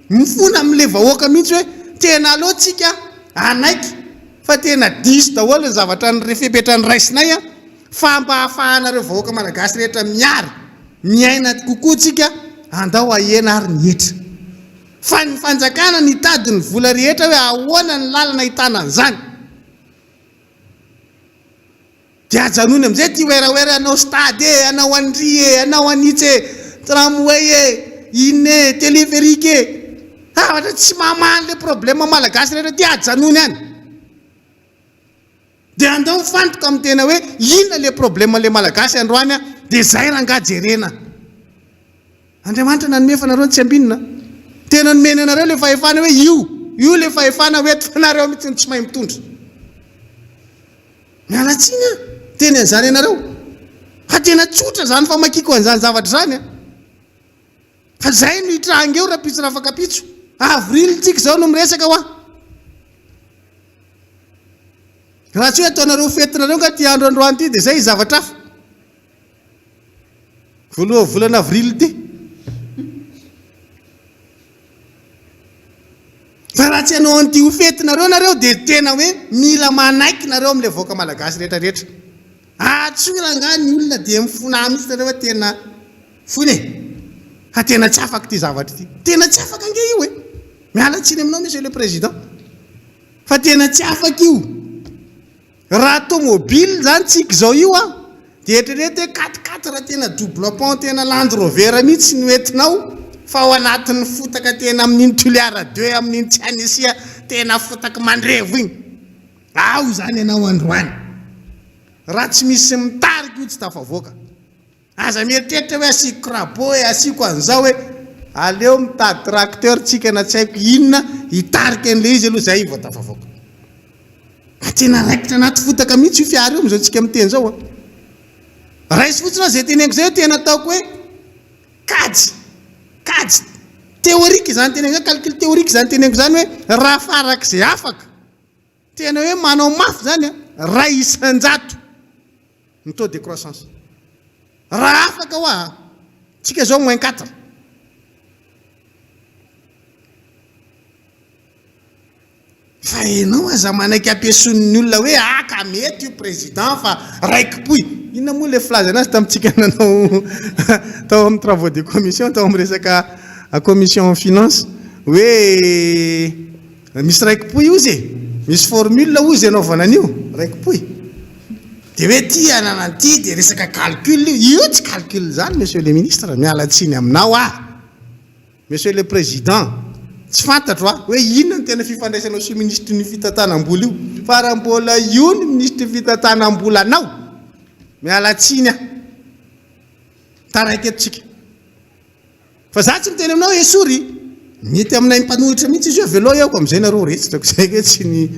mifona amin'ilay vahoaka mihitsy hoe tena aleo tsika hanaiky fa tena diso daholo ny zavatra ny fepetra noraisinay an, fa mba hahafahanareo vahoaka malagasy rehetra miary, miaina kokoa tsika, andao hahena ary ny hetra. Fa ny fanjakana nitady ny vola rehetra hoe ahoana ny lalana ahitana an'izany. Dia ajanony amin'izay ity werawera hanao stade e, hanao an'ry e, hanao an'itsy e, tramway e, inona e, téléphérique e. Zavatra tsy mamaha an'ilay problème malagasy rehetra ity ajanony any. Dia andao mifantoka amin'ny tena hoe inona ilay problème ilay malagasy androany an, dia izay rangaha jerena. Andriamanitra nanome fa nareo tsy ambinina. Tena nomeny anareo le fahefana hoe io, io le fahefana ho eto fa nareo mihitsy no tsy mahay mitondra. Miala tsiny aho miteny an'izany anareo. Fa tena tsotra izany famakiako an'izany zavatra izany an. Fa zay no hitranga eo rapitso rafakapitso. Avril tsika izao no miresaka hoa. Raha tsy hoe ataonareo fetinareo nga ty andro androany ty dia zay zavatra hafa. Voalohan'ny volana avril ity. Fa raha tsy hanao an'ity ho fetinareo nareo dia tena hoe mila manaiky nareo amin'ilay vahoaka malagasy rehetra rehetra. Antsoy rangahy ny olona dia mifonà mihitsy nareo hoe tena fony e. Fa tena tsy afaka ity zavatra ity. Tena tsy afaka ange io e. Miala tsiny aminao monsieur le président. Fa tena tsy afaka io. Raha tomobile zany tsika izao io an, dia eritrereto hoe quatre quatre tena double pont tena land rover mihitsy no entinao fa ao anatin'ny fotaka tena amin'iny Toliara deux amin'iny Tsianisia tena fotaka mandrevo iny. Ao izany ianao androany. Raha tsy misy mitarika io tsy tafavoaka. Aza mieritreritra hoe asiako crapaud e, asiako an'izao e. Aleo mitady tracteur tsika na tsy haiko inona hitarika an'ilay izy aloha zay vao tafavoaka. Fa tena raikitra anaty fotaka mihitsy io fiara io amin'izao tsika miteny izao a. Raiso fotsiny aho izay teneniko izay hoe tena ataoko hoe kajy, kajy théorique izany teneniko izany, calcul théorique izany teneniko izany hoe raha farak'izay afaka, tena hoe manao mafy izany a, iray isan-jato. ny taux de croissance. Raha afaka hoa tsika zao moins 4. Fa enao aza manaiky ampiasonin'ny olona hoe ah ka mety io président fa raiki-pohy. Inona moa le filazana azy tamintsika nanao tao amin'ny travaux de commission tao amin'ny resaka commission finance hoe misy raiki-pohy ozy e, misy formule ozy anaovana an'io raiki-pohy. Dia hoe ty anana an'ity dia resaka calcul io, io tsy calcul izany monsieur le ministre, miala tsiny aminao aho. Monsieur le président, tsy fantatro aho hoe inona no tena fifandraisanao sy io minisitry ny fitantanam-bola io, fa raha mbola io ny minisitry ny fitantanam-bolanao, miala tsiny aho. Taraiky eto tsika. Fa za tsy miteny aminao hoe esory, mety aminay mpanohitra mihitsy izy io, avelao eo ko amizay nareo retsitra ko zay nge tsy ny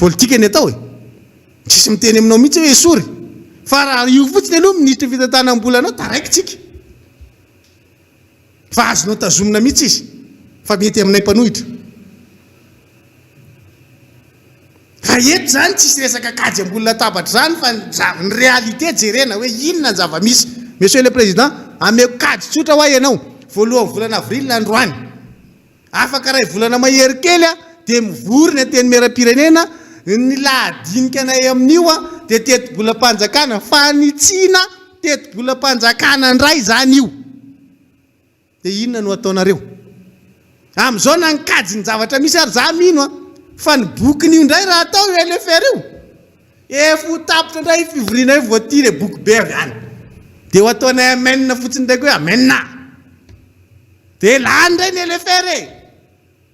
politika ny atao e, tsisy miteny aminao mihitsy hoe esory, fa raha io fotsiny aloha minisitry ny fitantanam-bola anao taraiky tsika, fa azonao tazomina mihitsy izy, fa mety aminay mpanohitra. Fa eto izany tsisy resaka kajy ambony latabatra izany fa ny zava, ny réalité jerena hoe inona ny zava-misy. Monsieur le Président, ameko kajy tsotra hoa ianao, voalohan'ny volana avril androany. Afaka iray volana mahery kely dia mivory ny Antenimierampirenena, ny lahadinika anay amin'io dia tetibolam-panjakana, fanitsiana tetibolam-panjakana indray izany io. Dia inona no ataonareo? Amin'izao na ny kajy ny zavatra misy ary za mino an, fa ny bokin'io indray raha atao io LFR io, efa ho tapitra indray io fivoriana io vao tia le boky be avy any. Dia ho ataonay amen fotsiny indray koa hoe amen. Dia lany indray ny LFR e!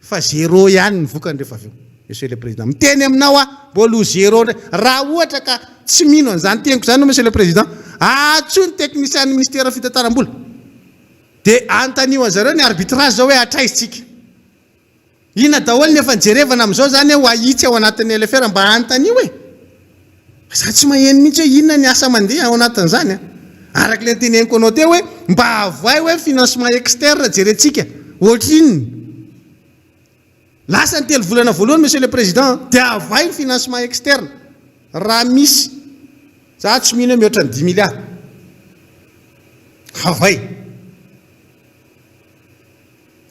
Fa zéro ihany ny vokany rehefa avy eo. Monsieur le Président, miteny aminao aho, mbola ho zéro indray. Raha ohatra ka tsy mino an'izany teniko izany Monsieur le Président, antsoy ny teknisian'ny Minisiteran'ny Fitantaram-bola. Dia anontanio an'zareo ny arbitrage zao hoe hatraiza tsika. Inona daholo ny efa nijerevana amin'izao izany hoe ho ahitsy ao anatin'ny LFR mba anontanio e! Fa za tsy maheno mihitsy hoe inona ny asa mandeha ao anatin'izany a! Araka ilay noteneniko anao teo hoe mba avoay hoe financement externe jerentsika ohatrinona. Lasa ny telo volana voalohany Monsieur le Président dia avoay ny financement externe raha misy. Za tsy mino hoe mihoatra ny dix milliards. Avoay.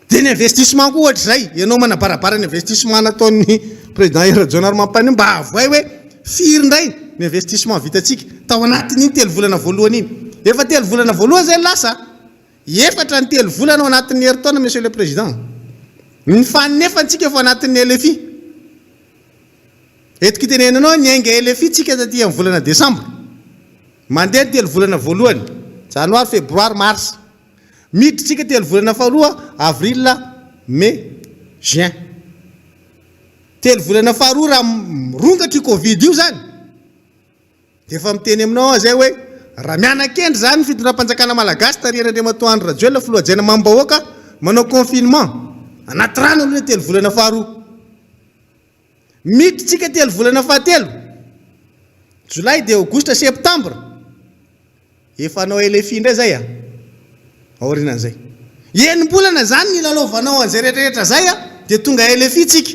Dia ny investissement koa ohatr'izay, ianao manabarabara ny investissement nataon'ny Président Hery Rajaonarimampianina io, mba avoay hoe firy indray ny investissement vitantsika tao anatin'iny telo volana voalohany iny. Efa telo volana voalohany izay lasa, efatra ny telo volana ao anatin'ny herintaona Monsieur le Président. Ny fanefantsika efa ao anatin'ny LFI. Entiko itenenana anao, niainga LFI tsika taty amin'ny volana desambra. Mandeha ny telo volana voalohany, janoary, febroary, mars. Miditra tsika telo volana faharoa, avril, mai, juin. Telo volana faharoa raha mirongatra io covid io zany, dia efa miteny aminao aho zay hoe raha miana-kendry zany ny fitondram-panjakana malagasy tarihan'Andriamatoa Andry Rajoelina filoha hajaina mamim-bahoaka manao confinement anaty rano aloha ilay telo volana faharoa. Miditra tsika telo volana fahatelo, jolay dia aogositra septambra. Efa hanao LFI indray zay a! Aorianan'izay. Enim-bolana zany nilalaovanao an'izay rehetrarehetra zay a, dia tonga LFI tsika.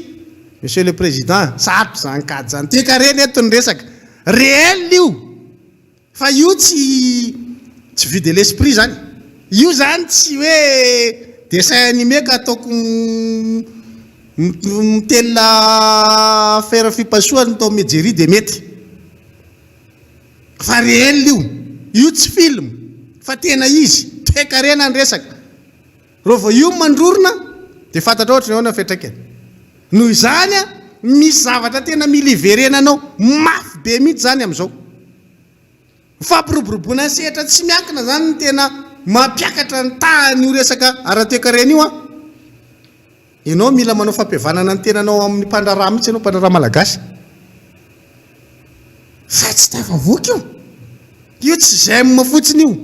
Monsieur le Président, sarotra zany kajy zany. Toekarena eto ny resaka. Réel io. Fa io tsy tsy vue de l'esprit zany. Io zany tsy hoe dessin animé ka ataoko mitelina fer fipasohana ny Tom et Jerry dia mety. Fa réel io. Io tsy film fa tena izy. Toekarena ny resaka. Reo vao io mandrorona dia fantatrao ohatry ny ahoana ny fiantraikany. Noho izany misy zavatra tena mila iverenanao mafy be mihitsy izany amin'izao. Ny fampiroboroboana ny sehatra tsy miankina izany no tena mampiakatra ny tahan'io resaka ara-toekarena io an. Ianao mila manao fampihavanana ny tenanao amin'ny mpandraharaha mihitsy ianao, mpandraharaha malagasy. Fa tsy tafavoaka io. Io tsy j'aime fotsiny io.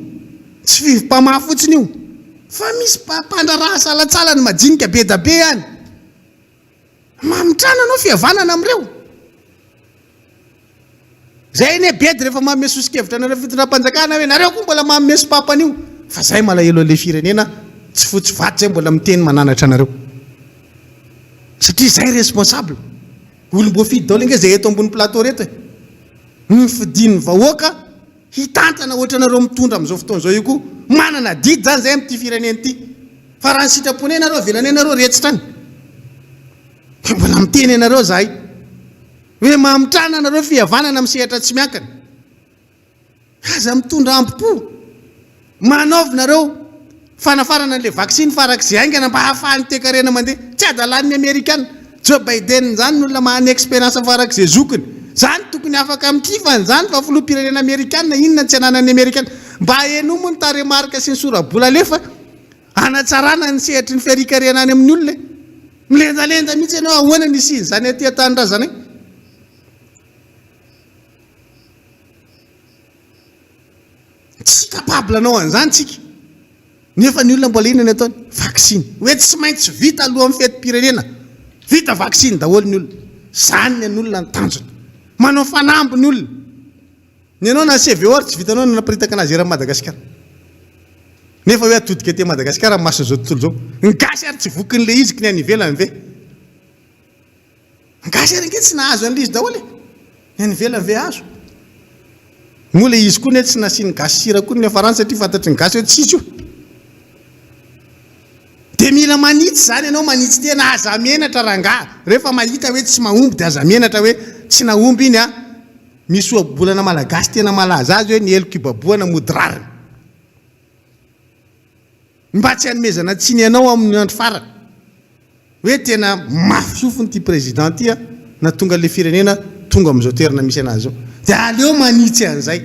Tsy fivompama fotsiny io. Fa misy mpandraharaha salantsalany majinika be da be any. Mamitrana anao fihavanana amin'ireo. Zay anie bedy rehefa manome soso-kevitra anareo fitondram-panjakana hoe nareo koa mbola manome sopapa an'io. Fa zay malahelo an'ilay firenena tsy fotsy vato zay mbola miteny mananatra anareo. Satria zay responsable. Olom-boafidy daholo ange zay eto ambony plateau reto e. Nofidin'ny vahoaka hitantana ohatranareo mitondra amin'izao fotoana izao io koa. Manana adidy zany zay amin'ity firenena ity. Fa raha ny sitraponay nareo avelanay nareo retsitra any. Fa mbola miteny anareo zahay. Hoe mamitrana anareo fihavanana amin'ny sehatra tsy miankina. Aza mitondra ambo-po. Manaovy nareo fanafarana an'ilay vaksiny farak'izay haingana mba hahafahan'ny toekarena mandeha. Tsy adalan'ny Amerikana. Joe Biden izany ny olona manana expérience farak'izay zokiny. Izany tokony afaka mikifa an'izany fa filoham-pirenena Amerikana inona no tsy ananan'ny Amerikana. Mba henoy moa ny tarehimarika sy ny sora-bola alefa hanatsarana ny sehatry ny fiarikarena any amin'ny olona e. Milenjalenda mihitsy ianao ahoana ny hisian'izany aty an-tanindrazanay. Tsy capable hanao an'izany tsika. Nefa ny olona mbola inona ny ataony? Vaksiny. Hoe tsy maintsy vita alohan'ny fetim-pirenena. Vita vaksiny daholo ny olona. Izany ny an'olona ny tanjona. Manao fanamby ny olona. Ny anao na CVO ary tsy vitanao ny nanaparitaka anazy eran'i Madagasikara. Nefa hoe atodika aty Madagasikara amin'ny mason'izao tontolo izao. Ny gasy ary tsy vokin'ilay izy k'ny any ivelany ve? Ny gasy ary ange tsy nahazo an'ilay izy daholo e! Ny any ivelany ve azo? Moa ilay izy koa ne tsy nasian'ny gasy sira koa ny niafarany satria fantatry ny gasy hoe tsisy io. Dia mila manitsy izany ianao, manitsy tena, aza menatra rangaha, rehefa mahita hoe tsy mahomby dia aza menatra hoe tsy nahomby iny a! Misy ohabolana malagasy tena malaza azy hoe ny heloka ibabohana mody rariny. Mba tsy hanomezana tsiny anao amin'ny andro farany. Hoe tena mafy sofina ity président ity a, nahatonga an'ilay firenena tonga amin'izao toerana misy anazy izao. Dia aleo manitsy an'izay.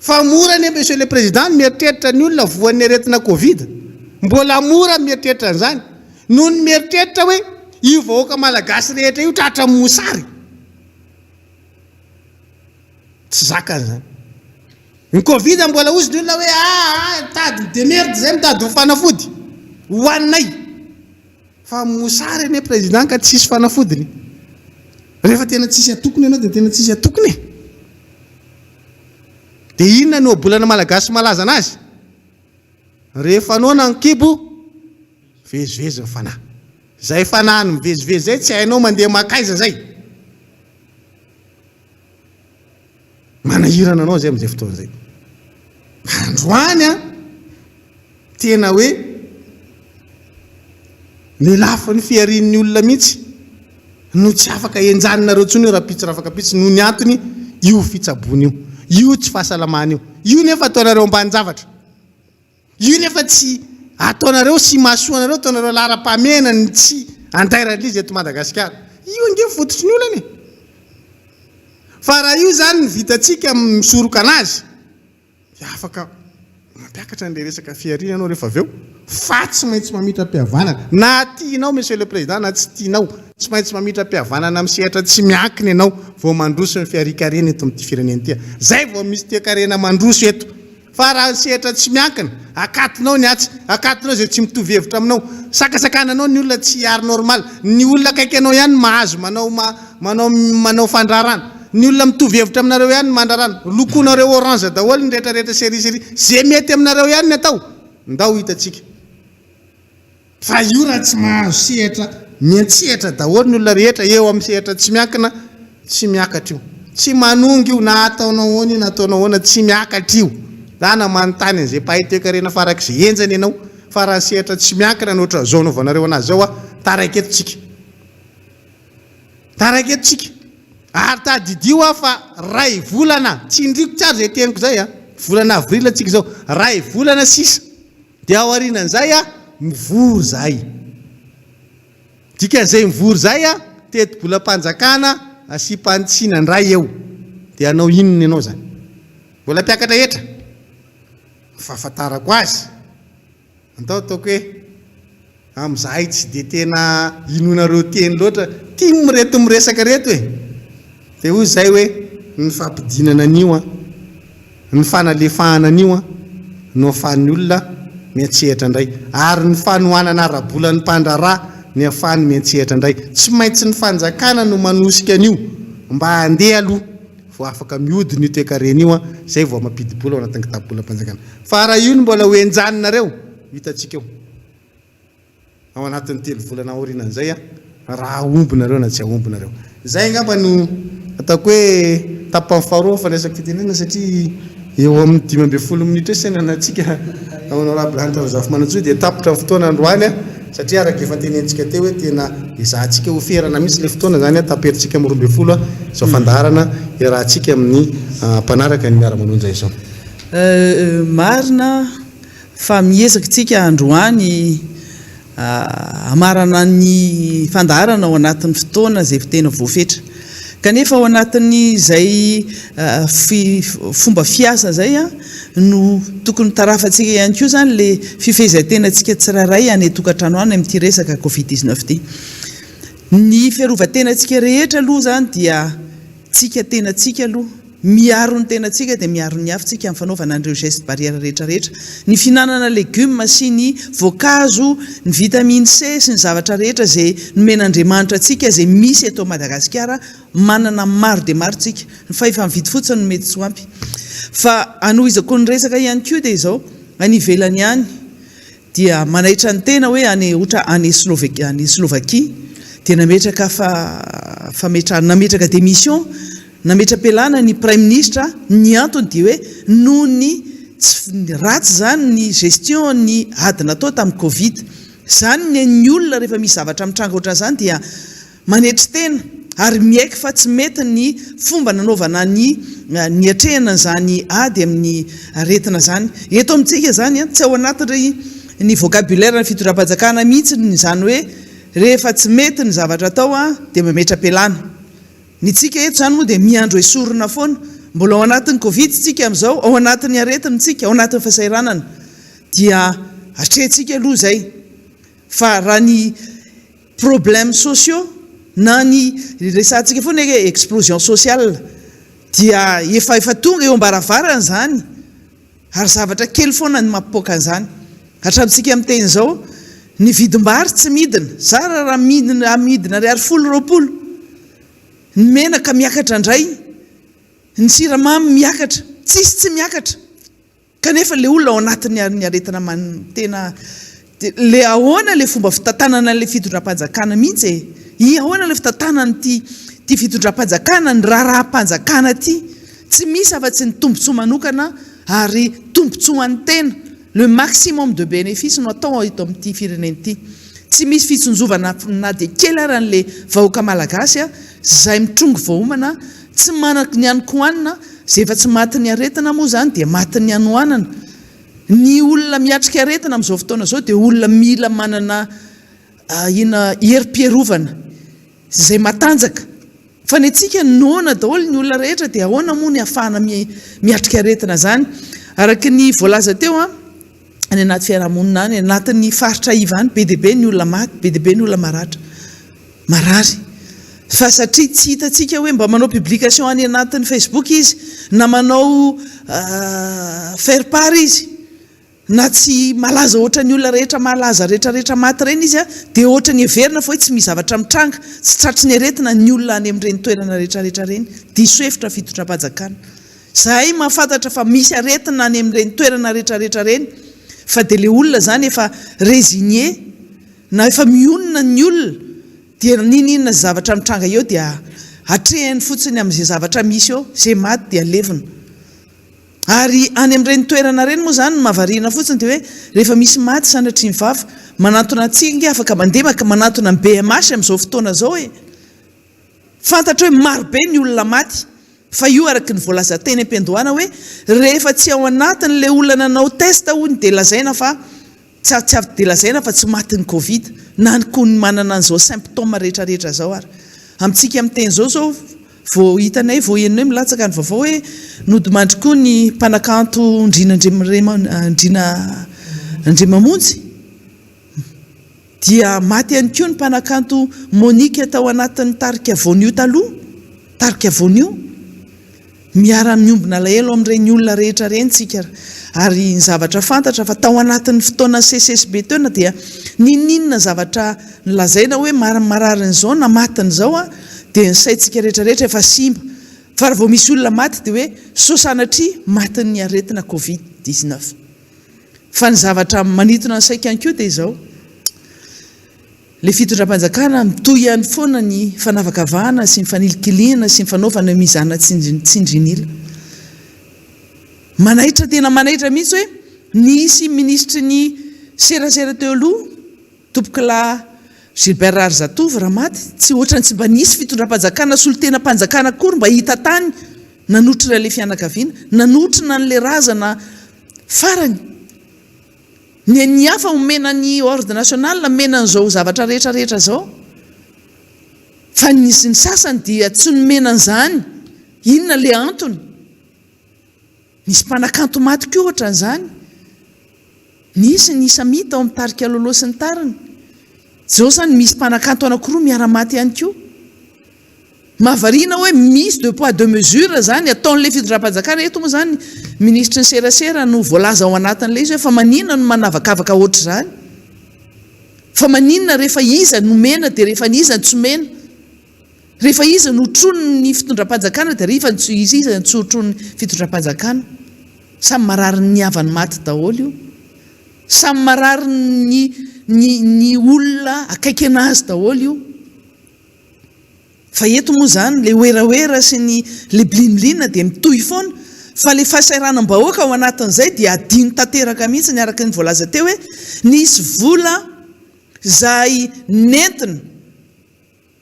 Fa mora anie monsieur le président ny mieritreritra ny olona voan'ny aretina covid. Mbola mora ny mieritreritra an'izany noho ny mieritreritra hoe io vahoaka malagasy rehetra io tratran'ny mosary. Tsy zakany izany. Ny covid mbola hozy ny olona hoe aa ah, mitady mi-demerde zay mitady ho fanafody hohaninay. Fa mosary anie président ka tsisy fanafodiny. Rehefa tena tsisy atokony ianao dia tena tsisy atokony e. Dia inona no ohabolana malagasy malaza anazy? Rehefa noana ny kibo, vezivezy ny fanahy. Izay fanahiny mivezivezy izay tsy hainao mandeha makaiza izay. Manahirana anao izay amin'izay fotoana izay. Androany an, tena hoe ny lafiny fiharian'ny olona mihitsy no tsy afaka henjaninareo intsony io rahampitso rafakampitso noho ny antony io fitsaboana io, io tsy fahasalamana io. Io nefa ataonareo ambanin-javatra. Io nefa tsy ataonareo sy imasoanareo ataonareo laharam-pahamehana ny tsy andairan'izy eto Madagasikara. Io ange ny fototry ny olana e! Fa raha io izany ny vitantsika misoroka anazy dia afaka mampiakatra an'ilay resaka fihariana ianao rehefa avy eo fa tsy maintsy mamitram-pihavanana na tianao Monsieur le Président na tsy tianao, tsy maintsy mamitram-pihavanana amin'ny sehatra tsy miankina ianao vao mandroso ny fiharian-karena eto amin'ity firenena ity. Izay vao misy toekarena mandroso eto. Fa raha ny sehatra tsy miankina, akatonao ny atsy, akatonao izay tsy mitovy hevitra aminao, sakasakananao ny olona tsy hiary normal, ny olona akaiky anao ihany no mahazo manao manao manao fandraharana, ny olona mitovy hevitra aminareo ihany no mandrarana, lokoinareo orange daholo ny rehetra rehetra sy ery sy ery, ze mety aminareo ihany ny atao, ndao hitantsika. Fa io raha tsy mahazo sehatra miantsehatra daholo ny olona rehetra eo amin'ny sehatra tsy miankina, tsy miakatra io. Tsy manonga io na ataonao ahoana io na ataonao ahoana tsy miakatra io. Za na manontany an'izay mpahay toekarena farak'izay henjana ianao fa raha ny sehatra tsy miankina no ohatran'izao anaovanareo anazy izao a, taraiky eto tsika. Taraiky eto tsika. Ary tadidio aho fa ray volana, tsindriko tsara izay teniko izay a, volana avril tsika izao, ray volana sisa. Dia aorianan'izay a, mivory zahay. Dikan'izay mivory zay a, tetibolam-panjakana asiam-panitsiana indray eo. Dia hanao inona ianao zany? Mbola mpiakatra hetra? Ny fahafantarako azy, andao ataoko hoe amin'izahay tsy dia tena inoanareo teny loatra, tim ireto miresaka ireto e! Dia hoy izahay hoe ny fampidinana an'io an! Ny fanalefahana an'io an, no ahafahan'ny olona miantsehatra indray. Ary ny fanohanana ara-bola ny mpandraharaha ny ahafahany miantsehatra indray. Tsy maintsy ny fanjakana no manosika an'io mba handeha aloha vao afaka mihodina io toekarena io an, izay vao mampidi-bola ao anatin'ny kitapo-bolam-panjakana. Fa raha io no mbola ho henjaninareo, hitantsika eo. ao anatin'ny telo volana aorianan'izay raha hahomby nareo na tsy hahomby nareo. Izay angamba no ataoko hoe tapany faharoa amin'ny fandraisako fitenenana satria eo amin'ny 15 minitra eo sisa ananantsika Honorable Hanitra Razafimanantsoa dia tapitra ny fotoana androany satria araka efa tenenintsika teo hoe tena ezahantsika ho ferana mihitsy ilay fotoana izany taperintsika amin'ny 12 izao fandaharana iarahantsika amin'ny mpanaraka ny miara-manonja izao. Marina Fa miezaka isika androany hamarana ny fandaharana ao anatin'ny fotoana izay tena voafetra. Kanefa ao anatin'izay fomba fiasa izay no tokony tarafantsika ihany koa izany ilay fifehezan-tenantsika tsirairay any an-tokantrano any amin'ity resaka covid 19 ity. Ny fiarovan-tenantsika rehetra aloha izany dia tsika tenantsika aloha. Miaro ny tenantsika dia miaro ny hafa tsika amin'ny fanaovana an'ireo gestes barrières rehetra rehetra. Ny fihinanana legumes sy ny voankazo, ny vitamine C sy ny zavatra rehetra izay nomen'Andriamanitra antsika izay misy eto Madagasikara, manana maro dia maro tsika. Ny fahefa-mividy fotsiny no mety tsy ho ampy. Fa hanohizako ny resaka ihany koa dia izao, any ivelany any dia manaitra ny tena hoe any ohatra any Slovaquie any Slovaquie. Dia nametraka fametrahana, nametraka démission, nametra-pialana ny Praiminisitra, ny antony dia hoe noho ny tsy ratsy izany ny gestion ny ady natao tamin'ny Covid. Izany ny ny olona rehefa misy zavatra mitranga ohatran'izany dia manetry tena ary miaiky fa tsy mety ny fomba nanaovana ny niatrehana an'izany ady amin'ny aretina izany. Eto amintsika izany tsy ao anatin'ny ny vocabulaire ny fitondram-panjakana mihitsy izany hoe Rehefa tsy mety ny zavatra atao dia mametra-pialana. Ny tsika eto izany moa dia miandro esorina foana. Mbola ao anatin'ny covid tsika amin'izao, ao anatin'ny aretina tsika, ao anatin'ny fahasahiranana. Dia atrehintsika aloha izay. Fa raha ny problèmes sociaux na ny resahantsika foana hoe explosion sociale dia efa efa tonga eo am-baravarana izany. Ary zavatra kely foana ny mampipoaka an'izany. Hatramintsika miteny izao, ny vidim-bary tsy midina. Zara raha midina, midina ariary folo, 20. Ny menaka miakatra indray, ny siramamy miakatra. Tsisy tsy miakatra. Kanefa ilay olona ao anatin'ny ny aretina man, tena, le ahoana ilay fomba fitantanana an'ilay fitondram-panjakana mihitsy e? I ahoana ilay fitantanana ity, ity fitondram-panjakana, ny raharaham-panjakana ity? Tsy misy afa-tsy ny tombontsoa manokana ary tombontsoa ho an'ny tena, le maximum de bénéfice no atao eto amin'ity firenena ity. Tsy misy fitsinjovana na dia kely ara an'le vahoaka malagasy izay mitrongy voahomana, tsy manana ny hanin-kohanina, izay efa tsy matin'ny aretina moa izany dia matin'ny hanoanana. Ny olona miatrika aretina amin'izao fotoana izao dia olona mila manana inona herim-piarovana izay matanjaka. Fa ny antsika noana daholo ny olona rehetra dia ahoana moa ny ahafahana miatrika aretina izany? Araka ny voalaza teo an, any anaty fiarahamonina any, anatin'ny faritra iva any, be dia be ny olona maty, be dia be ny olona maratra, marary. Fa satria tsy hitantsika hoe mba manao publication any anatin'ny Facebook izy, na manao faire part izy, Na tsy malaza ohatran'ny olona rehetra malaza rehetra rehetra maty ireny izy dia ohatran'ny heverina fa hoe tsy misy zavatra mitranga, tsy tratry ny aretina ny olona any amin'ireny toerana rehetra rehetra ireny. Diso hevitra ny fitondram-panjakana. Izahay mahafantatra fa misy aretina any amin'ireny toerana rehetra rehetra ireny fa dia ilay olona izany efa résigné na efa mionona ny olona dia n'inon'inona zavatra mitranga eo dia atrehiny fotsiny amin'izay zavatra misy eo, izay maty dia alevina. Ary any amin'ireny toerana ireny moa izany ny mahavariana fotsiny dia hoe rehefa misy maty sanatria ny vava, manantona antsika ange afaka mandeha maka manantona ny BMH amin'izao fotoana izao e! Fantatra hoe maro be ny olona maty fa io araka ny voalaza teny am-piandohana hoe rehefa tsy ao anatin'ilay olona nanao test hono dia lazaina fa Tsy tsy avy dia lazaina fa tsy matin'ny covid na ny koa ny manana an'izao symptômes rehetra rehetra izao ary. Amintsika miteny izao izao vao hitanay vao henonay milatsaka ny vaovao hoe nodimandry koa ny mpanakanto Ndrina Ndriana Andriamamonjy dia maty ihany koa ny mpanakanto Monique tao anatin'ny tarika Voanio taloha, tarika Voanio. Miara-miombona alahelo amin'ireny olona rehetra ireny tsika ary ny zavatra fantatra fa tao anatin'ny fotoana CCSB teo na dia n'inon'inona zavatra nolazaina hoe mararin'izao na matin'izao dia ny saintsika rehetra rehetra efa simba fa raha vao misy olona maty dia hoe sao sanatria matin'ny aretina covid 19 fa ny zavatra manintona ny saiko ihany koa dia izao. Ilay fitondram-panjakana mitohy ihany foana ny fanavakavahana sy ny fanilikilihana sy ny fanaovana mizana tsindrin'ila. Manaitra tena manaitra mihitsy hoe nisy minisitry ny serasera teo aloha, Tompokolahy Gilbert Raharizatovo raha maty, tsy ohatran'ny tsy mba nisy fitondram-panjakana solontenam-panjakana akory mba hita tany nanotrona ilay fianakaviana, nanotrona an'ilay razana farany. Ny an'ny hafa omena ny ordre national, omena an'izao zavatra rehetra rehetra izao. Fa ny ny sasany dia tsy nomena an'izany. Inona ilay antony? Nisy mpanakanto maty koa ohatran'izany. Nisy ny Samia tao amin'ny tarika Lolo sy ny tariny. Izao izany misy mpanakanto anankiroa miara-maty ihany koa. Mahavariana hoe misy deux poids deux mesures zany ataon'ilay fitondram-panjakana, eto moa zany minisitry ny serasera no voalaza ao anatin'ilay izy hoe fa maninona no manavakavaka ohatr'izany? Fa maninona rehefa iza no omena dia rehefa iza no tsy omena? Rehefa iza no otronin'ny fitondram-panjakana dia rehefa iza no tsy otronin'ny fitondram-panjakana? Samy mararin'ny havany maty daholo io. Samy mararin'ny ny ny olona akaiky anazy daholo io. Fa eto moa izany le werawera sy ny le blinblin dia mitohy foana fa le fahasahiranam-bahoaka ao anatin'izay dia adino tanteraka mihitsy ny araka ny voalaza teo hoe nisy vola izay nentina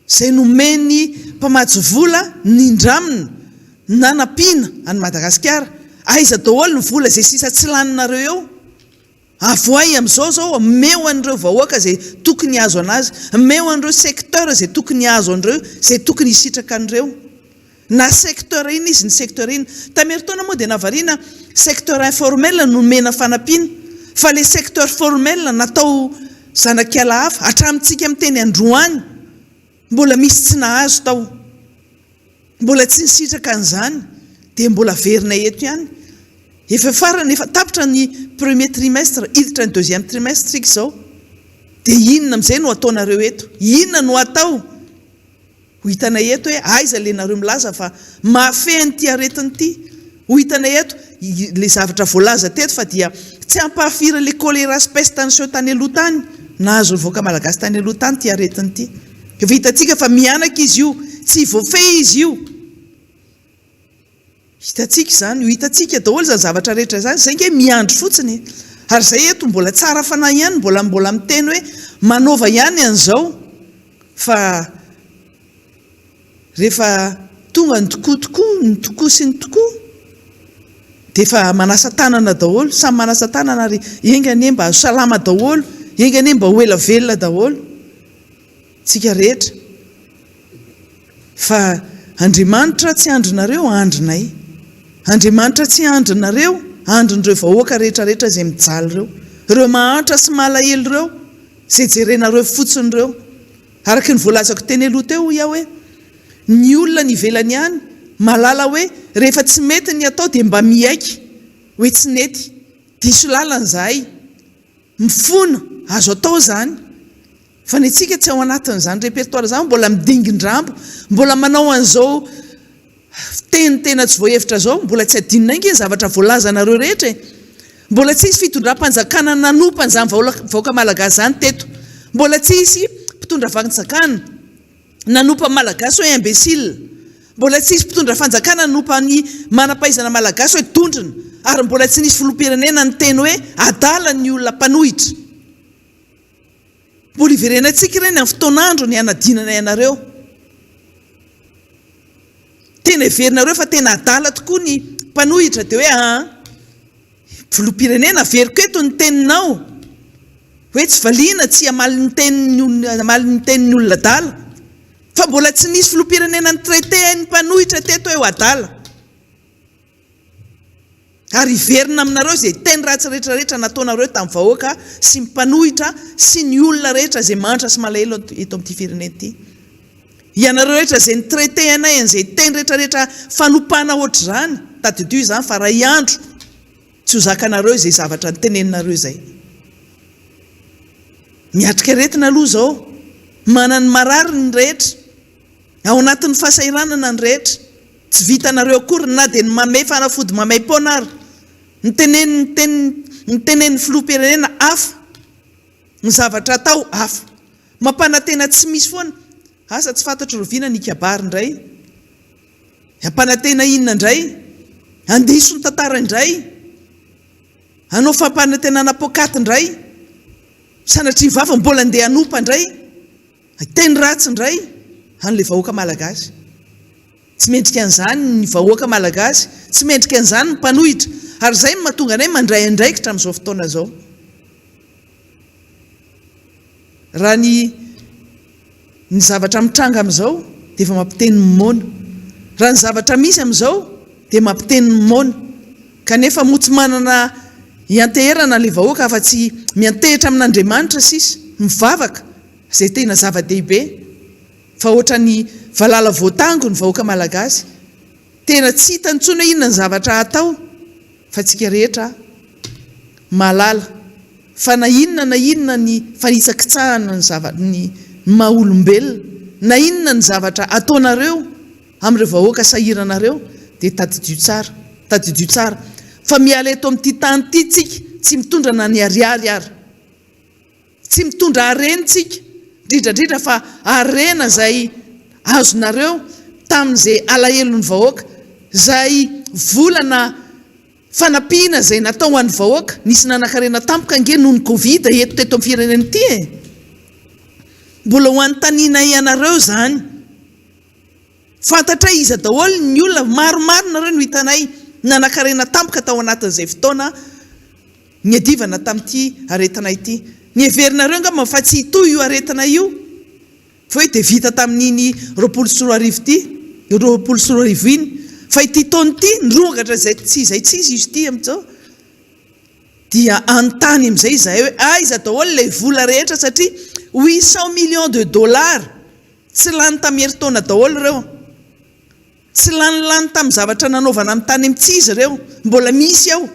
izay nomen'ny mpamatsy vola nindramina na nampiana an'i Madagasikara. Aiza daholo ny vola izay sisa tsy laninareo eo? Avoahy amin'izao izao, omeo an'ireo vahoaka izay tokony hahazo an'azy, omeo an'ireo secteur izay tokony hahazo an'ireo, izay tokony hisitraka an'ireo. Na secteur inona izy, ny secteur inona. Tamin'ny herintaona moa dia nahavariana secteur informel no nomena fanampiana, fa ilay secteur formel natao zanak'ala hafa, hatramintsika miteny androany, mbola misy tsy nahazo tao. Mbola tsy nisitraka an'izany dia mbola averina eto ihany. Efa farany, efa tapitra ny premier trimestre, hiditra ny deuxième trimestre tsika izao. Dia inona amin'izay no ataonareo eto? Inona no atao? Ho hitanay eto hoe aiza ilay nareo milaza fa mahafehy an'ity aretina ity. Ho hitanay eto ilay zavatra voalaza teto fa dia tsy ampahafiry ilay choléra sy peste niseho tany aloha tany, nahazo ny vahoaka malagasy tany aloha tany ity aretina ity. Efa hitantsika fa mihanaka izy io, tsy voafehy izy io. Hitantsika izany, ho hitantsika daholo izany zavatra rehetra izany, izay ange miandry fotsiny e. Ary izay eto mbola tsara fanahy ihany, mbola mbola miteny hoe manaova ihany an'izao fa rehefa tonga ny tokoa tokoa, ny tokoa sy ny tokoa dia efa manasa tanana daholo, samy manasa tanana ary enga anie mba ho salama daholo, enga anie mba ho ela velona daholo. Tsika rehetra. Fa Andriamanitra tsy andrinareo, andrinay. Andriamanitra tsy andrinareo, andrin'ireo vahoaka rehetra rehetra izay mijaly ireo. Ireo mahantra sy malahelo ireo, izay jerenareo fotsiny ireo. Araka ny voalazako teny aloha teo hoy aho hoe, ny olona any ivelany any mahalala hoe rehefa tsy mety ny atao dia mba miaiky hoe tsy nety, diso lalana izahay. Mifona, azo atao izany. Fa ny antsika tsy ao anatin'izany répertoire izany, mbola midingin-drambo, mbola manao an'izao fiteny tena tsy voahevitra izao, mbola tsy adinonay ange ny zavatra voalazanareo rehetra e! Mbola tsy hisy fitondram-panjakana nanompa an'izany vahoaka malagasy izany teto. Mbola tsy hisy mpitondra fanjakana. Nanompa malagasy hoe imbécile. Mbola tsy nisy mpitondra fanjakana nanompa ny manam-pahaizana malagasy hoe dondrona ary mbola tsy nisy filoham-pirenena niteny hoe adala ny olona mpanohitra. Mbola hiverenantsika ireny amin'ny fotoan'andro ny hanadinanay anareo. Tena heverinareo fa tena adala tokoa ny mpanohitra dia hoe aa. Filoham-pirenena, averiko eto ny teninao hoe tsy valiana tsy hamaly ny tenin'ny olona hamaly ny tenin'ny olona adala. Fa mbola tsy nisy filoham-pirenena ni-traiter ny mpanohitra teto hoe adala. Ary hiverina aminareo izay teny ratsy rehetra rehetra nataonareo tamin'ny vahoaka sy ny mpanohitra sy ny olona rehetra izay mahantra sy malahelo eto amin'ity firenena ity. Ianareo rehetra izay ni-traiter anay an'izay teny rehetra rehetra fanompana ohatr'izany, tadidio izany fa ray andro tsy ho zakanareo izay zavatra niteneninareo izay. Miatrika aretina aloha izao, manana ny marary ny rehetra, ao anatin'ny fahasahiranana ny rehetra, tsy vitanareo akory na dia ny mamehy fanafody maimaim-poana ary. Nitenenin'ny teny nitenenin'ny filoham-pirenena hafa. Ny zavatra atao hafa. Mampanantena tsy misy foana. Asa tsy fantatro roviana ny hikabary indray. Hampanantena inona indray? Handiso ny tantara indray? Hanao fampanantenana poakaty indray? Sanatria vava mbola andeha hanompa indray? Hiteny ratsy indray an'ilay vahoaka malagasy? Tsy mendrika an'izany ny vahoaka malagasy, tsy mendrika an'izany ny mpanohitra. Ary izay no mahatonga anay mandray andraikitra amin'izao fotoana izao. Raha ny ny zavatra mitranga amin'izao dia efa mampiteny ny moana. Raha ny zavatra misy amin'izao dia mampiteny ny moana. Kanefa moa tsy manana hianteherana ilay vahoaka afa-tsy miantehitra amin'Andriamanitra sisa, mivavaka, izay tena zava-dehibe. Fa ohatran'ny valala voatango ny vahoaka malagasy. Tena tsy hitany intsony hoe inona ny zavatra hatao fa tsika rehetra mahalala fa na inona na inona ny fanitsakitsahana ny zava ny maha olombelona na inona ny zavatra ataonareo amin'ireo vahoaka sahiranareo dia tadidio tsara tadidio tsara fa miala eto amin'ity tany ity tsika tsy mitondra na ny ariary ary Tsy mitondra harena tsika, indrindra indrindra fa harena izay azonareo tamin'izay alahelon'ny vahoaka, izay vola na fanampiana izay natao ho an'ny vahoaka, nisy nanankarena tampoka ange noho ny covid eto teto amin'ny firenena ity e! Mbola ho anontanianay anareo izany. Fantatray iza daholo ny olona, maromaro nareo no hitanay nanankarena tampoka tao anatin'izay fotoana niadivana tamin'ity aretina ity. Niheverinareo angamba fa tsy hitohy io aretina io fa hoe dia vita tamin'iny 2020 ity, 2020 iny, fa ity taona ity nirongatra izay tsy izay tsy izy izy ity amin'izao. Dia hanontany amin'izay izahay hoe aiza daholo ilay vola rehetra satria 800 millions de dollars Tsy lany tamin'ny herintaona daholo ireo. Tsy lany lany tamin'ny zavatra nanaovana ny tany amin'ny tsy izy ireo. Mbola misy ao.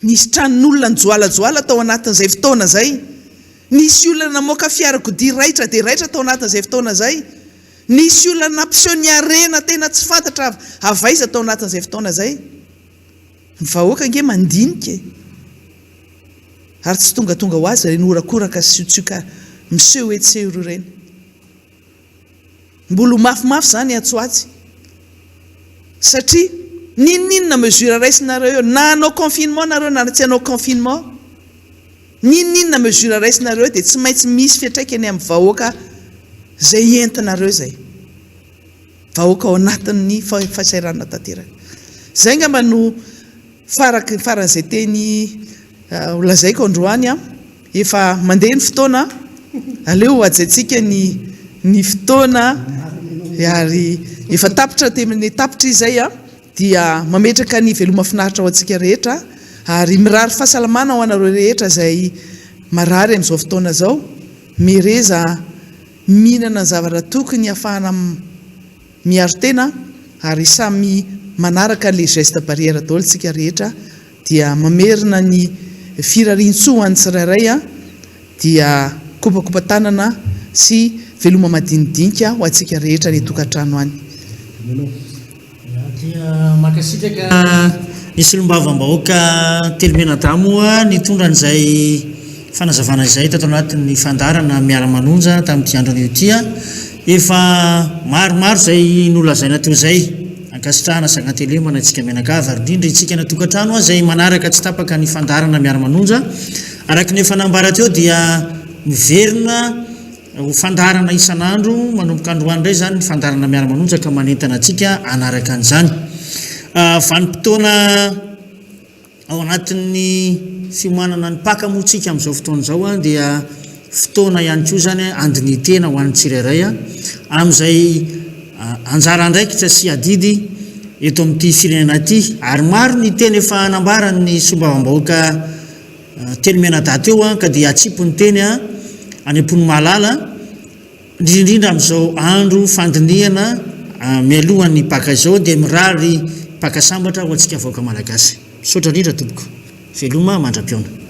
Nisy tranon'olona nijoalajoala tao anatin'izay fotoana izay. Nisy olona namoaka fiarakodia raitra dia raitra tao anatin'izay fotoana izay. Nisy olona nampiseho ny harena tena tsy fantatra avy aiza tao anatin'izay fotoana izay. Ny vahoaka ange mandinika e! Ary tsy tongatonga ho azy ireny horakoraka sy siotsioka miseho etsy sy eroa ireny. Mbola ho mafimafy izany atsy ho atsy. Satria n'inon'inona mesure raisinareo eo, na hanao confinement nareo na tsy hanao confinement, n'inon'inona mesure raisinareo eo dia tsy maintsy misy fiantraikany amin'ny vahoaka izay entinareo izay. Vahoaka ao anatin'ny fahasahiranana tanteraka. Izay angamba no faraky faran'izay teny ho lazaiko androany an. Efa mandeha ny fotoana, aleo hajaintsika ny ny fotoana ary efa tapitra teny tapitra izay an, dia mametraka ny veloma finaritra ho antsika rehetra ary mirary fahasalamana ho anareo rehetra izay marary amin'izao fotoana izao. Mereza mihinana ny zavatra tokony hahafahana miaro tena ary samy manaraka le geste barrière daholo tsika rehetra dia mamerina ny firariantsoa ho an'ny tsirairay a dia kopakopa tanana sy veloma madinidinika ho antsika rehetra any tokantrano any. Dia mankasitraka ny solombavambahoaka Telomenadahy moa nitondra an'izay fanazavana izay tato anatin'ny fandaharana Miara-manonja tamin'ity andro anio ity. Efa maromaro izay nolazaina teo izay. Ankasitrahana sy ankatelemana isika mianakavy ary indrindra isika any an-tokantrano izay manaraka tsy tapaka ny fandaharana Miara-manonja. Araka ny efa nambara teo dia miverina Ho fandaharana isan'andro manomboka androany indray izany ny fandaharana Miara-manonja ka manentana antsika hanaraka an'izany. Vanim-potoana ao anatin'ny fiomanana ny Paka moa tsika amin'izao fotoana izao dia fotoana ihany koa izany handinihin-tena ho an'ny tsirairay amin'izay anjara andraikitra sy adidy eto amin'ity firenena ity ary maro ny teny efa nambaran'ny solombavambahoaka Teny mianadahy teo an, ka dia atsipy ny teny an, any am-pon'ny mahalala, indrindra indrindra amin'izao andro fandinihana mialohan'ny Paka izao dia mirary Paka sambatra ho antsika vahoaka Malagasy. Misaotra indrindra tompoko. Veloma mandra-pihaona.